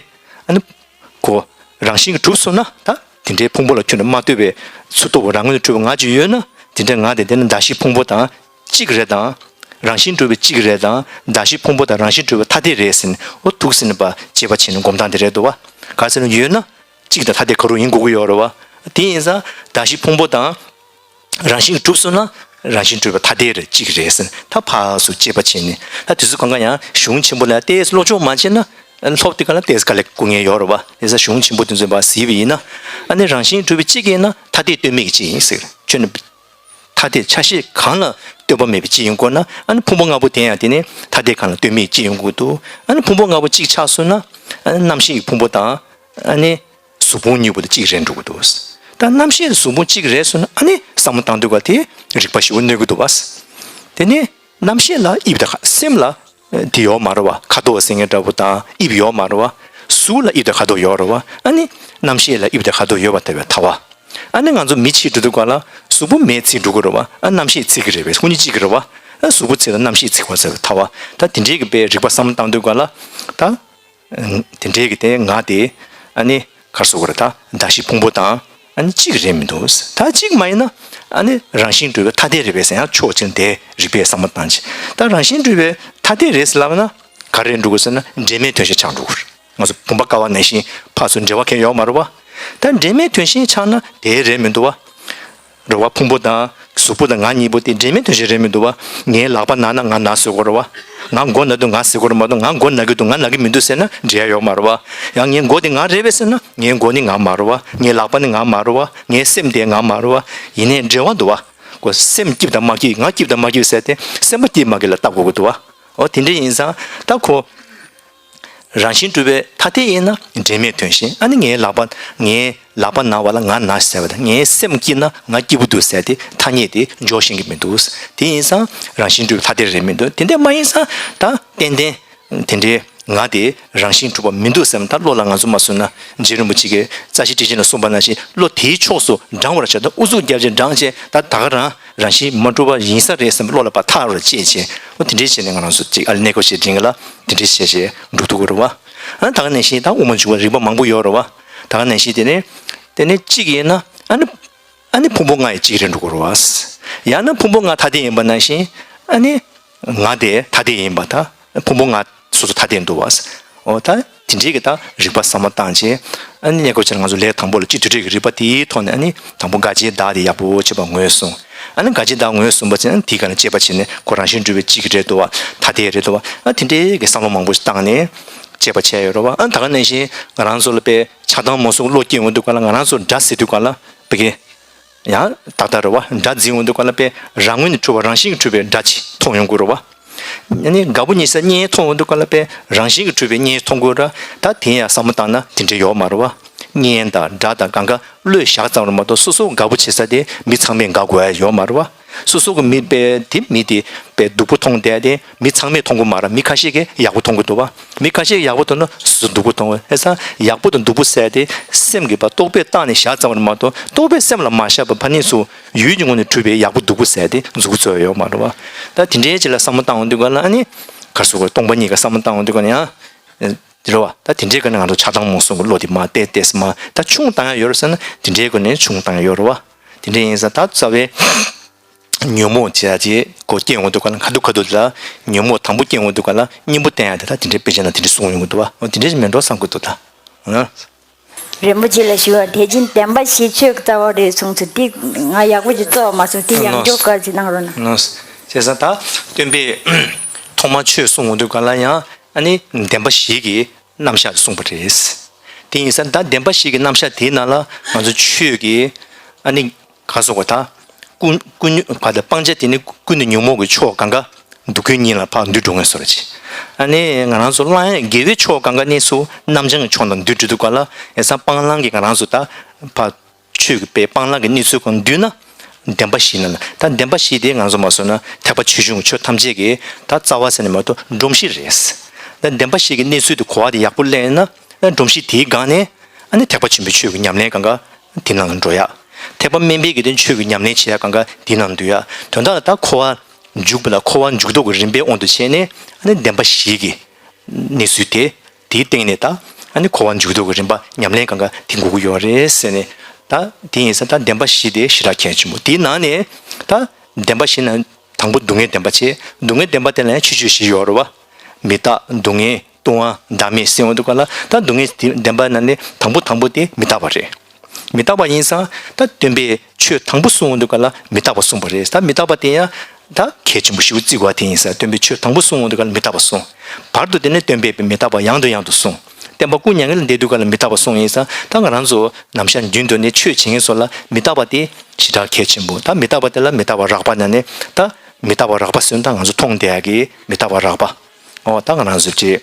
ཨ་ནི། ཁོ་རང་བཞིན་གྱིས་གྲུབ་སོང་ན་ད་དེ་འདྲའི་ཕུང་པོ་ལ་ཁྱོན་ནས་མ་ལྟོས་པའི་ཚུར་རྟོག་པ་རང་ངོས་ནས་གྲུབ་པའི་ང་ཅིག་ཡོད་ན། དེ་འདྲའི་ང་དེ་དེ་ནི་གདགས་གཞི་ཕུང་པོ་དང་གཅིག་རེད་དང་། རང་བཞིན་གྲུབ་པའི་གཅིག་རེད་དང་གདགས་གཞི་ཕུང་པོ་དང་རང་བཞིན་གྲུབ་པའི་ཐ་དད་རེད་ཟེར་ནས་འོ་ཐུག་ཟིན་པ་དཔྱད་པ་བྱས་ནས་སྒོམ་སྟངས་དེ་རེད་འདུག་བ། ག་ཟེར་ན་ཡོད་ན་གཅིག་དང་ཐ་དད་ག་རུ་ཡིན་དགོས་ཀྱི་ཡོད་རེད་བ། དེ་ཡིན་ཙང་གདགས་གཞི་ཕུང་པོ་དང་། རང་བཞིན་གྲུབ་སོང་ན་རང་བཞིན་གྲུབ་པའི་ཐ་དད་རེད་གཅིག་རེད་ཟེར་ད་ཕར་ཚུར་དཔྱད་པ་བྱས་ནས། ད་དེ་ཚོ་གང་ག་ཡང་གཞུང་ཆེན་པོ་ལ་ཏོག་ཙམ་སློབ་སྦྱོང་མ་བྱས་ན་སློབ་དེ་ག་ལ་ཏོག་ཙམ་དཀའ་ལས་ཁག་ངེས་ཡོད་རེད་བ། དེ་ས་གཞུང་ཆེན་པོ་དེ་ཚོ་ཕར་གཟིགས་པ་ཡིན་ན་ཨ་ནི་རང་བཞིན་གྲུབ་པའི་གཅིག་ཡིན་ན་ཐ་དད་ལྟོས་མེད་ཀྱི་གཅིག་ཡིན་ཟེར་ཁྱོད་ནི་ཐ་དད་ཆ་ཤས་གང་ལ་ལྟོས་པ་མེད་པའི་གཅིག་ཡིན་དགོས་ན་ཨ་ནི་ཕུང་པོ་ལྔ་པོ་དེ་ཡང་དེ་ནི་ཐ་དད་གང་ལ་ལྟོས་མེད་གཅིག་ཡིན་དགོས་འདུག་ཨ་ནི་ཕུང་པོ་ལྔ་པོ་གཅིག་ཆགས་སོང་ན་ཨ་ནི་རྣམ་ཤེས་ཀྱི་ཕུང་པོ་དང་ཨ་ནི། གཟུགས་ཕུང་གཉིས་པོ་དེ་གཅིག་རེད་འགྲོ་གི་འདུག་ད་རྣམ་ཤེས་དེ་གཟུགས་ཕུང་གཅིག་རེད་སོང་ན་ཨ་ནི་བསམ་བློ་བཏང་དུས་ག་དེ་རིག་པ་ཞེ་པོ་གནོད་ཀྱི་འདུག་བ། དེ་ནས་རྣམ་ཤེས་ལ་དབྱིབས་དང་ཁ་སེམས་ལ་དེ་ཡོད་མ་རེད་བ། ཁ་དོག་ཟེར་མཁན་འདྲ་པོ་དང་དབྱིབས་ཡོད་མ་རེད་བ། གཟུགས་ལ་དབྱིབས་དང་ཁ་དོག་ཡོད་རེད་བ། ཨ་ནི་རྣམ་ཤེས་ལ་དབྱིབས་དང་ཁ་དོག་ཡོད་པ་ལྟ་བུའི་ཐལ་བ། ཨ་ནི་ང་ཚོ་མི་ཕྱིར་འགྲོ་དུས་ག་ལ་གཟུགས་པོ་མེད་ཚིག་འགྲོ་གི་རེད་བ། ཨ་རྣམ་ཤེས་ཚིག་གི་རེད་བས་ཁོ་གཉིས་གཅིག་གི་རེད་བ། ཨ་གཟུགས་པོ་ཚིག་ལ་རྣམ་ཤེས་ཚིག་པ་ཟེར་བའི་ཐལ་བ། ད་དེ་འདྲའི་གི་དཔེ་རིག་པ་བསམ་བློ་བཏང་དུས་ག་ལ་ད། དེ་འདྲའི་གི་དེ་ང་དེ་ཨ་ནི་གར་སོ་གོ་ར་ད་གདགས་གཞི་ཕུང་པོ་དང་ཨ་ནི་གཅིག་རེད་མི་འདུག་ད་གཅིག་མ་ཡིན་ན་ཨ་ནི་རང་བཞིན་གྲུབ་པའི་ཐ་དད་རེད་པས་ཟེར་ཡང་ཕྱོགས་གཅིག་དེ་རིག་པས་བསམ་བློ་བཏང་ཅིག་ད་རང་བཞིན་གྲུབ་པའི་ཐ་དད་རེད་ཟེར་ལབ་ན་ག་རེ་འགྲོ་དགོས་ཟེར་ན་འབྲེལ་མེད་དོན་གཞན་ཆགས་འགྲོ་གི་རེད། ང་ཚོ་བུམ་པ་ཀ་བ་ནང་བཞིན་ཕར་ཚུར་འབྲེལ་བ་གང་ཡང་ཡོད་མ་རེད་བ། ད་འབྲེལ་མེད་དོན་གཞན་ཆགས་ན་དེ་རེད་མི་འདུག་བ། རེད་བ། ཕུང་པོ་དང་གཟུགས་པོ་དང་ང་གཉིས་པོ་དེ་འབྲེལ་མེད་དོན་གཞན་རེད་མི་འདུག་བ། ངའི་ལག་པ་ན་ན་ང་ན་ཟེར་དགོས་རེད་བ། ང་མགོ་ན་དུས་ང་ཟེར་དགོས་རེད་མ་གཏོགས་ང་མགོ་ན་གི་འདུག་ང་ན་གི་མི་འདུག་ཟེར་ན་འབྲེལ་ཡ་ཡོད་མ་རེད་བ། ཡང་ངའི་མགོ་དེ་ང་རེད་པས་ཟེར་ན་ངའི་མགོ་ནི་ང་མ་རེད་བ། ངའི་ལག་པ་ནི་ང་མ་རེད་བ། ངའི་སེམས་དེ་ང་མ་རེད་བ། ཡིན་ནའི་འབྲེལ་བ་འདུག་བ། ཁོ་སེམས་སྐྱིད་དང་མ་སྐྱིད་ང་སྐྱིད་དང་མ་སྐྱིད་ཟེར་ཏེ་སེམས་པ་སྐྱིད་མ་སྐྱིད་ལ་ལྟ་དགོས་ཀྱི་འདུག་བ། འོ་དེ་འདྲ་ཡིན་ཙང་ད་ཁོ། རང་བཞིན་གྲུབ་པའི་ཐ་དད་ཡིན་ན་འབྲེལ་མེད་དོན་གཞན། ཨ་ནི་ངའི་ལག་པ་ངའི་ལག་པ་ན་བ་ལ་ང་ན་ཟེར་བ་དང་ངའི་སེམས་སྐྱིད་ན་ང་སྐྱིད་པོ་འདུག་ཟེར་ཏེ་ཐ་སྙད་དེ་འཇོག་ཤེས་ཀྱི་མི་འདུག་དེ་ཡིན་ཙང་རང་བཞིན་གྲུབ་པའི་ཐ་དད་རེད་མི་འདུག་དེ་འདྲ་མ་ཡིན་ཙང་ད་ཏན་ཏན་དེ་འདྲའི་ང་དེ་རང་བཞིན་གྲུབ་པ་མི་འདུག་ཟེར་ན་ད་བློ་ལ་ང་ཚོ་མ་བཟུང་ན་རྗེ་རིན་པོ་ཆེ་གིས་རྩ་ཤེ་ཊཱིཀ་ཆེན་ལ་གསུངས་པ་ནང་བཞིན་བློ་དེའི་ཕྱོགས་སུ་འབྲང་བར་བྱ་སྟེ་ཨུ་ཚུགས་རྒྱབ་བྱས་འབྲང་བྱས་ད་ད་ག་རང་། རང་བཞིན་མ་གྲུབ་པ་ཡིན་ས་རེད་བསམ་པའི་བློ་ལ་ཕར་ཐག་རུ་བཅད་བྱས། འོ་དེ་འདྲའི་བྱས་ནས་ང་རང་ཚོ་ཅིག་ཨ་ལས་གནས་སྐོར་བྱེད་དྲན་གི་ལ་དེ་འདྲའི་བྱས་བྱས་འགྲོ་ཐུབ་ཀྱི་རེད་བ། ཨ་ད་ག་ནང་བཞིན་ད་དབུ་མ་འཇུག་པ་རིགས་པ་མང་པོ་ཡོད་རེད་བ། ད་ག་ནང་བཞིན་དེ་ནས་དེ་ནས་གཅིག་ཡིན་ན་ཨ་ནི་ཨ་ནི་ཕུང་པོ་ལྔ་ཡི་གཅིག་རེད་འགྲོ་གི་རེད་བ། ཡང་ན་ཕུང་པོ་ལྔ་ཐ་དད་ཡིན་པ་ནང་བཞིན་ཨ་ནི་ང་དེ་ཐ་དད་ཡིན་པ་ད་ཕུང་པོ་ལྔ་སོ་སོ་ཐ་དད་འདུག་བ། འོ་ད་དེ་འདྲའི་གི་ད་རིག་པ་བསམ་བློ་བཏང་བྱས། ཨ་ནི་གནས་སྐབས་ཅིག་ང་ཚོ་ལས་དང་པོ་ལ་སྤྱི་མཐུན་འབྲེལ་གྱི་རིག་པ་དེའི་ཐོག་ནས་ཨ་ནི་དང་པོ་དགག་བྱའི་བདག་དེ་ཡག་པོ་བྱས་པ་ངོས་བཟུང་། ཨ་ནི་དགག་བྱའི་བདག་ངོས་བཟུང་བ་ཚེ་ན་དེའི་སྒང་ལ་དཔྱད་པ་བྱས་ནས་ཁོ་རང་བཞིན་གྲུབ་པའི་གཅིག་རེད་འདུག་བ། ཐ་དད་རེད་འདུག་བ། ཨ་དེ་འདྲའི་གི་བསམ་བློ་མང་པོ་ཞིག་བཏང་ནས་དཔྱད་པ་བྱས་ཡོད་རེད་བ། ཨ་ད་ག་ནང་བཞིན་ང་རང་ཚོ་ལ་དཔེ་ཆགས་སྡང་མོས་སུ་བློ་སྐྱེ་འོང་དུས་ག་ལ་ང་རང་ཚོ་དགྲ་ཟེར་དུས་ག་ལ་བི་གེ་ཡང་ད་ལྟ་རེད་བ། དགྲ་འཛིན་འོང་དུས་ག་ལ་དཔེ་རང་ངོས་ནས་གྲུབ་པ་རང་བཞིན་གྱིས་གྲུབ་པའི་དགྲ་ཅིག་མཐོང་ཡོང་གི་རེད་བ། ཨ་ནི་དགའ་པོ་ཉེ་ས་གཉེན་མཐོང་འོང་དུས་ག་ལ་དཔེ་རང་བཞིན་གྱིས་གྲུབ་པའི་གཉེན་མཐོང་དགོས་ར། ད་དེ་ཡང་བསམ་བློ་བཏང་ན་དེ་འདྲ་ཡོད་མ་རེད་བ། གཉེན་དང་དགྲ་དང་གང་ག་བློས་བཞག་ཙམ་རེད་མ་གཏོགས་སོ་སོ་དགའ་པོ་བྱེད་ས་དེ་མི་ཚང་མས་དགའ་དགོས་ཡ་ཡོད་མ་རེད་བ། སོ་སོ་གི་མི་པའི་དེ་མི་དེ་པའི་སྡུག་པོ་མཐོང་བསྡད་དེ། མི་ཚང་མས་མཐོང་གི་མ་རེད། མི་ཁ་ཤས་ཀྱིས་ཡག་པོ་མཐོང་གི་འདུག་བ། མི་ཁ་ཤས་ཀྱིས་ཡག་པོ་མཐོང་ན་སོ་སོ་སྡུག་པོ་མཐོང་བས། ཨེ་ས་ཡག་པོ་དང་སྡུག་པོ་ཟེར་དེ་སེམས་ཀྱི་བ་རྟོག་པས་བཏགས་ནས་བཞག་ཙམ་རེད་མ་གཏོགས། རྟོག་པས་སེམས་ལ་མ་བཞག་པའི་ཕ་ནི་སུ་ཡུལ་གྱི་ངོས་ནས་གྲུབ་པའི་ཡག་པོ་སྡུག་པོ་ཟེར་དེ་མཛུབ་གུ་བཙུགས་ཡོད་མ་རེད་བ། ད་དེ་འདྲའི་ཅིག་ལ་བསམ་བློ་བཏང་ཡོང་དུས་ག་ལ་ཨ་ནི་ག་རེ་ཟེར་དགོས། སྟོང་པ་ཉིད་ཀྱི་བསམ་བློ་བཏང་ཡོང་དུས་ག་ལ་ཡང་། དེ་རེད་བ། ད་དེ་འདྲའི་སྒོ་ནས་ང་ཚོ་ཆགས་སྡང་རྨོངས་གསུམ་གྱི་བློ་དེ་མར་ཏོག་ཙམ་མར་ད་ཆུང་བཏང་ཡ་ཡོད་རེད་ཟེར་ན། དེ་འདྲའི་སྒོ་ནས་ཆུང་བཏང་ཡ་ཡོད་རེད་བ། དེ་འདྲའི་ཡིན་ཙང་ད་རྩ་བའི་ཉོན་མོངས་བྱ་བྱེད་ཀྱི་སྐྱེ་ཡོང་དུས་ག་ལ། ཁ་ཐུག་ཁ་ཐུག་ལ་ཉོན་མོངས་དང་པོ་སྐྱེ་ཡོང་དུས་ག་ལ་སྙིང་པོ་བསྟན་ཡ་དེ། ད་དེ་འདྲའི་དཔེ་ཆ་ནང་དེ་འདྲ་གསུངས་ཡོང་གི་འདུག་བ། འོ་དེ་འདྲའི་མིན་འགྲོ་བསམ་གྱི་འདུག་ད། ཨ། རིན་པོ་ཆེ་ལ་ཞུ་བ། དེ་བཞིན་བདེན་པ་བཞི་ཆོས་ཀྱི་རྩ་བ་རེད་གསུངས་ཚུལ་དེ་ང་ཡག་པོ་ཅིག་རྩོད་པ་མ་སོང་། དེ་ཡང་ནོ། སྐྱོར་ག་ཅིག་གནང་རོགས་གནང་། ནོ། བྱས་ཙང་ད་སྟོན་པས་ཐོག་མར་ཆོས་གསུང་ཡོང་དུས་ག་ལ་ཡང་ཨ་ནི་བདེན་པ་བཞི་གི་རྣམ་གཞག་གསུངས་པ་རེད། དེ་ཡིན་ཙང་ད་བདེན་པ་བཞི་གི་རྣམ་གཞག་དེའི་ནང་ལ་ང་ཚོ་ཆོས་ཀྱི་ཨ་ནི་ག་རེ་ཟེར་དགོས། ད་ཀུན་ཀུན་ཉོན་པ་དང་སྤང་བྱ་དེ་ནི་ཀུན་ཏུ་ཉོན་མོངས་ཀྱི་ཕྱོགས་གང་ག་སྡུག་ཀུན་གཉིས་ལ་ཕར་འདུས་འགྲོ་ངེས་སོ་རེད། ཨ་ནི་ང་རང་ཚོ་གླེང་ཡ་དགེ་བའི་ཕྱོགས་གང་ག་ནས་སུ་རྣམ་བྱང་གི་ཕྱོགས་ལ་འདུས་འགྲོ་དུས་ག་ལ་ཡིན་ཙང་སྤང་བླང་གི་ང་རང་ཚོ་ད་ཕར་ཆོས་ཀྱི་པའི་སྤང་བླང་གི་གནས་ཚུལ་གང་འདུས་ན། བདེན་པ་བཞི་ནང་ལ། ད་བདེན་པ་བཞི་དེ་ང་ཚོ་མ་སོང་ན་ཐེག་པ་ཆེ་ཆུང་གི་ཆོས་ཐམས་ཅད་ཀྱི་ད་རྩ་བ་ཟེར་ནས་མ་གཏོགས་སྒྲོམ་གཞི་རེད། ད་བདེན་པ་བཞི་གི་གནས་ཚུལ་དེ་གོ་བ་དེ་ཡག་པོ་ལེན་ན། སྒྲོམ་གཞི་དེའི་སྒང་ནས་ཨ་ནི་ཐེག་པ་ཆེན་པོའི་ཆོས་ཀྱི་ཉམས་ལེན་གང་ག་དེ་ནང་ལ་འགྲོ་ཡ། ཐེག་པ་དམན་པའི་གི་དོན་ཆོས་ཀྱི་ཉམས་ལེན་བྱེད་ཡ་གང་ག་དེ་ནང་འདུས་ཡ། དོན་དག་ལ་ད་འཁོར་བ་འཇུག་པ་ལ་འཁོར་བ་འཇུག་ལྡོག་གི་རིམ་པའི་དབང་དུ་བྱས་ནས་ཨ་ནི་བདེན་པ་བཞི་གི་གནས་ཚུལ་དེ། དེའི་སྟེང་ནས་ད་ཨ་ནི་འཁོར་བ་འཇུག་ལྡོག་གི་རིམ་པ་ཉམས་ལེན་གང་ག་དེ་དགོས་ཀྱི་ཡོད་རེད་ཟེར་ནས། ད་དེ་ཡིན་ཙང་ད་བདེན་པ་བཞི་དེ་ཞེ་དྲག་གལ་ཆེན་པོ། དེའི་ནང་ནས་ད་བདེན་པ་བཞི་ནང་དང་པོ་སྡུག་བསྔལ་བདེན་པ་བྱས། སྡུག་བསྔལ་བདེན་པ་དེ་ལ་ཡང་ཕྱིར་བཅོས་བཞི་ཡོད་རེད་བ། མི་རྟག་སྡུག་བསྔལ། ལྟུང་བ། བདག་མེད་ཟེར་ཡོང་དུས་ག་ལ། ད་སྡུག་བསྔལ་བདེན་པ་ནང་ནས་དང་པོ་དང་པོ་དེ་མི་རྟག་པ་རེད། མི་རྟག་པ་ཡིན་ཙང་ད་སྟོན་པས་ཆོས་དང་པོ་གསུང་ཡོང་དུས་ག་ལ་མི་རྟག་པ་གསུངས་པ་རེད། ད་མི་རྟག་པ་དེ་ཡང་ད་གལ་ཆེན་པོ་ཞེ་པོ་བརྩི་དགོས་པ་དེ་ཡིན་ཙང་། སྟོན་པས་ཆོས་དང་པོ་གསུང་ཡོང་དུས་ག་ལ་མི་རྟག་པ་གསུངས། བར་དུ་དེ་ནས་སྟོན་པས་མི་རྟག་པ་ཡང་དང་ཡང་དུ་གསུངས། བསྟན་པ་སྐུ་མྱ་ངན་ལས་འདས་དུས་ག་ལ་མི་རྟག་པ་གསུངས་ཡིན་ཙང་། ད་ང་རང་ཚོ་ནམ་ཞག་རྒྱུན་དུ་ནས་ཆོས་བྱེད་མཁན་ཚོ་ལ་མི་རྟག་པ་དེ་ཞེ་དྲག་གལ་ཆེན་པོ། ད་མི་རྟག་པ་དེ་ལ་མི་རྟག་པ་རགས་པ་ནང་ནས། ད་མི་རྟག་པ་རགས་པ་ཟེར་ན་ད་ང་ཚོ་མཐོང་བསྡད་ཡ་གི་མི་རྟག་པ་རགས་པ། འོ་ད་ང་རང་ཚོ་ཅིག་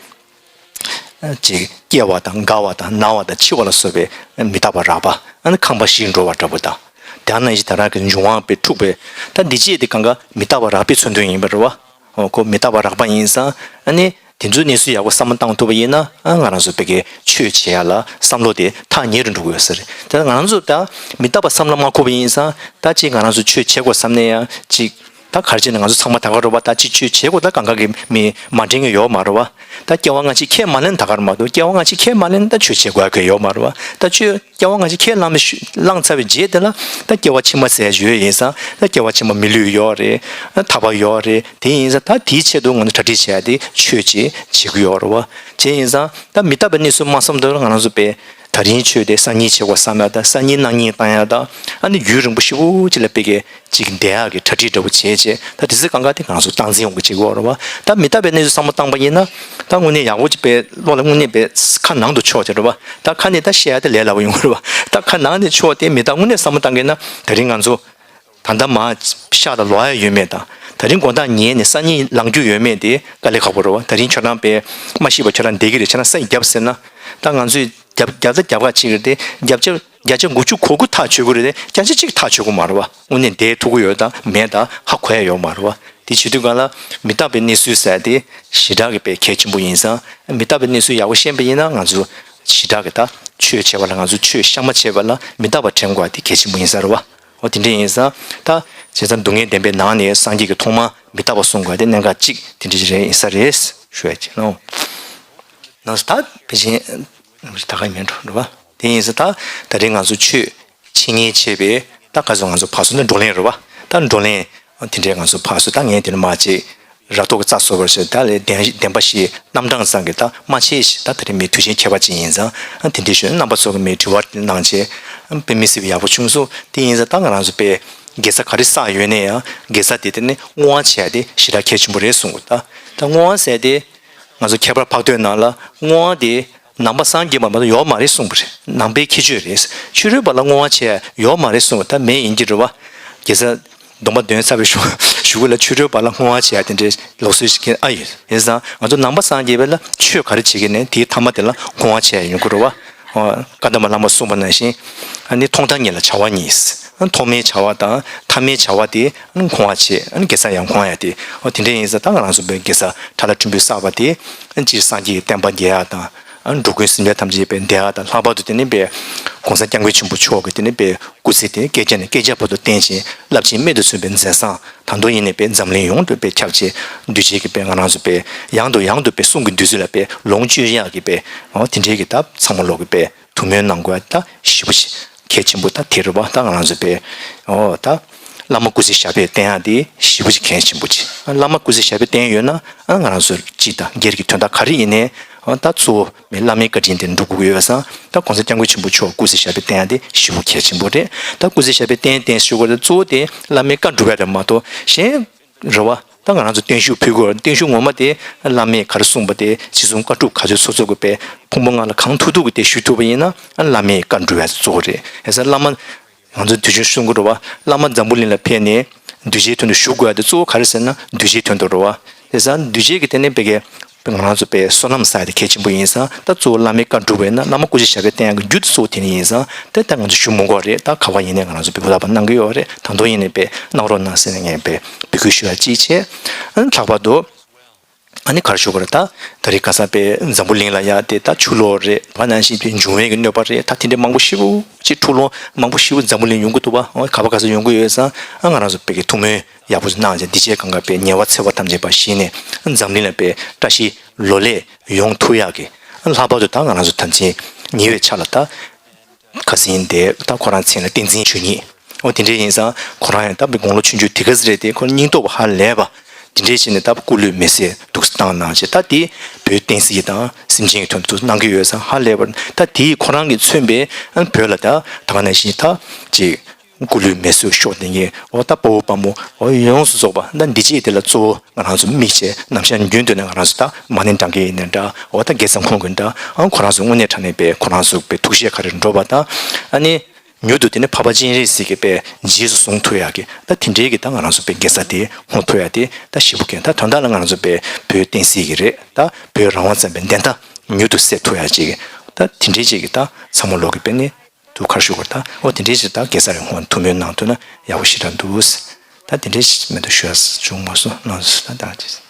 ཅིག་སྐྱེ་བ་དང་རྒ་བ་དང་ན་བ་དང་འཆི་བ་ལ་སོགས་པའི་མི་རྟག་པ་རགས་པ། ཨ་ནི་ཁང་པ་བཤིག་འགྲོ་བ་འདྲ་པོ་དང་། དེ་ནང་བཞིན་ད་རང་གི་འབྱུང་བ་པའི་འཁྲུགས་པའི། ད་འདི་ཅིག་དེ་གང་ག་མི་རྟག་པ་རགས་པའི་མཚོན་དོན་ཡིན་པ་རེད་བ། འོ་ཁོ་མི་རྟག་པ་རགས་པ་ཡིན་ཙང་། ཨ་ནི་དེ་ཚོའི་གནས་ཚུལ་ཡག་པོ་བསམ་བློ་བཏང་ཐུབ་པ་ཡིན་ན། ཨ་ང་རང་ཚོ་བོད་ཀྱི་ཆོས་བྱེད་ཡ་ལ་བསམ་བློ་དེ་ཐག་ཉེ་རུ་འགྲོ་གི་ཡོད་ས་རེད། ད་ང་རང་ཚོ་ད་མི་རྟག་པ་བསམ་བློ་མ་འཁོར་བ་ཡིན་ཙང་། ད་ཅིག་ང་རང་ཚོ་ཆོས་བྱེད་དགོས་བསམ་ནས་ཡང་ཅིག་ད་ག་རེ་བྱས་ན་ང་ཚོ་ཚང་མ་ད་ག་རེད་བ། ད་ཅིག་ཆོས་བྱེད་དགོས། ད་གང་ག་གི་མི་མ་འདྲེན་གི་ཡོད་མ་རེད་བ། ད་སྐྱེ་བ་སྔ་ཕྱི་ཁས་མ་ལེན་ད་ག་རེད་མ་གཏོགས། སྐྱེ་བ་སྔ་ཕྱི་ཁས་མ་ལེན་ད་ཆོས་བྱེད་དགོས་ཡ་གི་ཡོད་མ་རེད་བ། ད་ཆོས་སྐྱེ་བ་སྔ་ཕྱི་ཁས་བླངས་པའི་ཤུ་བླངས་ཚར་བའི་རྗེས་དེ་ལ་ད་སྐྱེ་བ་ཕྱི་མ་ཟེར་ཡ་ཡོད་ཡིན་ཙང་། ད་སྐྱེ་བ་ཕྱི་མ་མི་ལུས་ཡོད་རེད། ཐར་པ་ཡོད་རེད། དེ་ཡིན་ཙང་ད་དེའི་ཆེད་དུ་ང་ཚོ་གྲ་སྒྲིག་བྱེད་ཡ་དེ་ཆོས་ཅིག་བྱེད་དགོས་ཡོད་རེད་བ། བྱས་ཡིན་ཙང་ད་མི་རྟག་པའི་གནས་ཚུལ་མ་བསམ་དུས་ང་རང་ཚོ་པས། ད་རིང་ཆོས་དེ་སང་ཉིན་བྱེད་དགོས་བསམ་ཡ་དང་། སང་ཉིན་གནངས་ཉིན་བཏང་ཡ་དང་། ཨ་ནི་རྒྱུན་རིང་པོ་ཞེ་པོ་ཅིག་ལ་དཔེ་གས་ཅིག་བསྡད་ཡ་གི་གྲ་སྒྲིག་འདྲ་པོ་བྱས་བྱས། ད་དེ་ཚོ་གང་ག་དེ་ང་ཚོ་སྟངས་འཛིན་ཡོང་གི་བྱེད་དགོས་རེད་བ། ད་མི་རྟག་པའི་གནས་ཚུལ་བསམ་བློ་བཏང་པ་ཡིན་ན། ད་དངོས་གནས་ཡག་པོ་ཅིག་པའི་བློ་ལ་དངོས་གནས་པའི་ཁ་ནང་དུ་ཕྱོགས་བྱས་རེད་བ། ད་ཁ་ནས་ད་བཤད་ཡ་དེ་ལས་སླ་པོ་ཡོང་གི་རེད་བ། ད་ཁ་ནང་ནས་ཕྱོགས་ཏེ་མི་རྟག་དངོས་གནས་བསམ་བློ་བཏང་གི་ན། ད་རིང་ང་ཚོ་ད་ལྟ་མར་ཤར་དང་ལོག་ཡ་ཡོད་མེད་དང་། ད་རིང་དགོང་དག་ཉལ་ནས་སང་ཉིན་ལངས་རྒྱུ་ཡོད་མེད་དེ་དཀའ་ལས་ཁག་པོ་རེད་བ། ད་རིང་ཁྱོད་རང་པས་མ་ཤི་བར་ཁྱོད་རང་བསྡད་ཀྱི་རེད། ཁྱོད་རང་ས་ཡིས་བརྒྱབ་ཟེར་ན། ད་ང་ཚོས་བརྒྱབ་བརྒྱབ་ད་བརྒྱབ་ཁ་ཅིག་རེད་དེ། བརྒྱ་ཆ་བརྒྱ་ཆ་དགུ་བཅུ་གོ་དགུ་ཐག་ཆོད་ཀྱི་རེད་དེ། བརྒྱ་ཆ་གཅིག་ཐག་ཆོད་ཀྱི་མ་རེད་བ། དངོས་གནས་བསྡད་ཐུབ་ཀྱི་ཡོད་དང་མེད་དང་ཧ་གོ་ཡ་ཡོད་མ་རེད་བ། དེ་བྱེད་དུས་གང་ལ་མི་རྟག་པའི་གནས་ཚུལ་ཟེར་དེ་ཞེ་དྲག་གི་དཔེ་གལ་ཆེན་པོ་ཡིན་ཙང་། མི་རྟག་པའི་གནས་ཚུལ་ཡག་པོ་ཤེས་པ་ཡིན་ན་ང་ཚོ་ཞེ་དྲག་གི་ད་ཆོས་བྱེད་པ་ལ། ང་ཚོ་ཆོས་གཤའ་མ་བྱེད་པ་ལ་མི་རྟག་པ་དྲན་དགོས་པ་དེ་གལ་ཆེན་པོ་ཡིན་ས་རེད་བ། འོ་དེ་འདྲ་ཡིན་ཙང་། ད་བྱས་ཙང་སྡུག་བསྔལ་བདེན་པའི་ནང་ནས་སངས་རྒྱས་ཀྱིས་ཐོག་མ་མི་རྟག་པ་གསུང་དགོས་དེ་གནད་འགག་གཅིག་དེ་འདྲ་ཞིག་རེད། ཡིན་ས་རེད་ཞུ་ཡ་ཅིག་ལོ། ནང་ད་ཕལ་ཆེར་ད་ག་མིན་འགྲོ་འགྲོ་བ། དེ་ཡིན་ཙང་ད་ད་རེས་ང་ཚོ་ཆོས་འཆད་ཉན་བྱས་པའི་ད་ག་ཚོད་ང་ཚོ་ཕར་ཚུར་ནས་བགྲོ་གླེང་རེད་བ། ད་བགྲོ་གླེང་དེ་འདྲའི་ང་ཚོ་ཕར་ཚུར་ད་ངས་དེ་ནས་མ་ཅིག་ར་ཏོག་གི་རྩ་བཟོ་བར་བྱས། ད་ལས་བདེན་བདེན་པ་བཞིའི་རྣམ་གྲངས་ཙམ་གྱི་ད་མ་ཆད་ཞིག་ད་ད་རེས་མི་དུས་ཆེན་ཁྱད་པར་ཅན་ཡིན་ཙང་། དེ་འདྲའི་ཞོན་རྣམ་པ་ཚོ་གི་མི་དྲི་བ་གནང་བྱས་དཔེ་མི་སྲིད་པའི་ཡག་པོ་བྱུང་སོང་། དེ་ཡིན་ཙང་ད་ང་རང་ཚོ་དཔེ་དགེ་རྩ་ག་རེ་བསགས་ཡོད་ན་ཡང་དགེ་རྩ་དེ་དེ་ནི་བསྔོ་བ་བྱས་ཏེ་ཞེ་དྲག་གལ་ཆེན་པོ་རེད་གསུང་གི། ད་ད་བསྔོ་བ་ཟེར་དེ་ང་ཚོ་ཁྱད་པར་འཕགས་བསྟོད་ནང་ལ་བསྔོ་བ་དེ་ནང་པ་སངས་རྒྱས་པ་མ་གཏོགས་ཡོད་མ་རེད་གསུངས་པ་རེད། ནང་པའི་ཁྱད་ཆོས་རེད། ཕྱི་རོལ་པ་ལ་བསྔོ་བ་བྱས་ཡོད་མ་རེད་གསུངས་པ་ད་མེད་ཡིན་གྱི་རེད་བ། དགེ་རྩ་སྡོམ་པ་འདོན་ཚར་བའི་གཞུག་གཞུག་གུ་ལ་ཕྱི་རོལ་པ་ལ་བསྔོ་བ་བྱས་དེ་འདྲའི་ལུགས་སྲོལ་ཞིག་ཨ་ཡོད། ཡིན་ཙང་ང་ཚོ་ནང་པ་སངས་རྒྱས་པ་ལ་ཆོས་ག་རེ་བྱེད་ཀྱི་ནས་དེའི་མཐའ་མ་དེ་ལ་བསྔོ་བ་བྱས་ཡོང་གི་རེད་བ། ཨོ། བཀའ་གདམས་པ་བླ་མས་གསུངས་པ་ནང་བཞིན། ཨ་ནི་མཐོང་ཐང་ཉིད་ལ་བྱ་བ་གཉིས། ཐོག་མའི་བྱ་བ་དང་ཐ་མའི་བྱ་བ་དེ་འཁོར་བ་བྱེད། གེ་སར་ཡང་འཁོར་ཡ་དེ། འོ་དེ་འདྲ་ཡིན་ཙང་ད་ང་རང་ཚོ་བོད་གེ་སར་ཁྲ་ལ་ཁྲིམས་དཔོན་གསར་པ་དེ་སྤྱིར་སངས་རྒྱས་ཀྱི་བསྟན་པ་རྒྱས་ཡ་དང་། འགྲོ་ཀུན་སེམས་ཅན་ཐམས་ཅད་པའི་བདེ་བ་དང་། ལྷག་པར་དུ་དེ་ནི་པའི་གོང་ས་སྐྱབས་མགོན་ཆེན་པོ་མཆོག་གི་དེ་ནི་པའི་སྐུ་ཚེ་དེ་བསྐལ་བརྒྱ་ནས་བསྐལ་བརྒྱ་བར་དུ་བརྟན་ཅིང་རླབས་ཆེན་རྨད་དུ་བྱུང་བའི་མཛད་བཟང་། ད་དུང་ཡིན་ནའི་པའི་འཛམ་གླིང་ཡོངས་སུ་པའི་ཁྱབ་ཅིང་། གདུལ་བྱའི་གི་པའི་ང་རང་ཚོ་པའི་ཡང་དུ་ཡང་དུ་པའི་གསུང་གི་བདུད་རྩི་ལ་པའི་ལོངས་སྤྱོད་ཡག་གི་པའི། འོ་དེ་འདྲའི་གི་ད་ཚང་མ་ལོག་གི་པའི་ཐུགས་སྨོན་གནང་དགོས་ད་ཞེ་པོ་ཅིག་གལ་ཆེན་པོ་ད་དེ་རེད་བ། ད་ང་རང་ཚོ་པའི་འོ་ད་བླ་མ་སྐུ་ཚེ་ཞབས་པད་བརྟན་ཡག་དེ་ཞེ་པོ་ཅིག་གལ་ཆེན་པོ་ཅིག་བླ་མ་སྐུ་ཚེ་ཞབས་པད་བརྟན་ཡོད་ན་ཨ་ང་རང་ཚོ་སྤྱི་དང་སྒེར་གྱི་དོན་དག་ག་རེ་ཡིན་ནའི་ཨ་ད་གཙོ་བོ་མི་བླ་མའི་བཀའ་དྲིན་དེ་འགྲུབ་དགོས་ཡོད་ས། ད་གོང་ས་སྐྱབས་མགོན་ཆེན་པོ་མཆོག་སྐུ་ཚེ་ཞབས་པད་བརྟན་ཡག་དེ་ཞེ་པོ་གལ་ཆེན་པོ་རེད། ད་སྐུ་ཚེ་ཞབས་པད་བརྟན་བརྟན་ཞུ་དགོས་ད་གཙོ་བོ་དེ་བླ་མའི་བཀའ་སྒྲུབ་ཡག་རེད་མ་གཏོགས་གཞན། རེད་བ། ད་ང་རང་ཚོ་བརྟན་བཞུགས་ཕུལ་དགོས། བརྟན་བཞུགས་ངོ་མ་དེ་བླ་མས་ག་རེ་གསུངས་པ་དེ་ཅི་གསུང་བཀའ་སྒྲུབ་ག་ཚོད་ཚོད་ཚོད་དགོས་པས་ཕུང་པོ་ལྔ་ལ་གང་ཐུབ་ཐུབ་ཀྱི་དེ་ཞུ་ཐུབ་པ་ཡིན་ན་བླ་མས་བཀའ་སྒྲུབ་པའི་གཙོ་བོ་རེད། ཡིན་ཙང་བླ་མ་ང་ཚོ་དུས་རྒྱུན་གསུང་གི་རེད་བ། བླ་མ་འཛམ་བུ་གླིང་ལ་ཕེབས་ནས་གདུལ་བྱའི་དོན་དུ་བཞུགས་དགོས་ཡ་དེ་གཙོ་བོ་ག་རེ་ཟེར་ན་གདུལ་བྱའི་དོན་དུ་རེད་བ། ཡིན་ཙང་གདུལ་བྱའི་གི་དེ་ནས་བེ་གའི་ང་རང་ཚོ་པའི་བསོད་ནམས་བསགས་ཡ་དེ་གལ་ཆེན་པོ་ཡིན་ཙང་ད་གཙོ་བོ་བླ་མའི་བཀའ་སྒྲུབ་པ་ཡིན་ན་བླ་མ་སྐུ་ཚེ་ཞབས་པད་བརྟན་ཡག་གི་རྒྱུ་དེ་གཙོ་བོ་དེ་ནས་ཡིན་ཙང་དེ་ད་ང་ཚོ་ཞུ་མི་དགོས་རེད། ད་ག་བ་ཡིན་ནའི་ང་རང་ཚོ་པའི་བུ་ལག་པ་གནང་གི་ཡོད་རེད། ད་དུང་ཡིན་ནའི་པའི་གནང་རོགས་གནང་ཟེར་ནས་ངས་པའི་འབོད་སྐུལ་ཞུ་ཡ་གཅིག་བྱས། ཨ་ནི་ལྷག་པར་དུ་ཨ་ནི་ག་རེ་ཞུ་དགོས་རེད། ད་ད་རེས་ག་ས་པའི་འཛམ་བུ་གླིང་ལ་ཡ་དེ་ད་ཆུ་ལོག་རེད་བ། ནང་བཞིན་པའི་འབྱུང་བའི་གི་གནོད་པ་རེད། ད་དེ་འདྲའི་མང་པོ་ཞེ་པོ་ཅིག་འཁྲུག་ལོང་མང་པོ་ཞེ་པོ་འཛམ་བུ་གླིང་ཡོང་གི་འདུག་བ། ཨོ་ག་བ་ག་ས་ཡོང་གི་ཡོད་ཙང་ཨ་ང་རང་ཚོ་པའི་གི་ཐུགས་སྨོན་ཡག་པོ་ཞིག་གནང་བྱས་འདི་བྱས་གང་ག་པའི་ཉེ་བ་འཚེ་བ་ཐམས་ཅད་པ་ཞི་ནས་འཛམ་གླིང་ལ་པའི་བཀྲ་ཤིས་ལོ་ལེགས་ཡོང་ཐུབ་ཡག་གི། ལྷག་པར་དུ་ད་ང་རང་ཚོ་ད་ཅི་ཉེ་བའི་ཆ་ལ་ད་ཁ་སང་དེ་ད་ཁོ་རང་མཚན་ལ་བསྟན་འཛིན་ཆོས་ཉིད། ཨོ་དེ་འདྲའི་ཡིན་ཙང་ཁོ་རང་ཡང་ད་པའི་དགུང་ལོ་ཆུང་ཆུང་དེ་ག་ཟེ་རེད་དེ་ཁོ་སྙིང་སྟོབས་ཧ་ལས་པ། དེ་འདྲའི་བྱས་ནས་ད་སྐུ་ལུས་མེ་སྲེག་འདུག་སེ་བཏང་གནང་བྱས་ད་དེ་བོད་བསྟན་སྲིད་ཀྱི་དང་སེམས་ཅན་གྱི་དོན་དུ་གནང་གི་ཡོད་ཙང་ཧ་ལས་པ། ད་དེ་ཁོ་རང་གིས་མཚོན་པའི་ཨ་བོད་ལ་ད་ད་ག་ནང་བཞིན་ད་ཅིག་སྐུ་ལུས་མེ་གསོད་ཤོག་དེ་ངས་འོ་ད་དཔའ་བོ་དཔའ་མོ་འོ་ཡོངས་སུ་རྫོགས་པ་ད་འདི་བྱས་དེ་ལ་གཙོ་བོ་ང་རང་ཚོ་དམིགས་བྱས་ནམ་ཞག་རྒྱུན་དུ་ནས་ང་རང་ཚོ་ད་མ་ཎི་བགྲང་གི་ཡིན་ནའི་འདྲ། འོ་ད་དགེ་རྩ་འཁོར་གི་འདྲ། ཨང་ཁོ་རང་ཚོ་དངོས་གནས་དྲང་གནས་པའི་ཁོ་རང་ཚོ་པའི་ཐུགས་བཞེད་ག་རེ་འགྲོ་བ་དང་ཨ་ནི་མྱུར་དུ་དེ་ནི་འཕགས་པ་སྤྱན་རས་གཟིགས་ཀྱི་པའི་རྗེས་སུ་བཟུང་ཐུབ་ཡག་གི་ད་དེ་འདྲའི་གི་ད་ང་རང་ཚོ་པའི་དགེ་རྩ་དེ་འཁོར་ཐུབ་ཡག་དེ་ད་ཞེ་པོ་གལ། ད་དོན་དག་ལ་ང་རང་ཚོ་པའི་བོད་བསྟན་སྲིད་ཀྱི་རེད། ད་བོད་རང་དབང་བཙན་པོའི་བདེན་མཐའ་མྱུར་དུ་གསལ་ཐུབ་ཡག་ཅིག་གི་ད་དེ་འདྲའི་ཅིག་གི་ད་ཚང་མ་ལོག་གི་པའི་ནི། དུ་ཁར་ཞུ་བར་དང་འོ་དེ་འདྲའི་ཕྱིར་དང་གེ་སར་རི་ཧོན་ཐུགས་སྨོན་གནང་ཐུབ་ན་ཡག་པོ་ཞེ་དྲག་འདུག་ད་དེ་འདྲའི་མེད་དུ་ཞུ་ཡ་བྱུང་མ་སོང་ལགས་སོ། ད་ད་ཅི།